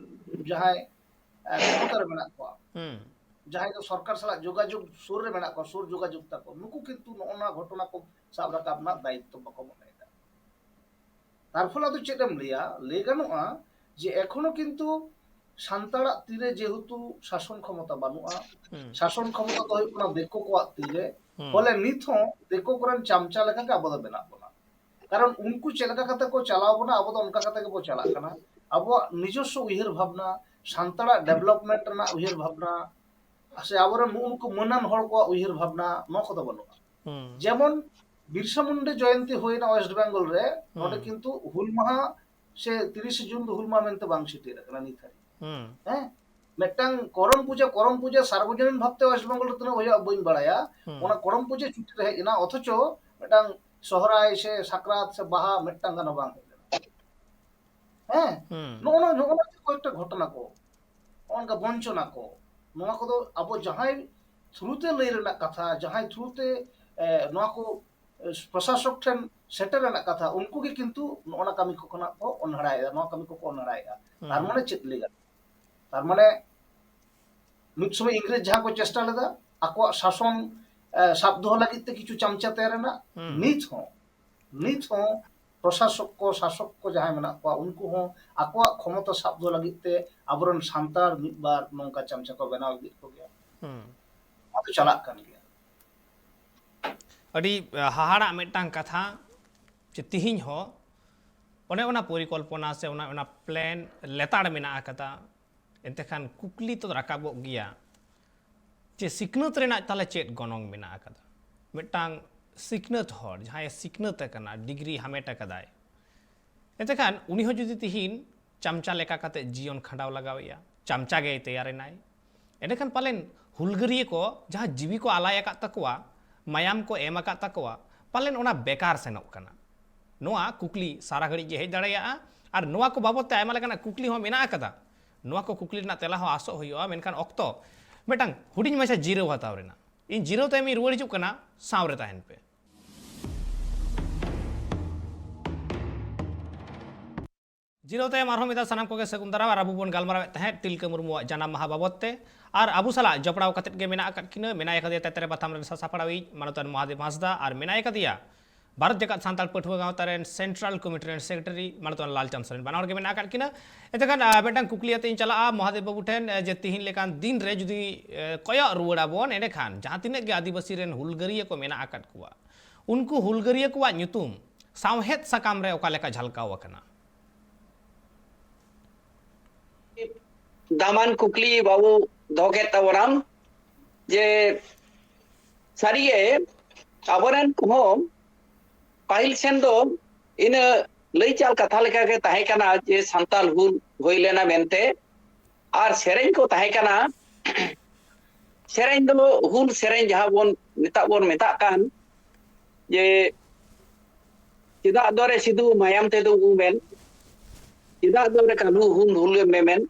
ᱡᱟᱦᱟᱸᱭ, ᱮ, ᱠᱷᱚᱢᱚᱛᱟ ᱨᱮ ᱢᱮᱱᱟᱜ ᱠᱚᱣᱟ, ᱦᱩᱸ, ᱡᱟᱦᱟᱸᱭ ᱫᱚ ᱥᱚᱨᱠᱟᱨ ᱥᱟᱞᱟᱜ ᱡᱳᱜᱟᱡᱳᱜᱽ ᱥᱩᱨ ᱨᱮ ᱢᱮᱱᱟᱜ ᱠᱚᱣᱟ, ᱥᱩᱨ ᱡᱳᱜᱟᱡᱳᱜᱽ ᱛᱟᱠᱚ, ᱱᱩᱠᱩ ᱠᱤᱱᱛᱩ ᱱᱚᱜᱼᱚ ᱱᱟ ᱜᱷᱚᱴᱚᱱᱟ ᱠᱚ ᱥᱟᱵ ᱨᱟᱠᱟᱵ ᱨᱮᱱᱟᱜ ᱫᱟᱭᱤᱛᱛᱚ ᱵᱟᱠᱚ ᱢᱚᱱᱮᱭᱮᱫᱟ᱾ ᱛᱟᱨ ᱯᱷᱚᱞᱮ ᱟᱫᱚ ᱪᱮᱫ ᱮᱢ ᱞᱟᱹᱭᱟ, ᱞᱟᱹᱭ ᱜᱟᱱᱚᱜᱼᱟ ᱡᱮ ᱮᱠᱷᱚᱱᱳ ᱠᱤᱱᱛᱩ ᱥᱟᱱᱛᱟᱲᱟᱜ ᱛᱤᱨᱮ ᱡᱮᱦᱮᱛᱩ ᱥᱟᱥᱚᱱ ᱠᱷᱚᱢᱚᱛᱟ ᱵᱟᱹᱱᱩᱜᱼᱟ, ᱦᱩᱸ᱾ ᱥᱟᱥᱚᱱ ᱠᱷᱚᱢᱚᱛᱟ ᱫᱚ ᱦᱩᱭᱩᱜ ᱠᱟᱱᱟ ᱫᱤᱠᱩ ᱠᱚᱣᱟᱜ ᱛᱤᱨᱮ᱾ ᱦᱩᱸ᱾ ᱯᱷᱚᱞᱮ ᱱᱤᱛ ᱦᱚᱸ ᱫᱤᱠᱩ ᱠᱚᱨᱮᱱ ᱪᱟᱢᱪᱟ ᱞᱮᱠᱟᱜᱮ ᱟᱵᱚ ᱫᱚ ᱢᱮᱱᱟᱜ ᱵᱚᱱᱟ᱾ ᱠᱟᱨᱚᱱ ᱩᱱᱠᱩ ᱪᱮᱫ ᱞᱮᱠᱟ ᱠᱟᱛᱮ ᱠᱚ ᱪᱟᱞᱟᱣ ᱵᱚᱱᱟ, ᱟᱵᱚ ᱫᱚ ᱚᱱᱠᱟ ᱠᱟᱛᱮ ᱜᱮᱵᱚ ᱪᱟᱞᱟᱜ ᱠᱟᱱᱟ᱾ ᱟᱵᱚᱣᱟᱜ ᱱᱤᱡᱚᱥᱥᱚ ᱩᱭᱦᱟᱹᱨ ᱵᱷᱟᱵᱽᱱᱟ, ᱥᱟᱱᱛᱟᱲᱟᱜ development ᱨᱮᱱᱟᱜ ᱩᱭᱦᱟᱹᱨ ᱵᱷᱟᱵᱽᱱᱟ, ᱥᱮ ᱟᱵᱚᱨᱮᱱ ᱱᱩᱜᱼᱩ ᱱᱩᱠᱩ ᱢᱟᱹᱱᱟᱱ ᱦᱚᱲ ᱠᱚᱣᱟᱜ ᱩᱭᱦᱟᱹᱨ ᱵᱷᱟᱵᱽᱱᱟ, ᱱᱚᱣᱟ ᱠᱚᱫᱚ ᱵᱟᱹᱱᱩᱜᱼᱟ᱾ ᱦᱩᱸ᱾ ᱡᱮᱢᱚᱱ ᱵᱤᱨᱥᱟ ᱢᱩᱱᱰᱟ ᱡᱚᱭᱚᱱᱛᱤ ᱦᱩᱭᱱᱟ West Bengal ᱨᱮ, ᱱᱚᱰᱮ ᱦᱩᱸ᱾ ᱠᱤᱱᱛᱩ ᱦᱩᱞ ᱢᱟᱦᱟ ᱥᱮ ᱛᱤᱨᱤᱥᱮ ᱡᱩᱱ ᱫᱚ ᱦᱩᱞ ᱢᱟᱦᱟ ᱢᱮᱱᱛᱮ ᱵᱟᱝ ᱥᱮᱴᱮᱨ ᱟᱠᱟᱱᱟ ᱱᱤᱛ ᱦᱟᱹᱨᱤᱡ᱾ ᱦᱩᱸ᱾ ᱦᱮᱸ? ᱢᱤᱫᱴᱟᱝ ᱠᱚᱨᱚᱢ ᱯᱩᱡᱟᱹ, ᱠᱚᱨᱚᱢ ᱯᱩᱡᱟᱹ ᱥᱟᱨᱵᱚᱡᱚᱱᱤᱱ ᱵᱷᱟᱵᱽᱛᱮ West Bengal ᱨᱮ ᱛᱤᱱᱟᱹᱜ ᱦᱩᱭᱩᱜᱼᱟ ᱵᱟᱹᱧ ᱵᱟᱲᱟᱭᱟ᱾ ᱦᱩᱸ᱾ ᱚᱱᱟ ᱠᱚᱨᱚᱢ ᱯᱩᱡᱟᱹ ᱪᱷᱩᱴᱤ ᱨᱮ ᱦᱮᱡ ᱮᱱᱟ, ᱚᱛᱷᱚᱪᱚ ᱢᱤᱫᱴᱟᱝ ᱥᱚᱦᱨᱟᱭ ᱥᱮ ᱥᱟᱠᱨᱟᱛ ᱥᱮ ᱵᱟᱦᱟ ᱢᱤᱫᱴᱟᱝ ᱜᱟᱱ ᱦᱚᱸ ᱵᱟᱝ ᱦᱩᱭ ᱞᱮᱱᱟ᱾ ᱦᱮᱸ? ᱦᱩᱸ᱾ ᱱᱚᱜᱼᱚ ᱱᱚᱣᱟ, ᱱᱚᱜᱼᱚ ᱱᱚᱣᱟ ᱠᱚ ᱠᱚᱭᱮᱠᱴᱟ ᱜᱷᱚᱴᱚᱱᱟ ᱠᱚ, ᱱᱚᱜᱼᱚ ᱱᱚᱝᱠᱟ ᱵᱚᱧᱪᱚᱱᱟ ᱠᱚ, ᱱᱚᱣᱟ ᱠᱚᱫᱚ ᱟᱵᱚ ᱡᱟᱦᱟᱸᱭ through ᱛᱮ ᱞᱟᱹᱭ ᱨᱮᱱᱟᱜ ᱠᱟᱛᱷᱟ, ᱡᱟᱦᱟᱸᱭ through ᱛᱮ, ᱮ, ᱱᱚᱣᱟ ᱠᱚ, ᱮ, ᱯᱨᱚᱥᱟᱥᱚᱠ ᱴᱷᱮᱱ ᱥᱮᱴᱮᱨ ᱨᱮᱱᱟᱜ ᱠᱟᱛᱷᱟ, ᱩᱱᱠᱩ ᱜᱮ ᱠᱤᱱᱛᱩ ᱱᱚᱜᱼᱚ ᱱᱟ ᱠᱟᱹᱢᱤ ᱠᱚ ᱠᱷᱚᱱᱟᱜ ᱠᱚ ᱚᱱᱦᱮᱲᱟᱭᱮᱫᱟ, ᱱᱚᱣᱟ ᱠᱟᱹᱢᱤ ᱠᱚᱠᱚ ᱚᱱᱦᱮᱲᱟᱭᱮᱫᱟ᱾ ᱛᱟᱨ ᱦᱩᱸ᱾ ᱢᱟᱱᱮ ᱪᱮᱫ ᱞᱟᱹᱭ ᱜᱟᱱᱚᱜᱼᱟ? ᱛᱟᱨ ᱢᱟᱱᱮ ᱢᱤᱫ ᱥᱚᱢᱚᱭ ᱤᱝᱨᱮᱡᱽ ᱡᱟᱦᱟᱸ ᱠᱚ ᱪᱮᱥᱴᱟ ᱞᱮᱫᱟ ᱟᱠᱚᱣᱟᱜ ᱥᱟᱥᱚᱱ, ᱮ, ᱥᱟᱵ ᱫᱚᱦᱚ ᱞᱟᱹᱜᱤᱫ ᱛᱮ ᱠᱤᱪᱷᱩ ᱪᱟᱢᱪᱟ ᱛᱮᱭᱟᱨ ᱮᱱᱟ, ᱦᱩᱸ᱾ ᱱᱤᱛ ᱦᱚᱸ, ᱱᱤᱛ ᱦᱚᱸ ᱯᱨᱚᱥᱟᱥᱚᱠ ᱠᱚ, ᱥᱟᱥᱚᱠ ᱠᱚ ᱡᱟᱦᱟᱸᱭ ᱢᱮᱱᱟᱜ ᱠᱚᱣᱟ, ᱩᱱᱠᱩ ᱦᱚᱸ ᱟᱠᱚᱣᱟᱜ ᱠᱷᱚᱢᱚᱛᱟ ᱥᱟᱵ ᱫᱚᱦᱚ ᱞᱟᱹᱜᱤᱫ ᱛᱮ ᱟᱵᱚᱨᱮᱱ ᱥᱟᱱᱛᱟᱲ ᱢᱤᱫ ᱵᱟᱨ ᱱᱚᱝᱠᱟ ᱪᱟᱢᱪᱟ ᱠᱚ ᱵᱮᱱᱟᱣ ᱤᱫᱤᱭᱮᱫ ᱠᱚᱜᱮᱭᱟ᱾ ᱦᱩᱸ᱾ ᱱᱚᱣᱟ ᱫᱚ ᱪᱟᱞᱟᱜ ᱠᱟᱱ ᱜᱮᱭᱟ᱾ ᱟᱹᱰᱤ, ᱟ, ᱦᱟᱦᱟᱲᱟᱜ ᱢᱤᱫᱴᱟᱝ ᱠᱟᱛᱷᱟ ᱡᱮ ᱛᱤᱦᱤᱧ ᱦᱚᱸ ᱚᱱᱮ ᱚᱱᱟ ᱯᱚᱨᱤᱠᱚᱞᱯᱚᱱᱟ ᱥᱮ ᱚᱱᱟ, ᱚᱱᱟ plan ᱞᱮᱛᱟᱲ ᱢᱮᱱᱟᱜ ᱟᱠᱟᱫᱟ᱾ ᱮᱱᱛᱮ ᱠᱷᱟᱱ ᱠᱩᱠᱞᱤ ᱛᱚ ᱨᱟᱠᱟᱵᱚᱜ ᱜᱮᱭᱟ ᱡᱮ ᱥᱤᱠᱷᱱᱟᱹᱛ ᱨᱮᱱᱟᱜ ᱛᱟᱦᱞᱮ ᱪᱮᱫ ᱜᱚᱱᱚᱝ ᱢᱮᱱᱟᱜ ᱟᱠᱟᱫᱟ? ᱢᱤᱫᱴᱟᱝ ᱥᱤᱠᱷᱱᱟᱹᱛ ᱦᱚᱲ ᱡᱟᱦᱟᱸᱭᱮ ᱥᱤᱠᱷᱱᱟᱹᱛ ᱟᱠᱟᱱᱟ, ᱰᱤᱜᱽᱨᱤ ᱦᱟᱢᱮᱴ ᱟᱠᱟᱫᱟᱭ, ᱮᱱᱛᱮ ᱠᱷᱟᱱ ᱩᱱᱤ ᱦᱚᱸ ᱡᱩᱫᱤ ᱛᱤᱦᱤᱧ ᱪᱟᱢᱪᱟ ᱞᱮᱠᱟ ᱠᱟᱛᱮ ᱡᱤᱭᱚᱱ ᱠᱷᱟᱸᱰᱟᱣ ᱞᱟᱜᱟᱣᱮᱭᱟ, ᱪᱟᱢᱪᱟ ᱜᱮᱭ ᱛᱮᱭᱟᱨᱮᱱᱟᱭ, ᱮᱸᱰᱮᱠᱷᱟᱱ ᱯᱟᱞᱮᱱ ᱦᱩᱞᱜᱟᱹᱨᱤᱭᱟᱹ ᱠᱚ ᱡᱟᱦᱟᱸ ᱡᱤᱣᱤ ᱠᱚ ᱟᱞᱟᱭ ᱟᱠᱟᱫ ᱛᱟᱠᱚᱣᱟ, ᱢᱟᱭᱟᱢ ᱠᱚ ᱮᱢ ᱟᱠᱟᱫ ᱛᱟᱠᱚᱣᱟ, ᱯᱟᱞᱮᱱ ᱚᱱᱟ ᱵᱮᱠᱟᱨ ᱥᱮᱱᱚᱜ ᱠᱟᱱᱟ᱾ ᱱᱚᱣᱟ ᱠᱩᱠᱞᱤ ᱥᱟᱨᱟ ᱜᱷᱟᱹᱲᱤᱡ ᱜᱮ ᱦᱮᱡ ᱫᱟᱲᱮᱭᱟᱜᱼᱟ, ᱟᱨ ᱱᱚᱣᱟ ᱠᱚ ᱵᱟᱵᱚᱫ ᱛᱮ ᱟᱭᱢᱟ ᱞᱮᱠᱟᱱᱟᱜ ᱠᱩᱠᱞᱤ ᱦᱚᱸ ᱢᱮᱱᱟᱜ ᱟᱠᱟᱫᱟ᱾ ᱱᱚᱣᱟ ᱠᱚ ᱠᱩᱠᱞᱤ ᱨᱮᱱᱟᱜ ᱛᱮᱞᱟ ᱦᱚᱸ ᱟᱥᱚᱜ ᱦᱩᱭᱩᱜᱼᱟ, ᱢᱮᱱᱠᱷᱟᱱ ᱚᱠᱛᱚ ᱢᱤᱫᱴᱟᱝ ᱦᱩᱰᱤᱧ ᱢᱟᱪᱷᱟ ᱡᱤᱨᱟᱹᱣ ᱦᱟᱛᱟᱣ ᱨᱮᱱᱟᱜ᱾ ᱤᱧ ᱡᱤᱨᱟᱹᱣ ᱛᱟᱭᱚᱢ ᱤᱧ ᱨᱩᱣᱟᱹᱲ ᱦᱤᱡᱩᱜ ᱠᱟᱱᱟ, ᱥᱟᱶ ᱨᱮ ᱛᱟᱦᱮᱱ ᱯᱮ᱾ ᱡᱤᱨᱟᱹᱣ ᱛᱟᱭᱚᱢ ᱟᱨᱦᱚᱸ ᱢᱤᱫ ᱫᱷᱟᱣ ᱥᱟᱱᱟᱢ ᱠᱚᱜᱮ ᱥᱟᱹᱜᱩᱱ ᱫᱟᱨᱟᱢ᱾ ᱟᱨ ᱟᱵᱚ ᱵᱚᱱ ᱜᱟᱞᱢᱟᱨᱟᱣᱮᱫ ᱛᱟᱦᱮᱸᱫ ᱛᱤᱞᱠᱟᱹ ᱢᱩᱨᱢᱩᱣᱟᱜ ᱡᱟᱱᱟᱢ ᱢᱟᱦᱟ ᱵᱟᱵᱚᱫ ᱛᱮ᱾ ᱟᱨ ᱟᱵᱚ ᱥᱟᱞᱟᱜ ᱡᱚᱯᱲᱟᱣ ᱠᱟᱛᱮᱫ ᱜᱮ ᱢᱮᱱᱟᱜ ᱟᱠᱟᱫ ᱠᱤᱱᱟᱹ, ᱢᱮᱱᱟᱭ ᱟᱠᱟᱫᱮᱭᱟ ᱛᱮᱛᱨᱮ ᱯᱟᱛᱷᱟᱢ ᱨᱮᱱ ᱥᱟᱥᱟᱯᱲᱟᱣᱤᱡ ᱢᱟᱱᱚᱛᱟᱱ ᱢᱚᱦᱟᱫᱮᱵ ᱦᱟᱸᱥᱫᱟ, ᱟᱨ ᱢᱮᱱᱟᱭ ᱟᱠᱟᱫᱮᱭᱟ ᱵᱷᱟᱨᱚᱛ ᱡᱟᱠᱟᱛ ᱥᱟᱱᱛᱟᱲ ᱯᱟᱹᱴᱷᱩᱣᱟᱹ ᱜᱟᱶᱛᱟ ᱨᱮᱱ ᱥᱮᱱᱴᱨᱟᱞ ᱠᱚᱢᱤᱴᱤ ᱨᱮᱱ ᱥᱮᱠᱨᱮᱴᱟᱨᱤ ᱢᱟᱱᱚᱛᱟᱱ ᱞᱟᱞᱪᱟᱸᱫᱽ ᱥᱚᱨᱮᱱ, ᱵᱟᱱᱟ ᱦᱚᱲ ᱜᱮ ᱢᱮᱱᱟᱜ ᱟᱠᱟᱫ ᱠᱤᱱᱟ᱾ ᱮᱱᱛᱮᱠᱷᱟᱱ, ᱟᱨ ᱢᱤᱫᱴᱟᱝ ᱠᱩᱠᱞᱤ ᱟᱛᱮ ᱤᱧ ᱪᱟᱞᱟᱜᱼᱟ ᱢᱚᱦᱟᱫᱮᱵ ᱵᱟᱹᱵᱩ ᱴᱷᱮᱱ, ᱡᱮ ᱛᱤᱦᱤᱧ ᱞᱮᱠᱟᱱ ᱫᱤᱱ ᱨᱮ ᱡᱩᱫᱤ, ᱮ, ᱠᱚᱭᱚᱜ ᱨᱩᱣᱟᱹᱲ ᱟᱵᱚᱱ, ᱮᱸᱰᱮᱠᱷᱟᱱ ᱡᱟᱦᱟᱸ ᱛᱤᱱᱟᱹᱜ ᱜᱮ ᱟᱹᱫᱤᱵᱟᱹᱥᱤ ᱨᱮᱱ ᱦᱩᱞᱜᱟᱹᱨᱤᱭᱟᱹ ᱠᱚ ᱢᱮᱱᱟᱜ ᱟᱠᱟᱫ ᱠᱚᱣᱟ, ᱩᱱᱠᱩ ᱦᱩᱞᱜᱟᱹᱨᱤᱭᱟᱹ ᱠᱚᱣᱟᱜ ᱧᱩᱛᱩᱢ ᱥᱟᱶᱦᱮᱫ ᱥᱟᱠᱟᱢ ᱨᱮ ᱚᱠᱟ ᱞᱮᱠᱟ ᱡᱷᱟᱞᱠᱟᱣ ᱟᱠᱟᱱᱟ? ᱫᱟᱢᱟᱱ ᱠᱩᱠᱞᱤ ᱵᱟᱹᱵᱩ ᱫᱚᱦᱚ ᱠᱮᱫ ᱛᱟᱵᱚᱱᱟᱢ, ᱡᱮ ᱥᱟᱹᱨᱤᱜᱮ ᱟᱵᱚᱨᱮᱱ ᱠᱚᱦᱚᱸ ᱯᱟᱹᱦᱤᱞ ᱥᱮᱱ ᱫᱚ ᱤᱱᱟᱹ ᱞᱟᱹᱭ ᱪᱟᱞ ᱠᱟᱛᱷᱟ ᱞᱮᱠᱟᱜᱮ ᱛᱟᱦᱮᱸ ᱠᱟᱱᱟ ᱡᱮ ᱥᱟᱱᱛᱟᱞ ᱦᱩᱞ ᱦᱩᱭ ᱞᱮᱱᱟ ᱢᱮᱱᱛᱮ, ᱟᱨ ᱥᱮᱨᱮᱧ ᱠᱚ ᱛᱟᱦᱮᱸ ᱠᱟᱱᱟ᱾ ᱥᱮᱨᱮᱧ ᱫᱚ ᱦᱩᱞ ᱥᱮᱨᱮᱧ ᱡᱟᱦᱟᱸ ᱵᱚᱱ ᱢᱮᱛᱟᱜ, ᱵᱚᱱ ᱢᱮᱛᱟᱜ ᱠᱟᱱ, ᱡᱮ ᱪᱮᱫᱟᱜ ᱫᱚᱨᱮ ᱥᱤᱫᱩ ᱢᱟᱭᱟᱢ ᱛᱮᱫᱚ ᱩᱢᱮᱱ, ᱪᱮᱫᱟᱜ ᱫᱚᱨᱮ ᱠᱟᱹᱱᱦᱩ ᱦᱩᱞ ᱦᱩᱞᱮᱢ ᱢᱮᱢᱮᱱ,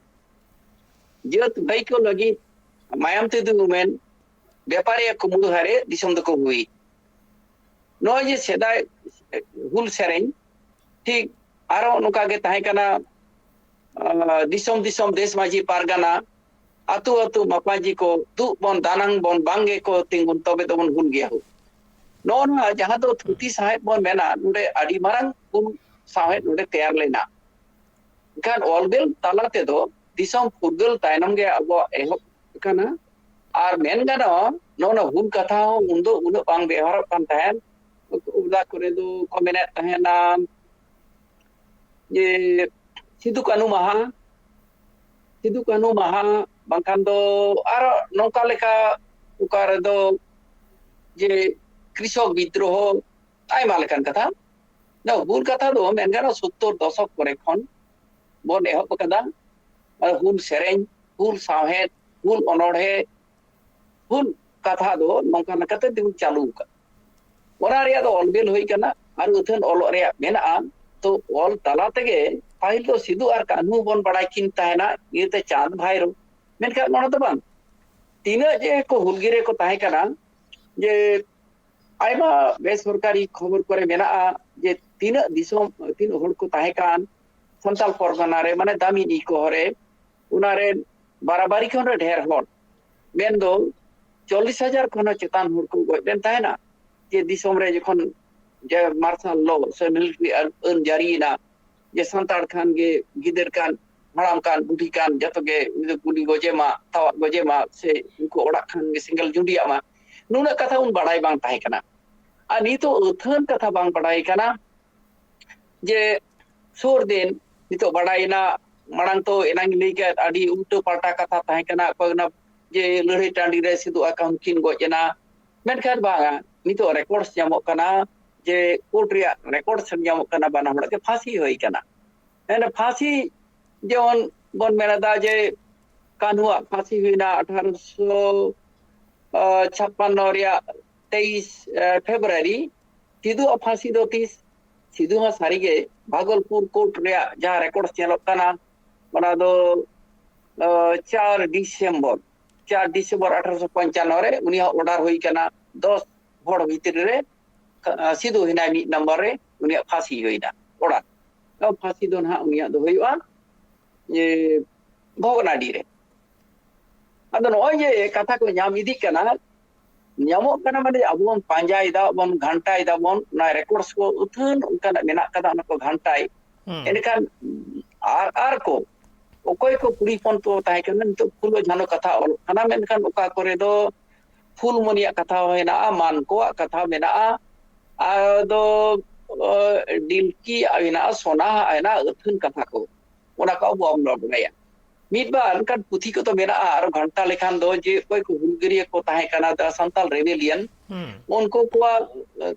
ᱡᱟᱹᱛ ᱵᱷᱟᱹᱭ ᱠᱚ ᱞᱟᱹᱜᱤᱫ ᱢᱟᱭᱟᱢ ᱛᱮᱫᱚ ᱩᱢᱮᱱ, ᱵᱮᱯᱟᱨᱤᱭᱟᱹ ᱠᱩᱢᱵᱽᱲᱩ ᱦᱟᱨᱮ ᱫᱤᱥᱚᱢ ᱫᱚᱠᱚ ᱦᱩᱭ᱾ ᱱᱚᱜᱼᱚᱭ ᱡᱮ ᱥᱮᱫᱟᱭ ᱦᱩᱞ ᱥᱮᱨᱮᱧ, ᱴᱷᱤᱠ ᱟᱨᱚ ᱱᱚᱝᱠᱟ ᱜᱮ ᱛᱟᱦᱮᱸ ᱠᱟᱱᱟ, ᱟᱸ, ᱫᱤᱥᱚᱢ ᱫᱤᱥᱚᱢ ᱫᱮᱥ ᱢᱟᱹᱡᱷᱤ ᱯᱟᱨᱜᱟᱱᱟ, ᱟᱹᱛᱩ ᱟᱹᱛᱩ ᱢᱟᱯᱟᱡᱤ ᱠᱚ ᱫᱩᱜ ᱵᱚᱱ ᱫᱟᱱᱟᱝ ᱵᱚᱱ ᱵᱟᱝ ᱜᱮᱠᱚ ᱛᱤᱸᱜᱩᱱ, ᱛᱚᱵᱮ ᱫᱚᱵᱚᱱ ᱦᱩᱞ ᱜᱮᱭᱟ ᱦᱩᱞ᱾ ᱱᱚᱜᱼᱚ ᱱᱚᱣᱟ ᱡᱟᱦᱟᱸ ᱫᱚ ᱛᱷᱩᱛᱤ ᱥᱟᱶᱦᱮᱫ ᱵᱚᱱ ᱢᱮᱱᱟ, ᱱᱚᱰᱮ ᱟᱹᱰᱤ ᱢᱟᱨᱟᱝ ᱦᱩᱞ ᱥᱟᱶᱦᱮᱫ ᱱᱚᱰᱮ ᱛᱮᱭᱟᱨ ᱞᱮᱱᱟ᱾ ᱮᱱᱠᱷᱟᱱ ᱚᱞᱵᱮᱞ ᱛᱟᱞᱟ ᱛᱮᱫᱚ ᱫᱤᱥᱚᱢ ᱯᱷᱩᱨᱜᱟᱹᱞ ᱛᱟᱭᱱᱚᱢ ᱜᱮ ᱟᱵᱚᱣᱟᱜ ᱮᱦᱚᱵ ᱟᱠᱟᱱᱟ᱾ ᱟᱨ ᱢᱮᱱ ᱜᱟᱱᱚᱜᱼᱟ, ᱱᱚᱜᱼᱚ ᱱᱚᱣᱟ ᱦᱩᱞ ᱠᱟᱛᱷᱟ ᱦᱚᱸ ᱩᱱᱫᱚ ᱩᱱᱟᱹᱜ ᱵᱟᱝ ᱵᱮᱣᱦᱟᱨᱚᱜ ᱠᱟᱱ ᱛᱟᱦᱮᱸᱫ᱾ ᱚᱠᱟ ᱠᱚᱨᱮ ᱫᱚ ᱠᱚ ᱢᱮᱱᱮᱫ ᱛᱟᱦᱮᱱᱟ ᱡᱮ ᱥᱤᱫᱩ ᱠᱟᱹᱱᱦᱩ ᱢᱟᱦᱟ, ᱥᱤᱫᱩ ᱠᱟᱹᱱᱦᱩ ᱢᱟᱦᱟ, ᱵᱟᱝᱠᱷᱟᱱ ᱫᱚ ᱟᱨᱚ ᱱᱚᱝᱠᱟ ᱞᱮᱠᱟ ᱚᱠᱟ ᱨᱮᱫᱚ ᱡᱮ ᱠᱨᱤᱥᱚᱠ ᱵᱤᱫᱽᱨᱳᱦᱚ, ᱟᱭᱢᱟ ᱞᱮᱠᱟᱱ ᱠᱟᱛᱷᱟ᱾ ᱱᱚᱣᱟ ᱦᱩᱞ ᱠᱟᱛᱷᱟ ᱫᱚ ᱢᱮᱱ ᱜᱟᱱᱚᱜᱼᱟ ᱥᱳᱛᱛᱳᱨ ᱫᱚᱥᱚᱠ ᱠᱚᱨᱮ ᱠᱷᱚᱱ ᱵᱚᱱ ᱮᱦᱚᱵ ᱟᱠᱟᱫᱟ᱾ ᱟᱨ ᱦᱩᱞ ᱥᱮᱨᱮᱧ, ᱦᱩᱞ ᱥᱟᱶᱦᱮᱫ, ᱦᱩᱞ ᱚᱱᱚᱬᱦᱮ, ᱦᱩᱞ ᱠᱟᱛᱷᱟ ᱫᱚ ᱱᱚᱝᱠᱟ ᱞᱮᱠᱟᱛᱮ ᱛᱮᱵᱚᱱ ᱪᱟᱹᱞᱩ ᱟᱠᱟᱫ᱾ ᱚᱱᱟ ᱨᱮᱭᱟᱜ ᱫᱚ ᱚᱞᱵᱮᱞ ᱦᱩᱭ ᱠᱟᱱᱟ ᱟᱨ ᱟᱹᱛᱷᱟᱹᱱ ᱚᱞᱚᱜ ᱨᱮᱭᱟᱜ ᱢᱮᱱᱟᱜᱼᱟ᱾ ᱛᱚ ᱚᱞ ᱛᱟᱞᱟ ᱛᱮᱜᱮ ᱯᱟᱹᱦᱤᱞ ᱫᱚ ᱥᱤᱫᱩ ᱟᱨ ᱠᱟᱹᱱᱦᱩ ᱵᱚᱱ ᱵᱟᱲᱟᱭ ᱠᱤᱱ ᱛᱟᱦᱮᱱᱟ, ᱤᱭᱟᱹᱛᱮ ᱪᱟᱸᱫ ᱵᱷᱟᱭᱨᱳ᱾ ᱢᱮᱱᱠᱷᱟᱱ ᱚᱱᱟ ᱫᱚ ᱵᱟᱝ, ᱛᱤᱱᱟᱹᱜ ᱡᱮ ᱠᱚ ᱦᱩᱞᱜᱤᱨᱟᱹ ᱠᱚ ᱛᱟᱦᱮᱸ ᱠᱟᱱᱟ, ᱡᱮ ᱟᱭᱢᱟ ᱵᱮᱥᱚᱨᱠᱟᱨᱤ ᱠᱷᱚᱵᱚᱨ ᱠᱚᱨᱮ ᱢᱮᱱᱟᱜᱼᱟ ᱡᱮ ᱛᱤᱱᱟᱹᱜ ᱫᱤᱥᱚᱢ, ᱛᱤᱱᱟᱹᱜ ᱦᱚᱲ ᱠᱚ ᱛᱟᱦᱮᱸ ᱠᱟᱱ ᱥᱟᱱᱛᱟᱞ ᱯᱚᱨᱜᱟᱱᱟ ᱨᱮ, ᱢᱟᱱᱮ ᱫᱟᱢᱤᱱᱤ ᱠᱚᱦᱚᱨᱮ, ᱚᱱᱟᱨᱮ ᱵᱟᱨᱟᱵᱟᱨᱤ ᱠᱷᱚᱱ ᱦᱚᱸ ᱰᱷᱮᱨ ᱦᱚᱲ, ᱢᱮᱱᱫᱚ ᱪᱚᱞᱞᱤᱥ ᱦᱟᱡᱟᱨ ᱠᱷᱚᱱ ᱦᱚᱸ ᱪᱮᱛᱟᱱ ᱦᱚᱲ ᱠᱚ ᱜᱚᱡ ᱞᱮᱱ ᱛᱟᱦᱮᱱᱟ᱾ ᱡᱮ ᱫᱤᱥᱚᱢ ᱨᱮ ᱡᱚᱠᱷᱚᱱ ᱡᱮ ᱢᱟᱨᱥᱟᱞ ᱞᱚ ᱥᱮ ᱢᱤᱞᱤᱴᱟᱨᱤ ᱟᱹᱱ ᱡᱟᱹᱨᱤᱭᱮᱱᱟ, ᱡᱮ ᱥᱟᱱᱛᱟᱲ ᱠᱷᱟᱱ ᱜᱮ ᱜᱤᱫᱟᱹᱨ ᱠᱟᱱ, ᱦᱟᱲᱟᱢ ᱠᱟᱱ, ᱵᱩᱰᱷᱤ ᱠᱟᱱ, ᱡᱚᱛᱚ ᱜᱮ ᱩᱱᱤ ᱫᱚ ᱜᱩᱞᱤ ᱜᱚᱡᱮ ᱢᱟ, ᱛᱟᱣᱟᱜ ᱜᱚᱡᱮ ᱢᱟ, ᱥᱮ ᱩᱱᱠᱩ ᱚᱲᱟᱜ ᱠᱷᱟᱱ ᱜᱮ ᱥᱮᱸᱜᱮᱞ ᱡᱩᱸᱰᱤᱭᱟᱜ ᱢᱟ, ᱱᱩᱱᱟᱹᱜ ᱠᱟᱛᱷᱟ ᱩᱱ ᱵᱟᱰᱟᱭ ᱵᱟᱝ ᱛᱟᱦᱮᱸ ᱠᱟᱱᱟ᱾ ᱟᱨ ᱱᱤᱛᱚᱜ ᱟᱹᱛᱷᱟᱹᱱ ᱠᱟᱛᱷᱟ ᱵᱟᱝ ᱵᱟᱰᱟᱭ ᱠᱟᱱᱟ ᱡᱮ ᱥᱩᱨ ᱫᱤᱱ ᱱᱤᱛᱚᱜ ᱵᱟᱰᱟᱭᱮᱱᱟ, ᱢᱟᱲᱟᱝ ᱛᱚ ᱮᱱᱟᱝ ᱞᱟᱹᱭ ᱠᱮᱫ ᱟᱹᱰᱤ ᱩᱞᱴᱟᱹ ᱯᱟᱞᱴᱟ ᱠᱟᱛᱷᱟ ᱛᱟᱦᱮᱸ ᱠᱟᱱᱟ, ᱚᱠᱚᱭ ᱚᱱᱟ ᱡᱮ ᱞᱟᱹᱲᱦᱟᱹᱭ ᱴᱟᱺᱰᱤ ᱨᱮ ᱥᱤᱫᱩ ᱟᱨ ᱠᱟᱹᱱᱦᱩ ᱠᱤᱱ ᱜᱚᱡ ᱮᱱᱟ, ᱢᱮᱱᱠᱷᱟᱱ ᱵᱟᱝᱟ, ᱱᱤᱛᱚᱜ ᱨᱮᱠᱚᱨᱰᱥ ᱧᱟᱢᱚᱜ ᱠᱟᱱᱟ ᱡᱮ ᱠᱳᱨᱴ ᱨᱮᱭᱟᱜ ᱨᱮᱠᱚᱨᱰᱥ ᱧᱟᱢᱚᱜ ᱠᱟᱱᱟ ᱵᱟᱱᱟ ᱦᱚᱲᱟᱜ ᱜᱮ ᱯᱷᱟᱸᱥᱤ ᱦᱩᱭ ᱠᱟᱱᱟ᱾ ᱮᱱ ᱯᱷᱟᱸᱥᱤ ᱡᱮᱢᱚᱱ ᱵᱚᱱ ᱢᱮᱱ ᱮᱫᱟ ᱡᱮ ᱠᱟᱹᱱᱦᱩᱣᱟᱜ ᱯᱷᱟᱸᱥᱤ ᱦᱩᱭᱱᱟ ᱟᱴᱷᱟᱨᱚᱥᱚ ᱪᱷᱟᱯᱯᱟᱱᱱᱚ ᱨᱮᱭᱟᱜ ᱛᱮᱭᱤᱥ ᱯᱷᱮᱵᱨᱩᱣᱟᱨᱤ᱾ ᱥᱤᱫᱩᱣᱟᱜ ᱯᱷᱟᱸᱥᱤ ᱫᱚ ᱛᱤᱥ? ᱥᱤᱫᱩ ᱢᱟ ᱥᱟᱹᱨᱤᱜᱮ ᱵᱷᱟᱜᱚᱞᱯᱩᱨ ᱠᱳᱨᱴ ᱨᱮᱭᱟᱜ ᱡᱟᱦᱟᱸ ᱨᱮᱠᱚᱨᱰ ᱧᱮᱞᱚᱜ ᱠᱟᱱᱟ, ᱚᱱᱟ ᱫᱚ ᱪᱟᱨ ᱰᱤᱥᱮᱢᱵᱚᱨ, ᱪᱟᱨ ᱰᱤᱥᱮᱢᱵᱚᱨ ᱟᱴᱷᱟᱨᱚᱥᱚ ᱯᱚᱧᱪᱟᱱᱱᱚ ᱨᱮ ᱩᱱᱤᱭᱟᱜ ᱚᱰᱟᱨ ᱦᱩᱭ ᱠᱟᱱᱟ, ᱫᱚᱥ ᱦᱚᱲ ᱵᱷᱤᱛᱨᱤ ᱨᱮ ᱥᱤᱫᱩ ᱦᱮᱱᱟᱭ ᱢᱤᱫ ᱱᱟᱢᱵᱟᱨ ᱨᱮ, ᱩᱱᱤᱭᱟᱜ ᱯᱷᱟᱸᱥᱤ ᱦᱩᱭᱱᱟ ᱚᱰᱟᱨ᱾ ᱯᱷᱟᱸᱥᱤ ᱫᱚ ᱱᱟᱦᱟᱜ ᱩᱱᱤᱭᱟᱜ ᱫᱚ ᱦᱩᱭᱩᱜᱼᱟ ᱵᱷᱚᱜᱽᱱᱟᱰᱤ ᱨᱮ᱾ ᱟᱫᱚ ᱱᱚᱜᱼᱚᱭ ᱡᱮ ᱠᱟᱛᱷᱟ ᱠᱚ ᱧᱟᱢ ᱤᱫᱤᱜ ᱠᱟᱱᱟ, ᱧᱟᱢᱚᱜ ᱠᱟᱱᱟ, ᱢᱟᱱᱮ ᱟᱵᱚ ᱵᱚᱱ ᱯᱟᱸᱡᱟᱭ ᱫᱟᱵᱚᱱ, ᱜᱷᱟᱱᱴᱟᱭ ᱫᱟᱵᱚᱱ, ᱚᱱᱟ ᱨᱮᱠᱚᱨᱰᱥ ᱠᱚ ᱟᱹᱛᱷᱟᱹᱱ ᱚᱱᱠᱟᱱᱟᱜ ᱢᱮᱱᱟᱜ ᱠᱟᱫᱟ, ᱚᱱᱟ ᱠᱚ ᱜᱷᱟᱱᱴᱟᱭ᱾ ᱮᱸᱰᱮᱠᱷᱟᱱ ᱟᱨ ᱟᱨ ᱠᱚ ᱚᱠᱚᱭ ᱠᱚ ᱠᱩᱲᱤ ᱦᱚᱯᱚᱱ ᱠᱚ ᱛᱟᱦᱮᱸ ᱠᱟᱱᱟ, ᱱᱤᱛᱚᱜ ᱯᱷᱩᱞᱳ ᱡᱷᱟᱱᱳ ᱠᱟᱛᱷᱟ ᱚᱞᱚᱜ ᱠᱟᱱᱟ, ᱢᱮᱱᱠᱷᱟᱱ ᱚᱠᱟ ᱠᱚᱨᱮ ᱫᱚ ᱯᱷᱩᱞᱢᱚᱱᱤᱭᱟᱜ ᱠᱟᱛᱷᱟ ᱦᱚᱸ ᱦᱮᱱᱟᱜᱼᱟ, ᱢᱟᱱᱠᱚᱣᱟᱜ ᱠᱟᱛᱷᱟ ᱢᱮᱱᱟᱜᱼᱟ, ᱟᱫᱚ ᱰᱤᱞᱠᱤᱭᱟᱜ ᱦᱮᱱᱟᱜᱼᱟ, ᱥᱚᱱᱟᱦᱟᱜ ᱦᱮᱱᱟᱜᱼᱟ, ᱟᱹᱛᱷᱟᱹᱱ ᱠᱟᱛᱷᱟ ᱠᱚ, ᱚᱱᱟ ᱠᱚ ᱟᱵᱚ ᱵᱟᱵᱚᱱ ᱵᱟᱲᱟᱭᱟ᱾ ᱢᱤᱫ ᱵᱟᱨ ᱚᱱᱠᱟᱱ ᱯᱩᱛᱷᱤ ᱠᱚᱫᱚ ᱢᱮᱱᱟᱜᱼᱟ, ᱟᱨ ᱜᱷᱟᱱᱴᱟ ᱞᱮᱠᱷᱟᱱ ᱫᱚ ᱡᱮ ᱚᱠᱚᱭ ᱠᱚ ᱦᱩᱞᱜᱟᱹᱨᱤᱭᱟᱹ ᱠᱚ ᱛᱟᱦᱮᱸ ᱠᱟᱱᱟ, ᱫᱟ ᱥᱟᱱᱛᱟᱞ ᱨᱮᱵᱮᱞᱤᱭᱟᱱ, ᱩᱱᱠᱩ ᱠᱚᱣᱟᱜ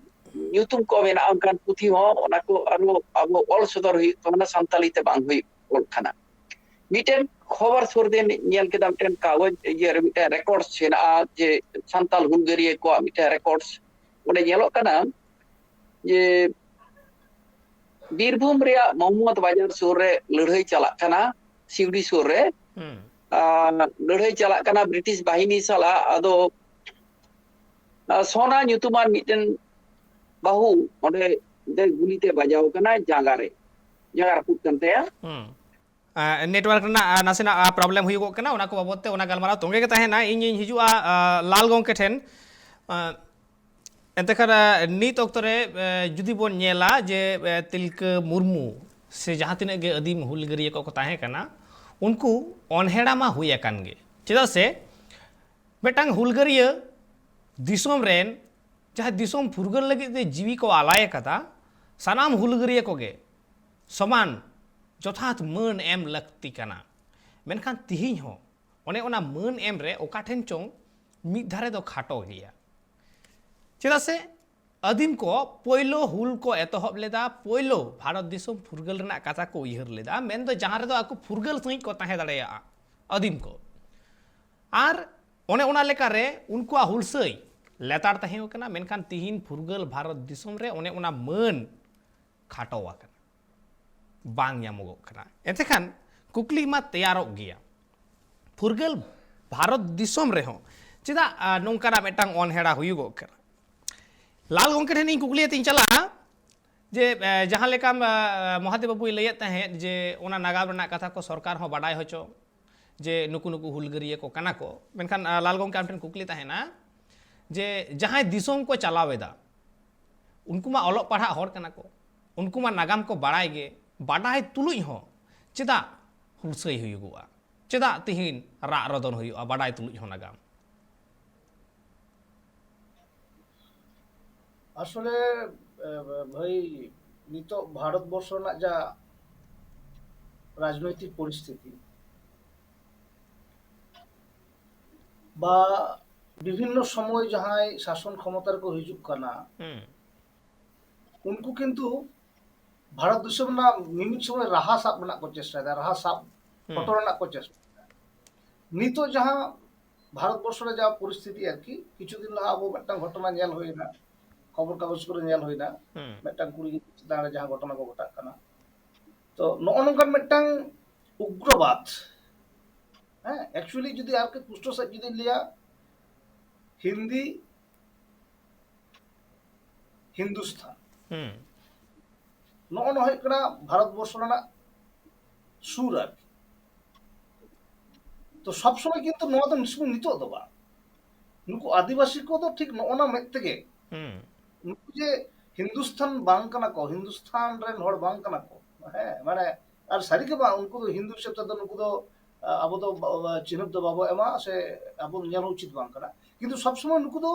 ᱧᱩᱛᱩᱢ ᱠᱚ ᱢᱮᱱᱟᱜᱼᱟ, ᱚᱱᱠᱟᱱ ᱯᱩᱛᱷᱤ ᱦᱚᱸ ᱚᱱᱟ ᱠᱚ ᱟᱨᱚ ᱟᱵᱚ ᱚᱞ ᱥᱚᱫᱚᱨ ᱦᱩᱭᱩᱜ ᱛᱟᱵᱚᱱᱟ, ᱥᱟᱱᱛᱟᱞᱤ ᱛᱮ ᱵᱟᱝ ᱦᱩᱭᱩᱜ ᱚᱞ ᱠᱟᱱᱟ᱾ ᱢᱤᱫᱴᱮᱱ ᱠᱷᱚᱵᱚᱨ ᱥᱩᱨ ᱫᱤᱱ ᱧᱮᱞ ᱠᱮᱫᱟ, ᱢᱤᱫᱴᱮᱱ ᱠᱟᱜᱚᱡᱽ ᱤᱭᱟᱹ ᱨᱮ ᱢᱤᱫᱴᱮᱱ ᱨᱮᱠᱚᱨᱰᱥ ᱦᱮᱱᱟᱜᱼᱟ, ᱡᱮ ᱥᱟᱱᱛᱟᱞ ᱦᱩᱞᱜᱟᱹᱨᱤᱭᱟᱹ ᱠᱚᱣᱟᱜ ᱢᱤᱫᱴᱮᱱ ᱨᱮᱠᱚᱨᱰᱥ᱾ ᱚᱸᱰᱮ ᱧᱮᱞᱚᱜ ᱠᱟᱱᱟ ᱡᱮ ᱵᱤᱨᱵᱷᱩᱢ ᱨᱮᱭᱟᱜ ᱢᱚᱦᱚᱢᱢᱚᱫᱽ ᱵᱟᱡᱟᱨ ᱥᱩᱨ ᱨᱮ ᱞᱟᱹᱲᱦᱟᱹᱭ ᱪᱟᱞᱟᱜ ᱠᱟᱱᱟ, ᱥᱤᱣᱲᱤ ᱥᱩᱨ ᱨᱮ᱾ ᱟᱨ ᱞᱟᱹᱲᱦᱟᱹᱭ ᱪᱟᱞᱟᱜ ᱠᱟᱱᱟ ᱵᱨᱤᱴᱤᱥ ᱵᱟᱦᱤᱱᱤ ᱥᱟᱞᱟᱜ᱾ ᱟᱫᱚ ᱟᱨ ᱥᱳᱱᱟ ᱧᱩᱛᱩᱢᱟᱱ ᱢᱤᱫᱴᱮᱱ ᱵᱟᱹᱦᱩ ᱚᱸᱰᱮ ᱫᱚ ᱜᱩᱞᱤᱛᱮ ᱵᱟᱡᱟᱣ ᱠᱟᱱᱟᱭ, ᱡᱟᱸᱜᱟ ᱨᱮ, ᱡᱟᱸᱜᱟ ᱨᱟᱹᱯᱩᱫ ᱠᱟᱱ ᱛᱟᱭᱟ᱾ ᱱᱮᱴᱣᱟᱨᱠ ᱨᱮᱱᱟᱜ ᱱᱟᱥᱮᱱᱟᱜ ᱯᱨᱚᱵᱞᱮᱢ ᱦᱩᱭᱩᱜᱚᱜ ᱠᱟᱱᱟ, ᱚᱱᱟ ᱠᱚ ᱵᱟᱵᱚᱫ ᱛᱮ ᱚᱱᱟ ᱜᱟᱞᱢᱟᱨᱟᱣ ᱛᱚᱸᱜᱮ ᱜᱮ ᱛᱟᱦᱮᱱᱟ᱾ ᱤᱧᱤᱧ ᱦᱤᱡᱩᱜᱼᱟ ᱞᱟᱞ ᱜᱚᱢᱠᱮ ᱴᱷᱮᱱ᱾ ᱮᱱᱛᱮ ᱠᱷᱟᱱ, ᱮ, ᱱᱤᱛ ᱚᱠᱛᱚ ᱨᱮ, ᱮ, ᱡᱩᱫᱤ ᱵᱚᱱ ᱧᱮᱞᱟ ᱡᱮ, ᱮ, ᱛᱤᱞᱠᱟᱹ ᱢᱩᱨᱢᱩ ᱥᱮ ᱡᱟᱦᱟᱸ ᱛᱤᱱᱟᱹᱜ ᱜᱮ ᱟᱹᱫᱤᱢ ᱦᱩᱞᱜᱟᱹᱨᱤᱭᱟᱹ ᱠᱚᱠᱚ ᱛᱟᱦᱮᱸ ᱠᱟᱱᱟ, ᱩᱱᱠᱩ ᱚᱱᱦᱮᱲᱟ ᱢᱟ ᱦᱩᱭ ᱟᱠᱟᱱ ᱜᱮ᱾ ᱪᱮᱫᱟᱜ ᱥᱮ ᱢᱤᱫᱴᱟᱝ ᱦᱩᱞᱜᱟᱹᱨᱤᱭᱟᱹ ᱫᱤᱥᱚᱢ ᱨᱮᱱ, ᱡᱟᱦᱟᱸᱭ ᱫᱤᱥᱚᱢ ᱯᱷᱩᱨᱜᱟᱹᱞ ᱞᱟᱹᱜᱤᱫ ᱛᱮ ᱡᱤᱣᱤ ᱠᱚ ᱟᱞᱟᱭ ᱟᱠᱟᱫᱟ, ᱥᱟᱱᱟᱢ ᱦᱩᱞᱜᱟᱹᱨᱤᱭᱟᱹ ᱠᱚᱜᱮ ᱥᱚᱢᱟᱱ ᱡᱚᱛᱷᱟᱛ ᱢᱟᱹᱱ ᱮᱢ ᱞᱟᱹᱠᱛᱤ ᱠᱟᱱᱟ᱾ ᱢᱮᱱᱠᱷᱟᱱ ᱛᱤᱦᱤᱧ ᱦᱚᱸ ᱚᱱᱮ ᱚᱱᱟ ᱢᱟᱹᱱ ᱮᱢ ᱨᱮ ᱚᱠᱟ ᱴᱷᱮᱱ ᱪᱚᱝ ᱢᱤᱫ ᱫᱷᱟᱨᱮ ᱫᱚ ᱠᱷᱟᱴᱚ ᱜᱮᱭᱟ᱾ ᱪᱮᱫᱟᱜ ᱥᱮ ᱟᱹᱫᱤᱢ ᱠᱚ ᱯᱳᱭᱞᱳ ᱦᱩᱞ ᱠᱚ ᱮᱛᱚᱦᱚᱵ ᱞᱮᱫᱟ, ᱯᱳᱭᱞᱳ ᱵᱷᱟᱨᱚᱛ ᱫᱤᱥᱚᱢ ᱯᱷᱩᱨᱜᱟᱹᱞ ᱨᱮᱱᱟᱜ ᱠᱟᱛᱷᱟ ᱠᱚ ᱩᱭᱦᱟᱹᱨ ᱞᱮᱫᱟ, ᱢᱮᱱᱫᱚ ᱡᱟᱦᱟᱸ ᱨᱮᱫᱚ ᱟᱠᱚ ᱯᱷᱩᱨᱜᱟᱹᱞ ᱥᱟᱺᱦᱤᱡ ᱠᱚ ᱛᱟᱦᱮᱸ ᱫᱟᱲᱮᱭᱟᱜᱼᱟ ᱟᱹᱫᱤᱢ ᱠᱚ᱾ ᱟᱨ ᱚᱱᱮ ᱚᱱᱟ ᱞᱮᱠᱟᱨᱮ ᱩᱱᱠᱩᱣᱟᱜ ᱦᱩᱞᱥᱟᱹᱭ ᱞᱮᱛᱟᱲ ᱛᱟᱦᱮᱸ ᱠᱟᱱᱟ, ᱢᱮᱱᱠᱷᱟᱱ ᱛᱤᱦᱤᱧ ᱯᱷᱩᱨᱜᱟᱹᱞ ᱵᱷᱟᱨᱚᱛ ᱫᱤᱥᱚᱢ ᱨᱮ ᱚᱱᱮ ᱚᱱᱟ ᱢᱟᱹᱱ ᱠᱷᱟᱴᱚ ᱟᱠᱟᱱᱟ, ᱵᱟᱝ ᱧᱟᱢᱚᱜᱚᱜ ᱠᱟᱱᱟ᱾ ᱮᱱᱛᱮ ᱠᱷᱟᱱ ᱠᱩᱠᱞᱤ ᱢᱟ ᱛᱮᱭᱟᱨᱚᱜ ᱜᱮᱭᱟ, ᱯᱷᱩᱨᱜᱟᱹᱞ ᱵᱷᱟᱨᱚᱛ ᱫᱤᱥᱚᱢ ᱨᱮᱦᱚᱸ ᱪᱮᱫᱟᱜ, ᱟ, ᱱᱚᱝᱠᱟᱱᱟᱜ ᱢᱤᱫᱴᱟᱝ ᱚᱱᱦᱮᱲᱟ ᱦᱩᱭᱩᱜᱚᱜ ᱠᱟᱱᱟ? ᱞᱟᱞ ᱜᱚᱢᱠᱮ ᱴᱷᱮᱱ ᱤᱧ ᱠᱩᱠᱞᱤ ᱟᱛᱮᱧ ᱪᱟᱞᱟᱜᱼᱟ ᱡᱮ, ᱮ, ᱡᱟᱦᱟᱸ ᱞᱮᱠᱟ, ᱟ, ᱢᱚᱦᱟᱫᱮᱵ ᱵᱟᱹᱵᱩᱭ ᱞᱟᱹᱭᱮᱫ ᱛᱟᱦᱮᱸᱫ ᱡᱮ ᱚᱱᱟ ᱱᱟᱜᱟᱢ ᱨᱮᱱᱟᱜ ᱠᱟᱛᱷᱟ ᱠᱚ ᱥᱚᱨᱠᱟᱨ ᱦᱚᱸ ᱵᱟᱰᱟᱭ ᱦᱚᱪᱚ, ᱡᱮ ᱱᱩᱠᱩ ᱱᱩᱠᱩ ᱦᱩᱞᱜᱟᱹᱨᱤᱭᱟᱹ ᱠᱚ ᱠᱟᱱᱟ ᱠᱚ, ᱢᱮᱱᱠᱷᱟᱱ, ᱟ, ᱞᱟᱞ ᱜᱚᱢᱠᱮ ᱟᱢ ᱴᱷᱮᱱ ᱠᱩᱠᱞᱤ ᱛᱟᱦᱮᱱᱟ ᱡᱮ ᱡᱟᱦᱟᱸᱭ ᱫᱤᱥᱚᱢ ᱠᱚ ᱪᱟᱞᱟᱣ ᱮᱫᱟ, ᱩᱱᱠᱩ ᱢᱟ ᱚᱞᱚᱜ ᱯᱟᱲᱦᱟᱜ ᱦᱚᱲ ᱠᱟᱱᱟ ᱠᱚ, ᱩᱱᱠᱩ ᱢᱟ ᱱᱟᱜᱟᱢ ᱠᱚ ᱵᱟᱲᱟᱭ ᱜᱮ, ᱵᱟᱰᱟᱭ ᱛᱩᱞᱩᱡ ᱦᱚᱸ ᱪᱮᱫᱟᱜ ᱦᱩᱞᱥᱟᱹᱭ ᱦᱩᱭᱩᱜᱚᱜᱼᱟ? ᱪᱮᱫᱟᱜ ᱛᱤᱦᱤᱧ ᱨᱟᱜ ᱨᱚᱫᱚᱱ ᱦᱩᱭᱩᱜᱼᱟ ᱵᱟᱰᱟᱭ ᱛᱩᱞᱩᱡ ᱦᱚᱸ ᱱᱟᱜᱟᱢ? ᱟᱥᱚᱞᱮ, ᱮ, ᱵᱷᱟᱹᱭ, ᱱᱤᱛᱚᱜ ᱵᱷᱟᱨᱚᱛ ᱵᱚᱨᱥᱚ ᱨᱮᱱᱟᱜ ᱡᱟ ᱨᱟᱡᱽᱱᱳᱭᱛᱤᱠ ᱯᱚᱨᱤᱥᱛᱷᱤᱛᱤ ᱵᱟ ᱵᱤᱵᱷᱤᱱᱱᱚ ᱥᱚᱢᱚᱭ ᱡᱟᱦᱟᱸᱭ ᱥᱟᱥᱚᱱ ᱠᱷᱚᱢᱚᱛᱟ ᱨᱮᱠᱚ ᱦᱤᱡᱩᱜ ᱠᱟᱱᱟ, ᱦᱩᱸ᱾ ᱩᱱᱠᱩ ᱠᱤᱱᱛᱩ ᱵᱷᱟᱨᱚᱛ ᱫᱤᱥᱚᱢ ᱨᱮᱱᱟᱜ ᱢᱤᱢᱤᱫ ᱥᱚᱢᱚᱭ ᱨᱟᱦᱟ ᱥᱟᱵ ᱨᱮᱱᱟᱜ ᱠᱚ ᱪᱮᱥᱴᱟᱭᱮᱫᱟ, ᱨᱟᱦᱟ ᱥᱟᱵ ᱦᱩᱸ᱾ ᱦᱚᱴᱚ ᱨᱮᱱᱟᱜ ᱠᱚ ᱪᱮᱥᱴᱟᱭᱮᱫᱟ᱾ ᱱᱤᱛᱚᱜ ᱡᱟᱦᱟᱸ ᱵᱷᱟᱨᱚᱛ ᱵᱚᱨᱥᱚ ᱨᱮ ᱡᱟᱦᱟᱸ ᱯᱚᱨᱤᱥᱛᱷᱤᱛᱤ ᱟᱨᱠᱤ, ᱠᱤᱪᱷᱩ ᱫᱤᱱ ᱞᱟᱦᱟ ᱟᱵᱚ ᱢᱤᱫᱴᱟᱝ ᱜᱷᱚᱴᱚᱱᱟ ᱧᱮᱞ ᱦᱩᱭᱱᱟ, ᱠᱷᱚᱵᱚᱨ ᱠᱟᱜᱚᱡᱽ ᱠᱚᱨᱮ ᱧᱮᱞ ᱦᱩᱭᱱᱟ, ᱦᱩᱸ᱾ ᱢᱤᱫᱴᱟᱝ ᱠᱩᱲᱤ ᱜᱤᱫᱽᱨᱟᱹ ᱪᱮᱛᱟᱱ ᱨᱮ ᱡᱟᱦᱟᱸ ᱜᱷᱚᱴᱚᱱᱟ ᱠᱚ ᱜᱷᱚᱴᱟᱜ ᱠᱟᱱᱟ᱾ ᱛᱚ ᱱᱚᱜᱼᱚ ᱱᱚᱝᱠᱟᱱ ᱢᱤᱫᱴᱟᱝ ᱩᱜᱽᱨᱚᱵᱟᱫ, ᱦᱮᱸ, actually ᱡᱩᱫᱤ ᱟᱨᱠᱤ ᱯᱩᱥᱴᱟᱹᱣ ᱥᱟᱺᱦᱤᱡ ᱡᱩᱫᱤ ᱞᱟᱹᱭᱟ, ᱦᱤᱱᱫᱤ ᱦᱤᱱᱫᱩᱥᱛᱷᱟᱱ, ᱦᱩᱸ᱾ ᱱᱚᱜᱼᱚ ᱱᱚᱣᱟ ᱦᱩᱭᱩᱜ ᱠᱟᱱᱟ ᱵᱷᱟᱨᱚᱛ ᱵᱚᱨᱥᱚ ᱨᱮᱱᱟᱜ ᱥᱩᱨ ᱟᱨᱠᱤ᱾ ᱛᱚ ᱥᱚᱵ ᱥᱚᱢᱚᱭ ᱠᱤᱱᱛᱩ ᱱᱚᱣᱟ ᱫᱚ ᱱᱤᱥᱩ ᱱᱤᱛᱚᱜ ᱫᱚ ᱵᱟᱝ, ᱱᱩᱠᱩ ᱟᱹᱫᱤᱵᱟᱹᱥᱤ ᱠᱚᱫᱚ ᱴᱷᱤᱠ ᱱᱚᱜᱼᱚ ᱱᱟ ᱢᱮᱫ ᱛᱮᱜᱮ ᱦᱩᱸ᱾ ᱱᱩᱠᱩ ᱡᱮ ᱦᱤᱱᱫᱩᱥᱛᱷᱟᱱ ᱵᱟᱝ ᱠᱟᱱᱟ ᱠᱚ, ᱦᱤᱱᱫᱩᱥᱛᱷᱟᱱ ᱨᱮᱱ ᱦᱚᱲ ᱵᱟᱝ ᱠᱟᱱᱟ ᱠᱚ, ᱦᱮᱸ, ᱢᱟᱱᱮ, ᱟᱨ ᱥᱟᱹᱨᱤ ᱜᱮ ᱵᱟᱝ, ᱩᱱᱠᱩ ᱫᱚ ᱦᱤᱱᱫᱩ ᱦᱤᱥᱟᱹᱵ ᱛᱮᱫᱚ ᱱᱩᱠᱩ ᱫᱚ, ᱟ, ᱟᱵᱚ ᱫᱚ ᱵᱟ-, ᱵᱟ-, ᱪᱤᱱᱦᱟᱹᱯ ᱫᱚ ᱵᱟᱵᱚ ᱮᱢᱟ, ᱥᱮ ᱟᱵᱚ ᱧᱮᱞ ᱦᱚᱸ ᱩᱪᱤᱛ ᱵᱟᱝ ᱠᱟᱱᱟ᱾ ᱠᱤᱱᱛᱩ ᱥᱚᱵ ᱥᱚᱢᱚᱭ ᱱᱩᱠᱩ ᱫᱚ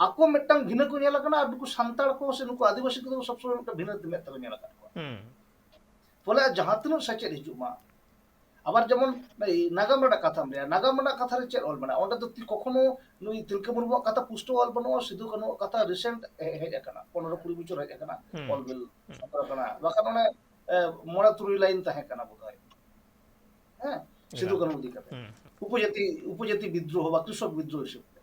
ᱟᱠᱚ ᱢᱤᱫᱴᱟᱝ ᱵᱷᱤᱱᱟᱹ ᱠᱚ ᱧᱮᱞ ᱟᱠᱟᱱᱟ, ᱟᱨ ᱱᱩᱠᱩ ᱥᱟᱱᱛᱟᱲ ᱠᱚ ᱥᱮ ᱱᱩᱠᱩ ᱟᱹᱫᱤᱵᱟᱹᱥᱤ ᱠᱚᱫᱚ ᱥᱚᱵ ᱥᱚᱢᱚᱭ ᱢᱤᱫᱴᱟᱝ ᱵᱷᱤᱱᱟᱹ ᱢᱮᱫ ᱛᱮᱠᱚ ᱧᱮᱞ ᱟᱠᱟᱫ ᱠᱚᱣᱟ᱾ ᱦᱩᱸ᱾ ᱯᱷᱚᱞᱮ ᱡᱟᱦᱟᱸ ᱛᱤᱱᱟᱹᱜ ᱥᱮᱪᱮᱫ ᱦᱤᱡᱩᱜ ᱢᱟ, ᱟᱵᱟᱨ ᱡᱮᱢᱚᱱ ᱱᱟᱜᱟᱢ ᱨᱮᱱᱟᱜ ᱠᱟᱛᱷᱟᱢ ᱞᱟᱹᱭᱟ, ᱱᱟᱜᱟᱢ ᱨᱮᱱᱟᱜ ᱠᱟᱛᱷᱟ ᱨᱮ ᱪᱮᱫ ᱚᱞ ᱢᱮᱱᱟᱜᱼᱟ? ᱚᱸᱰᱮ ᱫᱚ ᱛᱤ-, ᱠᱚᱠᱷᱚᱱᱳ ᱱᱩᱭ ᱛᱤᱞᱠᱟᱹ ᱢᱩᱨᱢᱩᱣᱟᱜ ᱠᱟᱛᱷᱟ ᱯᱩᱥᱴᱟᱹᱣ ᱚᱞ ᱵᱟᱹᱱᱩᱜᱼᱟ, ᱥᱤᱫᱩ ᱠᱟᱹᱱᱩᱣᱟᱜ ᱠᱟᱛᱷᱟ recent ᱦᱮ-, ᱦᱮᱡ ᱟᱠᱟᱱᱟ, ᱯᱚᱱᱨᱚ ᱠᱩᱲᱤ ᱵᱚᱪᱷᱚᱨ ᱦᱮᱡ ᱟᱠᱟᱱᱟ, ᱦᱩᱸ᱾ ᱚᱞ ᱵᱤᱞ ᱥᱚᱫᱚᱨ ᱟᱠᱟᱱᱟ, ᱵᱟᱠᱷᱟᱱ ᱚᱱᱮ, ᱮ, ᱢᱚᱬᱮ ᱛᱩᱨᱩᱭ line ᱛᱟᱦᱮᱸ ᱠᱟᱱᱟ ᱵᱳᱫᱷᱚᱭ, ᱦᱮᱸ, ᱥᱤᱫᱩ ᱠᱟᱹᱱᱩ ᱤᱫᱤ ᱠᱟᱛᱮ᱾ ᱦᱩᱸ᱾ ᱩᱯᱚᱡᱟᱹᱛᱤ, ᱩᱯᱚᱡᱟᱹᱛᱤ ᱵᱤᱫᱽᱫᱨᱳᱦᱚ ᱵᱟ ᱠᱨᱤᱥᱚᱠ ᱵᱤᱫᱽᱫᱨᱳᱦᱚ ᱦᱤᱥᱟᱹᱵ ᱛᱮ᱾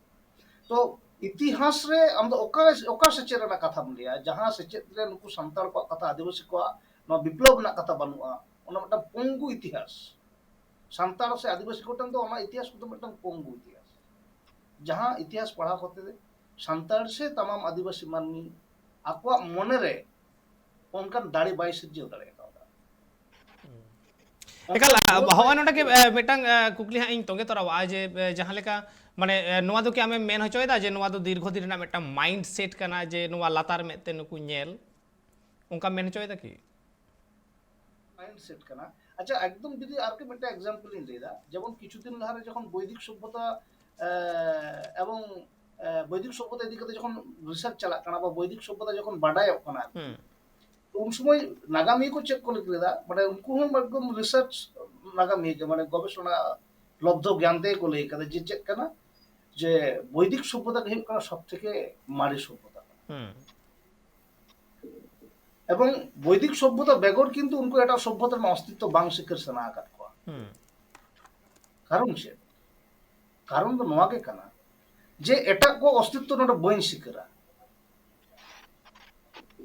ᱛᱚ ᱤᱛᱤᱦᱟᱥ ᱨᱮ ᱟᱢ ᱫᱚ ᱚᱠᱟ, ᱚᱠᱟ ᱥᱮᱪᱮᱫ ᱨᱮᱱᱟᱜ ᱠᱟᱛᱷᱟᱢ ᱞᱟᱹᱭᱟ, ᱡᱟᱦᱟᱸ ᱥᱮᱪᱮᱫ ᱨᱮ ᱱᱩᱠᱩ ᱥᱟᱱᱛᱟᱲ ᱠᱚᱣᱟᱜ ᱠᱟᱛᱷᱟ, ᱟᱹᱫᱤᱵᱟᱹᱥᱤ ᱠᱚᱣᱟᱜ ᱱᱚᱣᱟ ᱵᱤᱯᱞᱚᱵ ᱨᱮᱱᱟᱜ ᱠᱟᱛᱷᱟ ᱵᱟᱹᱱᱩᱜᱼᱟ? ᱚᱱᱟ ᱢᱤᱫᱴᱟᱝ ᱯᱚᱝᱜᱩ ᱤᱛᱤᱦᱟᱥ᱾ ᱥᱟᱱᱛᱟᱲ ᱥᱮ ᱟᱹᱫᱤᱵᱟᱹᱥᱤ ᱠᱚᱴᱷᱮᱱ ᱫᱚ ᱚᱱᱟ ᱤᱛᱤᱦᱟᱥ ᱠᱚᱫᱚ ᱢᱤᱫᱴᱟᱝ ᱯᱚᱝᱜᱩ ᱤᱛᱤᱦᱟᱥ, ᱡᱟᱦᱟᱸ ᱤᱛᱤᱦᱟᱥ ᱯᱟᱲᱦᱟᱣ ᱠᱟᱛᱮ ᱥᱟᱱᱛᱟᱲ ᱥᱮ ᱛᱟᱢᱟᱢ ᱟᱹᱫᱤᱵᱟᱹᱥᱤ ᱢᱟᱹᱱᱢᱤ ᱟᱠᱚᱣᱟᱜ ᱢᱚᱱᱮ ᱨᱮ ᱚᱱᱠᱟᱱ ᱫᱟᱲᱮ ᱵᱟᱭ ᱥᱤᱨᱡᱟᱹᱣ ᱫᱟᱲᱮ ᱠᱟᱣᱫᱟ᱾ ᱮᱠᱟᱞ, ᱚᱱᱠᱟᱱ ᱦᱚᱸᱜᱼᱚᱭ ᱱᱚᱰᱮ ᱜᱮ, ᱮ, ᱢᱤᱫᱴᱟᱝ, ᱮ, ᱠᱩᱠᱞᱤ ᱦᱟᱸᱜ ᱤᱧ ᱛᱚᱸᱜᱮ ᱛᱚᱨᱟᱣᱟᱜᱼᱟ ᱡᱮ, ᱮ, ᱡᱟᱦᱟᱸ ᱞᱮᱠᱟ, ᱢᱟᱱᱮ, ᱮ, ᱱᱚᱣᱟ ᱫᱚ ᱠᱤ ᱟᱢᱮᱢ ᱢᱮᱱ ᱦᱚᱪᱚᱭᱮᱫᱟ ᱡᱮ ᱱᱚᱣᱟ ᱫᱚ ᱫᱤᱨᱜᱷᱚ ᱫᱤᱱ ᱨᱮᱱᱟᱜ ᱢᱤᱫᱴᱟᱝ mindset ᱠᱟᱱᱟ ᱡᱮ ᱱᱚᱣᱟ ᱞᱟᱛᱟᱨ ᱢᱮᱫ ᱛᱮ ᱱᱩᱠᱩ ᱧᱮᱞ, ᱚᱱᱠᱟᱢ ᱢᱮᱱ ᱦᱚᱪᱚᱭᱮᱫᱟ ᱠᱤ? mindset ᱠᱟᱱᱟ᱾ ᱟᱪᱪᱷᱟ, ᱮᱠᱫᱚᱢ ᱡᱩᱫᱤ ᱟᱨᱠᱤ ᱢᱤᱫᱴᱟᱝ example ᱤᱧ ᱞᱟᱹᱭᱫᱟ, ᱡᱮᱢᱚᱱ ᱠᱤᱪᱷᱩ ᱫᱤᱱ ᱞᱟᱦᱟᱨᱮ ᱡᱚᱠᱷᱚᱱ ᱵᱳᱭᱫᱤᱠ ᱥᱚᱵᱷᱚᱛᱟ, ᱮ, ᱮᱵᱚᱝ, ᱮ, ᱵᱳᱭᱫᱤᱠ ᱥᱚᱵᱷᱚᱛᱟ ᱤᱫᱤ ᱠᱟᱛᱮ ᱡᱚᱠᱷᱚᱱ research ᱪᱟᱞᱟᱜ ᱠᱟᱱᱟ ᱵᱟ ᱵᱳᱭᱫᱤᱠ ᱥᱚᱵᱷᱚᱛᱟ ᱡᱚᱠᱷᱚᱱ ᱵᱟᱰᱟᱭᱚᱜ ᱠᱟᱱᱟ ᱟᱨᱠᱤ, ᱦᱩᱸ᱾ ᱛᱚ ᱩᱱ ᱥᱚᱢᱚᱭ ᱱᱟᱜᱟᱢᱤᱭᱟᱹ ᱠᱚ ᱪᱮᱫ ᱠᱚ ᱞᱟᱹᱭ ᱞᱮᱫᱟ, ᱢᱟᱱᱮ ᱩᱱᱠᱩ ᱦᱚᱸ ᱮᱠᱫᱚᱢ research ᱱᱟᱜᱟᱢᱤᱭᱟᱹ ᱜᱮ, ᱢᱟᱱᱮ ᱜᱚᱵᱮᱥᱚᱱᱟ ᱞᱚᱵᱽᱫᱷᱚ ᱜᱮᱭᱟᱱ ᱛᱮᱜᱮ ᱠᱚ ᱞᱟᱹᱭ ᱠᱟᱫᱟ ᱡᱮ ᱪᱮᱫ ᱠᱟᱱᱟ, ᱡᱮ ᱵᱳᱭᱫᱤᱠ ᱥᱚᱵᱷᱚᱛᱟ ᱜᱮ ᱦᱩᱭᱩᱜ ᱠᱟᱱᱟ ᱥᱚᱵ ᱛᱷᱮᱠᱮ ᱢᱟᱨᱮ ᱥᱚᱵᱷᱚᱛᱟ᱾ ᱦᱩᱸ᱾ ᱮᱵᱚᱝ ᱵᱳᱭᱫᱤᱠ ᱥᱚᱵᱷᱚᱛᱟ ᱵᱮᱜᱚᱨ ᱠᱤᱱᱛᱩ ᱩᱱᱠᱩ ᱮᱴᱟᱜ ᱥᱚᱵᱷᱚᱛᱟ ᱨᱮᱱᱟᱜ ᱚᱥᱛᱤᱛᱛᱚ ᱵᱟᱝ ᱥᱤᱠᱟᱹᱨ ᱥᱟᱱᱟ ᱟᱠᱟᱫ ᱠᱚᱣᱟ᱾ ᱦᱩᱸ᱾ ᱠᱟᱨᱚᱱ ᱪᱮᱫ? ᱠᱟᱨᱚᱱ ᱫᱚ ᱱᱚᱣᱟ ᱜᱮ ᱠᱟᱱᱟ ᱡᱮ ᱮᱴᱟᱜ ᱠᱚ ᱚᱥᱛᱤᱛᱛᱚ ᱱᱚᱰᱮ ᱵᱟᱹᱧ ᱥᱤᱠᱟᱹᱨᱟ,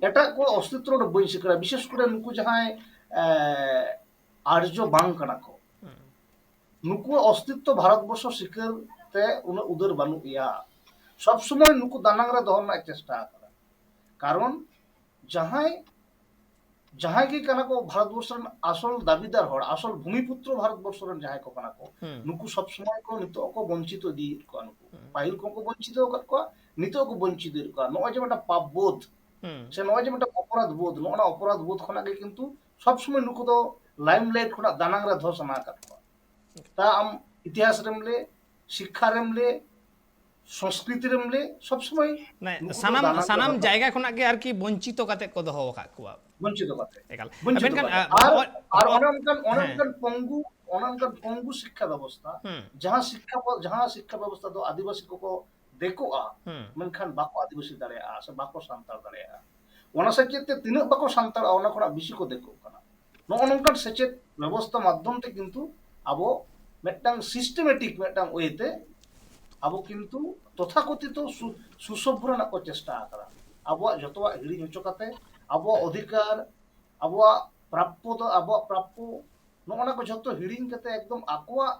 ᱮᱴᱟᱜ ᱠᱚ ᱚᱥᱛᱤᱛᱛᱚ ᱱᱚᱰᱮ ᱵᱟᱹᱧ ᱥᱤᱠᱟᱹᱨᱟ᱾ ᱵᱤᱥᱮᱥ ᱠᱚᱨᱮ ᱱᱩᱠᱩ ᱡᱟᱦᱟᱸᱭ, ᱮ, ᱟᱨᱡᱚ ᱵᱟᱝ ᱠᱟᱱᱟ ᱠᱚ, ᱦᱩᱸ᱾ ᱱᱩᱠᱩᱣᱟᱜ ᱚᱥᱛᱤᱛᱛᱚ ᱵᱷᱟᱨᱚᱛ ᱵᱚᱨᱥᱚ ᱥᱤᱠᱟᱹᱨ ᱛᱮ ᱩᱱᱟᱹᱜ ᱩᱫᱟᱹᱨ ᱵᱟᱹᱱᱩᱜ ᱜᱮᱭᱟ᱾ ᱥᱚᱵ ᱥᱚᱢᱚᱭ ᱱᱩᱠᱩ ᱫᱟᱱᱟᱝ ᱨᱮ ᱫᱚᱦᱚ ᱨᱮᱱᱟᱜ ᱪᱮᱥᱴᱟ ᱟᱠᱟᱫᱟ᱾ ᱠᱟᱨᱚᱱ ᱡᱟᱦᱟᱸᱭ, ᱡᱟᱦᱟᱸᱭ ᱜᱮ ᱠᱟᱱᱟ ᱠᱚ ᱵᱷᱟᱨᱚᱛ ᱵᱚᱨᱥᱚ ᱨᱮᱱ ᱟᱥᱚᱞ ᱫᱟᱹᱵᱤᱫᱟᱨ ᱦᱚᱲ, ᱟᱥᱚᱞ ᱵᱷᱩᱢᱤᱯᱩᱛᱨᱚ ᱵᱷᱟᱨᱚᱛ ᱵᱚᱨᱥᱚ ᱨᱮᱱ ᱡᱟᱦᱟᱸᱭ ᱠᱚ ᱠᱟᱱᱟ ᱠᱚ, ᱦᱩᱸ᱾ ᱱᱩᱠᱩ ᱥᱚᱵ ᱥᱚᱢᱚᱭ ᱠᱚ ᱱᱤᱛᱚᱜ ᱠᱚ ᱵᱚᱧᱪᱤᱛᱚ ᱤᱫᱤᱭᱮᱫ ᱠᱚᱣᱟ᱾ ᱱᱩᱠᱩ ᱦᱩᱸ᱾ ᱯᱟᱹᱦᱤᱞ ᱠᱚᱦᱚᱸ ᱠᱚ ᱵᱚᱧᱪᱤᱛᱚ ᱟᱠᱟᱫ ᱠᱚᱣᱟ, ᱱᱤᱛᱚᱜ ᱠᱚ ᱵᱚᱧᱪᱤᱛ ᱮᱫ ᱠᱚᱣᱟ᱾ ᱱᱚᱜᱼᱚᱭ ᱡᱮ ᱢᱤᱫᱴᱟᱝ ᱯᱟᱯ ᱵᱳᱫᱷ ᱦᱩᱸ ᱥᱮ ᱱᱚᱜᱼᱚᱭ ᱡᱮ ᱢᱤᱫᱴᱟᱝ ᱚᱯᱚᱨᱟᱫᱷ ᱵᱳᱫᱷ, ᱱᱚᱜᱼᱚ ᱱᱟ ᱚᱯᱚᱨᱟᱫᱷ ᱵᱳᱫᱷ ᱠᱷᱚᱱᱟᱜ ᱜᱮ ᱠᱤᱱᱛᱩ ᱥᱚᱵ ᱥᱚᱢᱚᱭ ᱱᱩᱠᱩ ᱫᱚ ᱞᱟᱭᱤᱢ ᱞᱟᱭᱤᱴ ᱠᱷᱚᱱᱟᱜ ᱫᱟᱱᱟᱝ ᱨᱮ ᱫᱚᱦᱚ ᱥᱟᱱᱟ ᱟᱠᱟᱫ ᱠᱚᱣᱟ᱾ ᱛᱟ ᱟᱢ ᱤᱛᱤᱦᱟᱥ ᱨᱮᱢ ᱞᱟᱹᱭ, ᱥᱤᱠᱠᱷᱟ ᱨᱮᱢ ᱞᱟᱹᱭ, ᱥᱚᱝᱥᱠᱨᱤᱛᱤ ᱨᱮᱢ ᱞᱟᱹᱭ, ᱥᱚᱵ ᱥᱚᱢᱚᱭ ᱢᱟᱱᱮ ᱱᱩᱠᱩ ᱫᱚ ᱥᱟᱱᱟᱢ ᱫᱟᱱᱟᱝ ᱨᱮ ᱥᱟᱱᱟᱢ ᱫᱚᱦᱚ ᱡᱟᱭᱜᱟ ᱠᱷᱚᱱᱟᱜ ᱜᱮ ᱟᱨᱠᱤ ᱵᱚᱧᱪᱤᱛᱚ ᱠᱟᱛᱮ ᱠᱚ ᱫᱚᱦᱚ ᱟᱠᱟᱫ ᱠᱚᱣᱟ᱾ ᱵᱚᱧᱪᱤᱛ ᱠᱟᱛᱮ ᱮᱠᱟᱞ᱾ ᱵᱚᱧᱪᱤᱛ ᱢᱮᱱᱠᱷᱟᱱ, ᱠᱟᱛᱮ᱾ ᱟ, ᱟᱨ ᱱᱚᱜᱼᱚᱭ, ᱟᱨ ᱱᱚᱜᱼᱚᱭ, ᱚᱱᱮ ᱚᱱᱠᱟᱱ ᱚᱱᱮ ᱦᱮᱸ᱾ ᱚᱱᱠᱟᱱ ᱯᱚᱝᱜᱩ ᱚᱱᱮ ᱚᱱᱠᱟᱱ ᱯᱚᱝᱜᱩ ᱥᱤᱠᱠᱷᱟ ᱵᱮᱵᱚᱥᱛᱷᱟ, ᱦᱩᱸ᱾ ᱡᱟᱦᱟᱸ ᱥᱤᱠᱠᱷᱟ ᱵᱚ- ᱡᱟᱦᱟᱸ ᱥᱤᱠᱠᱷᱟ ᱵᱮᱵᱚᱥᱛᱷᱟ ᱫᱚ ᱟᱹᱫᱤᱵᱟᱹᱥᱤ ᱠᱚᱠᱚ ᱫᱮᱠᱚᱜᱼᱟ, ᱦᱩᱸ᱾ ᱢᱮᱱᱠᱷᱟᱱ ᱵᱟᱠᱚ ᱟᱹᱫᱤᱵᱟᱹᱥᱤ ᱫᱟᱲᱮᱭᱟᱜᱼᱟ ᱥᱮ ᱵᱟᱠᱚ ᱥᱟᱱᱛᱟᱲ ᱫᱟᱲᱮᱭᱟᱜᱼᱟ᱾ ᱚᱱᱟ ᱥᱮᱪᱮᱫ ᱛᱮ ᱛᱤᱱᱟᱹᱜ ᱵᱟᱠᱚ ᱥᱟᱱᱛᱟᱲᱚᱜᱼᱟ, ᱚᱱᱟ ᱠᱷᱚᱱᱟᱜ ᱵᱮᱥᱤ ᱠᱚ ᱫᱮᱠᱚᱜ ᱠᱟᱱᱟ᱾ ᱱᱚᱜᱼᱚ ᱱᱚᱝᱠᱟᱱ ᱥᱮᱪᱮᱫ ᱵᱮᱵᱚᱥᱛᱷᱟ ᱢᱟᱫᱽᱫᱷᱚᱢ ᱛᱮ ᱠᱤᱱᱛᱩ ᱟᱵᱚ ᱢᱤᱫᱴᱟᱝ ᱥᱤᱥᱴᱮᱢᱮᱴᱤᱠ ᱢᱤᱫᱴᱟᱝ ᱳᱭᱮ ᱛᱮ ᱟᱵᱚ ᱠᱤᱱᱛᱩ ᱛᱚᱛᱷᱟᱠᱚᱛᱷᱤᱛᱚ ᱥᱩ- ᱥᱩᱥᱚᱵᱷᱨᱚ ᱨᱮᱱᱟᱜ ᱠᱚ ᱪᱮᱥᱴᱟ ᱟᱠᱟᱫᱟ᱾ ᱟᱵᱚᱣᱟᱜ ᱡᱚᱛᱚᱣᱟᱜ ᱦᱤᱲᱤᱧ ᱦᱚᱪᱚ ᱠᱟᱛᱮ ᱟᱵᱚᱣᱟᱜ ᱚᱫᱷᱤᱠᱟᱨ, ᱟᱵᱚᱣᱟᱜ ᱯᱨᱟᱯᱯᱚ ᱫᱚ ᱟᱵᱚᱣᱟᱜ ᱯᱨᱟᱯᱯᱚ, ᱱᱚᱜᱼᱚ ᱱᱟ ᱠᱚ ᱡᱷᱚᱛᱚ ᱦᱤᱲᱤᱧ ᱠᱟᱛᱮ ᱮᱠᱫᱚᱢ ᱟᱠᱚᱣᱟᱜ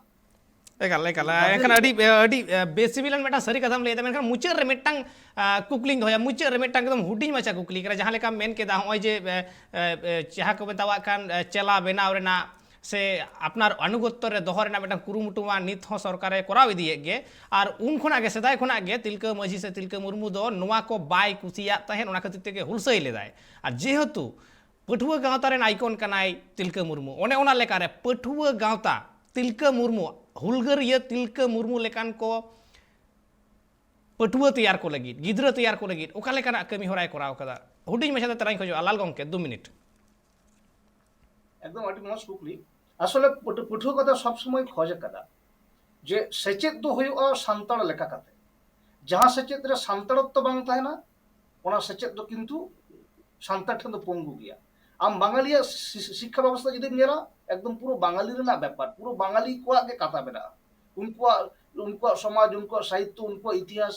ᱮᱠᱟᱞ, ᱮᱠᱟᱞ᱾ ᱵᱟᱫᱮ ᱮᱱᱠᱷᱟᱱ ᱨᱮ ᱟᱹᱰᱤ, ᱟᱹᱰᱤ, ᱮ, ᱵᱮᱥᱤᱵᱤᱞᱟᱱ ᱢᱤᱫᱴᱟᱝ ᱥᱟᱹᱨᱤ ᱠᱟᱛᱷᱟᱢ ᱞᱟᱹᱭᱫᱟ᱾ ᱢᱮᱱᱠᱷᱟᱱ ᱢᱩᱪᱟᱹᱫ ᱨᱮ ᱢᱤᱫᱴᱟᱝ, ᱟ, ᱠᱩᱠᱞᱤᱧ ᱫᱚᱦᱚᱭᱟ᱾ ᱢᱩᱪᱟᱹᱫ ᱨᱮ ᱢᱤᱫᱴᱟᱝ ᱮᱠᱫᱚᱢ ᱦᱩᱰᱤᱧ ᱢᱟᱪᱷᱟ ᱠᱩᱠᱞᱤ ᱠᱟᱱᱟ, ᱡᱟᱦᱟᱸ ᱞᱮᱠᱟᱢ ᱢᱮᱱ ᱠᱮᱫᱟ, ᱱᱚᱜᱼᱚᱭ ᱡᱮ, ᱮ, ᱮ, ᱮ, ᱡᱟᱦᱟᱸ ᱠᱚ ᱢᱮᱛᱟᱣᱟᱜ ᱠᱟᱱ, ᱮ, ᱪᱮᱞᱟ ᱵᱮᱱᱟᱣ ᱨᱮᱱᱟᱜ ᱥᱮ ᱟᱯᱱᱟᱨ ᱟᱱᱩᱜᱚᱛᱛᱚ ᱨᱮ ᱫᱚᱦᱚ ᱨᱮᱱᱟᱜ ᱢᱤᱫᱴᱟᱝ ᱠᱩᱨᱩᱢᱩᱴᱩ ᱢᱟ ᱱᱤᱛ ᱦᱚᱸ ᱥᱚᱨᱠᱟᱨᱮ ᱠᱚᱨᱟᱣ ᱤᱫᱤᱭᱮᱫ ᱜᱮ᱾ ᱟᱨ ᱩᱱ ᱠᱷᱚᱱᱟᱜ ᱜᱮ, ᱥᱮᱫᱟᱭ ᱠᱷᱚᱱᱟᱜ ᱜᱮ ᱛᱤᱞᱠᱟᱹ ᱢᱟᱹᱡᱷᱤ ᱥᱮ ᱛᱤᱞᱠᱟᱹ ᱢᱩᱨᱢᱩ ᱫᱚ ᱱᱚᱣᱟ ᱠᱚ ᱵᱟᱭ ᱠᱩᱥᱤᱭᱟᱜ ᱛᱟᱦᱮᱸᱫ, ᱚᱱᱟ ᱠᱷᱟᱹᱛᱤᱨ ᱛᱮᱜᱮ ᱦᱩᱞᱥᱟᱹᱭ ᱞᱮᱫᱟᱭ᱾ ᱟᱨ ᱡᱮᱦᱮᱛᱩ ᱯᱟᱹᱴᱷᱩᱣᱟᱹ ᱜᱟᱶᱛᱟ ᱨᱮᱱ ᱟᱭᱠᱚᱱ ᱠᱟᱱᱟᱭ ᱛᱤᱞᱠᱟᱹ ᱢᱩᱨᱢᱩ, ᱚᱱᱮ ᱚᱱᱟ ᱞᱮᱠᱟᱨᱮ ᱯᱟᱹᱴᱷᱩᱣᱟᱹ ᱜᱟᱶᱛᱟ ᱛᱤᱞᱠᱟᱹ ᱢᱩᱨᱢᱩ, ᱦᱩᱞᱜᱟᱹᱨᱤᱭᱟᱹ ᱛᱤᱞᱠᱟᱹ ᱢᱩᱨᱢᱩ ᱞᱮᱠᱟᱱ ᱠᱚ ᱯᱟᱹᱴᱷᱩᱣᱟᱹ ᱛᱮᱭᱟᱨ ᱠᱚ ᱞᱟᱹᱜᱤᱫ, ᱜᱤᱫᱽᱨᱟᱹ ᱛᱮᱭᱟᱨ ᱠᱚ ᱞᱟᱹᱜᱤᱫ ᱚᱠᱟ ᱞᱮᱠᱟᱱᱟᱜ ᱠᱟᱹᱢᱤ ᱦᱚᱨᱟᱭ ᱠᱚᱨᱟᱣ ᱠᱟᱫᱟ? ᱦᱩᱰᱤᱧ ᱢᱟᱪᱷᱟ ᱛᱮ ᱛᱮᱞᱟᱧ ᱠᱷᱚᱡᱚᱜᱼᱟ, ᱞᱟᱞ ᱜᱚᱢᱠᱮ, ᱫᱩ ᱢᱤᱱᱤᱴ᱾ ᱮᱠᱫᱚᱢ ᱟᱹᱰᱤ ᱢᱚᱡᱽ ᱠᱩᱠᱞᱤ᱾ ᱟᱥᱚᱞᱮ ᱯᱟᱹᱴᱷᱩ- ᱯᱟᱹᱴᱷᱩᱣᱟᱹ ᱠᱚᱫᱚ ᱥᱚᱵ ᱥᱚᱢᱚᱭ ᱠᱷᱚᱡ ᱟᱠᱟᱫᱟ ᱡᱮ ᱥᱮᱪᱮᱫ ᱫᱚ ᱦᱩᱭᱩᱜᱼᱟ ᱥᱟᱱᱛᱟᱲ ᱞᱮᱠᱟ ᱠᱟᱛᱮ᱾ ᱡᱟᱦᱟᱸ ᱥᱮᱪᱮᱫ ᱨᱮ ᱥᱟᱱᱛᱟᱲᱚᱛᱛᱚ ᱵᱟᱝ ᱛᱟᱦᱮᱱᱟ, ᱚᱱᱟ ᱥᱮᱪᱮᱫ ᱫᱚ ᱠᱤᱱᱛᱩ ᱥᱟᱱᱛᱟᱲ ᱴᱷᱮᱱ ᱫᱚ ᱯᱚᱝᱜᱩ ᱜᱮᱭᱟ᱾ ᱟᱢ ᱵᱟঙᱟᱞᱤᱭᱟᱜ ᱥᱤ- ᱥᱤ- ᱥᱤᱠᱠᱷᱟ ᱵᱮᱵᱚᱥᱛᱷᱟ ᱡᱩᱫᱤᱢ ᱧᱮᱞᱟ, ᱮᱠᱫᱚᱢ ᱯᱩᱨᱟᱹ ᱵᱟঙᱟᱞᱤ ᱨᱮᱱᱟᱜ ᱵᱮᱯᱟᱨ, ᱯᱩᱨᱟᱹ ᱵᱟঙᱟᱞᱤ ᱠᱚᱣᱟᱜ ᱜᱮ ᱠᱟᱛᱷᱟ ᱢᱮᱱᱟᱜᱼᱟ᱾ ᱩᱱᱠᱩᱣᱟᱜ ᱩᱱᱠᱩᱣᱟᱜ ᱥᱚᱢᱟᱡᱽ, ᱩᱱᱠᱩᱣᱟᱜ ᱥᱟᱦᱤᱛᱛᱚ, ᱩᱱᱠᱩᱣᱟᱜ ᱤᱛᱤᱦᱟᱥ,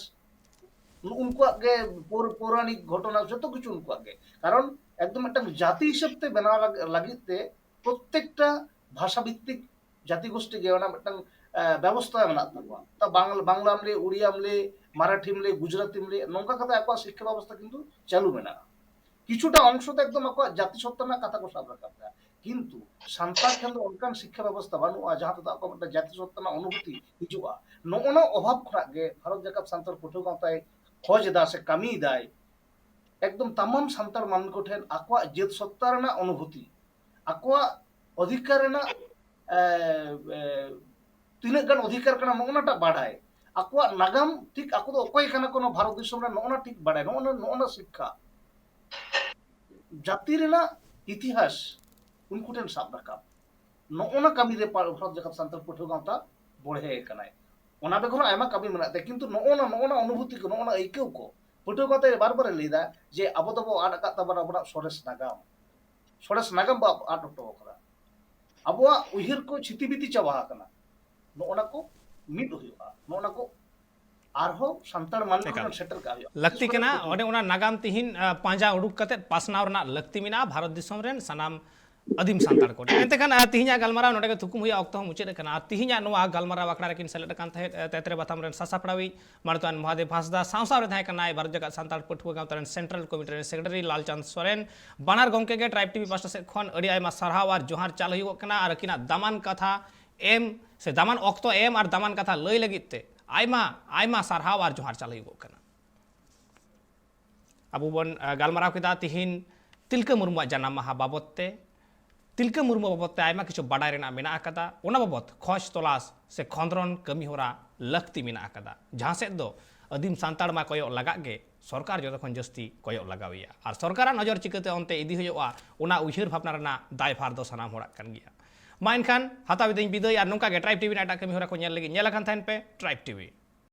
ᱩᱱᱠᱩᱣᱟᱜ ᱜᱮ ᱯᱳᱨ- ᱯᱳᱨᱟᱱᱤᱠ ᱜᱷᱚᱴᱚᱱᱟ, ᱡᱚᱛᱚ ᱠᱤᱪᱷᱩ ᱩᱱᱠᱩᱣᱟᱜ ᱜᱮ᱾ ᱠᱟᱨᱚᱱ ᱮᱠᱫᱚᱢ ᱢᱤᱫᱴᱟᱝ ᱡᱟᱹᱛᱤ ᱦᱤᱥᱟᱹᱵ ᱛᱮ ᱵᱮᱱᱟᱣ ᱞᱟᱜ- ᱞᱟᱹᱜᱤᱫ ᱛᱮ ᱯᱨᱚᱛᱮᱠᱴᱟ ᱵᱷᱟᱥᱟ ᱵᱷᱤᱛᱛᱤᱠ ᱡᱟᱹᱛᱤ ᱜᱳᱥᱴᱤ ᱜᱮ ᱚᱱᱟ ᱢᱤᱫᱴᱟᱝ, ᱮ, ᱵᱮᱵᱚᱥᱛᱷᱟ ᱢᱮᱱᱟᱜ ᱛᱟᱠᱚᱣᱟ᱾ ᱛᱟ ᱵᱟᱝ- ᱵᱟᱝᱞᱟᱢ ᱞᱟᱹᱭ, ᱩᱲᱤᱭᱟᱢ ᱞᱟᱹᱭ, ᱢᱟᱨᱟᱴᱷᱤᱢ ᱞᱟᱹᱭ, ᱜᱩᱡᱽᱨᱟᱴᱤᱢ ᱞᱟᱹᱭ, ᱱᱚᱝᱠᱟ ᱠᱟᱛᱮ ᱟᱠᱚᱣᱟᱜ ᱥᱤᱠᱠᱷᱟ ᱵᱮᱵᱚᱥᱛᱷᱟ ᱠᱤᱱᱛᱩ ᱪᱟᱹᱞᱩ ᱢᱮᱱᱟᱜᱼᱟ᱾ ᱠᱤᱪᱷᱩᱴᱟ ᱚᱝᱥᱚ ᱫᱚ ᱮᱠᱫᱚᱢ ᱟᱠᱚᱣᱟᱜ ᱡᱟᱹᱛᱤ ᱥᱚᱛᱛᱟ ᱨᱮᱱᱟᱜ ᱠᱟᱛᱷᱟ ᱠᱚ ᱥᱟᱵ ᱨᱟᱠᱟᱵ ᱮᱫᱟ, ᱠᱤᱱᱛᱩ ᱥᱟᱱᱛᱟᱲ ᱴᱷᱮᱱ ᱫᱚ ᱚᱱᱠᱟᱱ ᱥᱤᱠᱠᱷᱟ ᱵᱮᱵᱚᱥᱛᱷᱟ ᱵᱟᱹᱱᱩᱜᱼᱟ ᱡᱟᱦᱟᱸ ᱛᱮᱫᱚ ᱟᱠᱚᱣᱟᱜ ᱢᱤᱫᱴᱟᱝ ᱡᱟᱹᱛᱤ ᱥᱚᱛᱛᱟ ᱨᱮᱱᱟᱜ ᱚᱱᱩᱵᱷᱩᱛᱤ ᱦᱤᱡᱩᱜᱼᱟ᱾ ᱱᱚᱜᱼᱚ ᱱᱟ ᱚᱵᱷᱟᱵᱽ ᱠᱷᱚᱱᱟᱜ ᱜᱮ ᱵᱷᱟᱨᱚᱛ ᱡᱟᱠᱟᱛ ᱥᱟᱱᱛᱟᱲ ᱯᱟᱹᱴᱷᱩᱣᱟᱹ ᱜᱟᱶᱛᱟᱭ ᱠᱷᱚᱡᱽ ᱮᱫᱟ ᱥᱮ ᱠᱟᱹᱢᱤᱭᱮᱫᱟᱭ, ᱮᱠᱫᱚᱢ ᱛᱟᱢᱟᱢ ᱥᱟᱱᱛᱟᱲ ᱢᱟᱹᱱᱢᱤ ᱠᱚᱴᱷᱮᱱ ᱟᱠᱚᱣᱟᱜ ᱡᱟᱹᱛ ᱥᱚᱛᱛᱟ ᱨᱮᱱᱟᱜ ᱚᱱᱩᱵᱷᱩᱛᱤ, ᱟᱠᱚᱣᱟᱜ ᱚᱫᱷᱤᱠᱟᱨ ᱨᱮᱱᱟᱜ, ᱮ, ᱮ, ᱛᱤᱱᱟᱹᱜ ᱜᱟᱱ ᱚᱫᱷᱤᱠᱟᱨ ᱠᱟᱱᱟ, ᱱᱚᱜᱼᱚ ᱱᱟᱴᱟᱜ ᱵᱟᱰᱟᱭ, ᱟᱠᱚᱣᱟᱜ ᱱᱟᱜᱟᱢ, ᱴᱷᱤᱠ ᱟᱠᱚ ᱫᱚ ᱚᱠᱚᱭ ᱠᱟᱱᱟ ᱠᱚ ᱱᱚᱣᱟ ᱵᱷᱟᱨᱚᱛ ᱫᱤᱥᱚᱢ ᱨᱮ, ᱱᱚᱜᱼᱚ ᱱᱟ ᱴᱷᱤᱠ ᱵᱟᱰᱟᱭ, ᱱᱚᱜᱼᱚ ᱱᱟ, ᱱᱚᱜᱼᱚ ᱱᱟ ᱥᱤᱠᱠᱷᱟ, ᱡᱟᱹᱛᱤ ᱨᱮᱱᱟᱜ ᱤᱛᱤᱦᱟᱥ ᱩᱱᱠᱩ ᱴᱷᱮᱱ ᱥᱟᱵ ᱨᱟᱠᱟᱵ, ᱱᱚᱜᱼᱚ ᱱᱟ ᱠᱟᱹᱢᱤ ᱨᱮ ᱯᱟ-, ᱵᱷᱟᱨᱚᱛ ᱡᱟᱠᱟᱛ ᱥᱟᱱᱛᱟᱲ ᱯᱟᱹᱴᱷᱩᱣᱟᱹ ᱜᱟᱶᱛᱟ ᱵᱚᱲᱦᱮ ᱟᱠᱟᱱᱟᱭ᱾ ᱚᱱᱟ ᱵᱮᱜᱚᱨ ᱦᱚᱸ ᱟᱭᱢᱟ ᱠᱟᱹᱢᱤ ᱢᱮᱱᱟᱜ ᱛᱟᱭᱟ, ᱠᱤᱱᱛᱩ ᱱᱚᱜᱼᱚ ᱱᱟ, ᱱᱚᱜᱼᱚ ᱱᱟ ᱚᱱᱩᱵᱷᱩᱛᱤ ᱠᱚ, ᱱᱚᱜᱼᱚ ᱱᱟ ᱟᱹᱭᱠᱟᱹᱣ ᱠᱚ ᱯᱟᱹᱴᱷᱩᱣᱟᱹ ᱜᱟᱶᱛᱟ ᱵᱟᱨ ᱵᱟᱨᱮ ᱞᱟᱹᱭᱫᱟ ᱡᱮ ᱟᱵᱚ ᱫᱚᱵᱚ ᱟᱫ ᱟᱠᱟᱫ ᱛᱟᱵᱚᱱᱟ ᱟᱵᱚᱱᱟᱜ ᱥᱚᱨᱮᱥ ᱱᱟᱜᱟᱢ, ᱥᱚᱨᱮᱥ ᱱᱟᱜᱟᱢ ᱵᱚ ᱟᱫ ᱦᱚᱴᱚ ᱟᱠᱟᱫᱟ, ᱟᱵᱚᱣᱟᱜ ᱩᱭᱦᱟᱹᱨ ᱠᱚ ᱪᱷᱤᱛᱤ ᱵᱤᱛᱤ ᱪᱟᱵᱟ ᱟᱠᱟᱱᱟ᱾ ᱱᱚᱜᱼᱚ ᱱᱟ ᱠᱚ ᱢᱤᱫ ᱦᱩᱭᱩᱜᱼᱟ, ᱱᱚᱜᱼᱚ ᱱᱟ ᱠᱚ ᱟᱨᱦᱚᱸ ᱥᱟᱱᱛᱟᱲ ᱢᱟᱹᱱᱢᱤ ᱮᱠᱟᱞ᱾ ᱠᱚᱴᱷᱮᱱ ᱥᱮᱴᱮᱨ ᱠᱟᱜ ᱦᱩᱭᱩᱜᱼᱟ᱾ ᱞᱟᱹᱠᱛᱤ ᱠᱟᱱᱟ᱾ ᱚᱸᱰᱮ ᱚᱱᱟ ᱱᱟᱜᱟᱢ ᱛᱤᱦᱤᱧ, ᱟ, ᱯᱟᱸᱡᱟ ᱩᱰᱩᱠ ᱠᱟᱛᱮ ᱯᱟᱥᱱᱟᱣ ᱨᱮᱱᱟᱜ ᱞᱟᱹᱠᱛᱤ ᱢᱮᱱᱟᱜᱼᱟ᱾ ᱵᱷᱟᱨᱚᱛ ᱫᱤᱥᱚᱢ ᱨᱮᱱ ᱥᱟᱱᱟᱢ ᱟᱹᱫᱤᱢ ᱥᱟᱱᱛᱟᱲ ᱠᱚ᱾ ᱮᱱᱛᱮ ᱠᱷᱟᱱ, ᱟ, ᱛᱤᱦᱤᱧᱟᱜ ᱜᱟᱞᱢᱟᱨᱟᱣ ᱱᱚᱰᱮ ᱜᱮ ᱛᱷᱩᱠᱩᱢ ᱦᱩᱭᱩᱜᱼᱟ᱾ ᱚᱠᱛᱚ ᱦᱚᱸ ᱢᱩᱪᱟᱹᱫ ᱟᱠᱟᱱᱟ᱾ ᱟᱨ ᱛᱤᱦᱤᱧᱟᱜ ᱱᱚᱣᱟ ᱜᱟᱞᱢᱟᱨᱟᱣ ᱟᱠᱷᱲᱟ ᱨᱮᱠᱤᱱ ᱥᱮᱞᱮᱫ ᱟᱠᱟᱱ ᱛᱟᱦᱮᱸᱫ, ᱟ, ᱛᱮᱛᱨᱮ ᱵᱟᱛᱷᱟᱢ ᱨᱮᱱ ᱥᱟᱥᱟᱯᱲᱟᱣᱤᱡ ᱢᱟᱱᱚᱛᱟᱱ ᱢᱚᱦᱟᱫᱮᱵ ᱦᱟᱸᱥᱫᱟ, ᱥᱟᱶ ᱥᱟᱶᱨᱮ ᱛᱟᱦᱮᱸ ᱠᱟᱱᱟᱭ ᱵᱷᱟᱨᱚᱛ ᱡᱟᱠᱟᱛ ᱥᱟᱱᱛᱟᱲ ᱯᱟᱹᱴᱷᱩᱣᱟᱹ ᱜᱟᱶᱛᱟ ᱨᱮᱱ ᱥᱮᱱᱴᱨᱟᱞ ᱠᱚᱢᱤᱴᱤ ᱨᱮᱱ ᱥᱮᱠᱨᱮᱴᱟᱨᱤ ᱞᱟᱞᱪᱟᱸᱫᱽ ᱥᱚᱨᱮᱱ᱾ ᱵᱟᱱᱟᱨ ᱜᱚᱢᱠᱮ ᱜᱮ ᱴᱨᱟᱭᱤᱵᱽ ᱴᱤᱵᱷᱤ ᱯᱟᱦᱴᱟ ᱥᱮᱫ ᱠᱷᱚᱱ ᱟᱹᱰᱤ ᱟᱭᱢᱟ ᱥᱟᱨᱦᱟᱣ ᱟᱨ ᱡᱚᱦᱟᱨ ᱪᱟᱞ ᱦᱩᱭᱩᱜᱚᱜ ᱠᱟᱱᱟ᱾ ᱟᱨ ᱟᱹᱠᱤᱱᱟᱜ ᱫᱟᱢᱟᱱ ᱠᱟᱛᱷᱟ ᱮᱢ ᱥᱮ ᱫᱟᱢᱟᱱ ᱚᱠᱛᱚ ᱮᱢ ᱟᱨ ᱫᱟᱢᱟᱱ ᱠᱟᱛᱷᱟ ᱞᱟᱹᱭ ᱞᱟᱹᱜᱤᱫ ᱛᱮ ᱟᱭᱢᱟ, ᱟᱭᱢᱟ ᱥᱟᱨᱦᱟᱣ ᱟᱨ ᱡᱚᱦᱟᱨ ᱪᱟᱞ ᱦᱩᱭᱩᱜᱚᱜ ᱠᱟᱱᱟ᱾ ᱟᱵᱚ ᱵᱚᱱ, ᱟ, ᱜᱟᱞᱢᱟᱨᱟᱣ ᱠᱮᱫᱟ ᱛᱤᱦᱤᱧ ᱛᱤᱞᱠᱟᱹ ᱢᱩᱨᱢᱩᱣᱟᱜ ᱡᱟᱱᱟᱢ ᱢᱟᱦᱟ ᱵᱟᱵᱚᱛ ᱛᱮ᱾ ᱛᱤᱞᱠᱟᱹ ᱢᱩᱨᱢᱩ ᱵᱟᱵᱚᱛ ᱛᱮ ᱟᱭᱢᱟ ᱠᱤᱪᱷᱩ ᱵᱟᱰᱟᱭ ᱨᱮᱱᱟᱜ ᱢᱮᱱᱟᱜ ᱟᱠᱟᱫᱟ, ᱚᱱᱟ ᱵᱟᱵᱚᱛ ᱠᱷᱚᱡᱽ ᱛᱚᱞᱟᱥ ᱥᱮ ᱠᱷᱚᱸᱫᱽᱨᱚᱱ ᱠᱟᱹᱢᱤ ᱦᱚᱨᱟ ᱞᱟᱹᱠᱛᱤ ᱢᱮᱱᱟᱜ ᱟᱠᱟᱫᱟ, ᱡᱟᱦᱟᱸ ᱥᱮᱫ ᱫᱚ ᱟᱹᱫᱤᱢ ᱥᱟᱱᱛᱟᱲ ᱢᱟ ᱠᱚᱭᱚᱜ ᱞᱟᱜᱟᱜ ᱜᱮ, ᱥᱚᱨᱠᱟᱨ ᱡᱚᱛᱚ ᱠᱷᱚᱱ ᱡᱟᱹᱥᱛᱤ ᱠᱚᱭᱚᱜ ᱞᱟᱜᱟᱣᱮᱭᱟ᱾ ᱟᱨ ᱥᱚᱨᱠᱟᱨᱟᱜ ᱱᱚᱡᱚᱨ ᱪᱤᱠᱟᱹᱛᱮ ᱚᱱᱛᱮ ᱤᱫᱤ ᱦᱩᱭᱩᱜᱼᱟ, ᱚᱱᱟ ᱩᱭᱦᱟᱹᱨ ᱵᱷᱟᱵᱽᱱᱟ ᱨᱮᱱᱟᱜ ᱫᱟᱭᱵᱷᱟᱨ ᱫᱚ ᱥᱟᱱᱟᱢ ᱦᱚᱲᱟᱜ ᱠᱟᱱ ᱜᱮᱭᱟ᱾ ᱢᱟ ᱮᱱᱠᱷᱟᱱ ᱦᱟᱛᱟᱣ ᱮᱫᱟᱹᱧ ᱵᱤᱫᱟᱹᱭ, ᱟᱨ ᱱᱚᱝᱠᱟ ᱜᱮ ᱴᱨᱟᱭᱤᱵᱽ ᱴᱤᱵᱷᱤ ᱨᱮᱱᱟᱜ ᱮᱴᱟᱜ ᱠᱟᱹᱢᱤ ᱦᱚᱨᱟ ᱠᱚ ᱧᱮᱞ ᱞᱟᱹᱜᱤᱫ ᱧᱮᱞ ᱟᱠᱟᱱ ᱛᱟᱦᱮᱱ ᱯᱮ ᱴᱨᱟᱭᱤᱵᱽ ᱴᱤᱵᱷᱤ᱾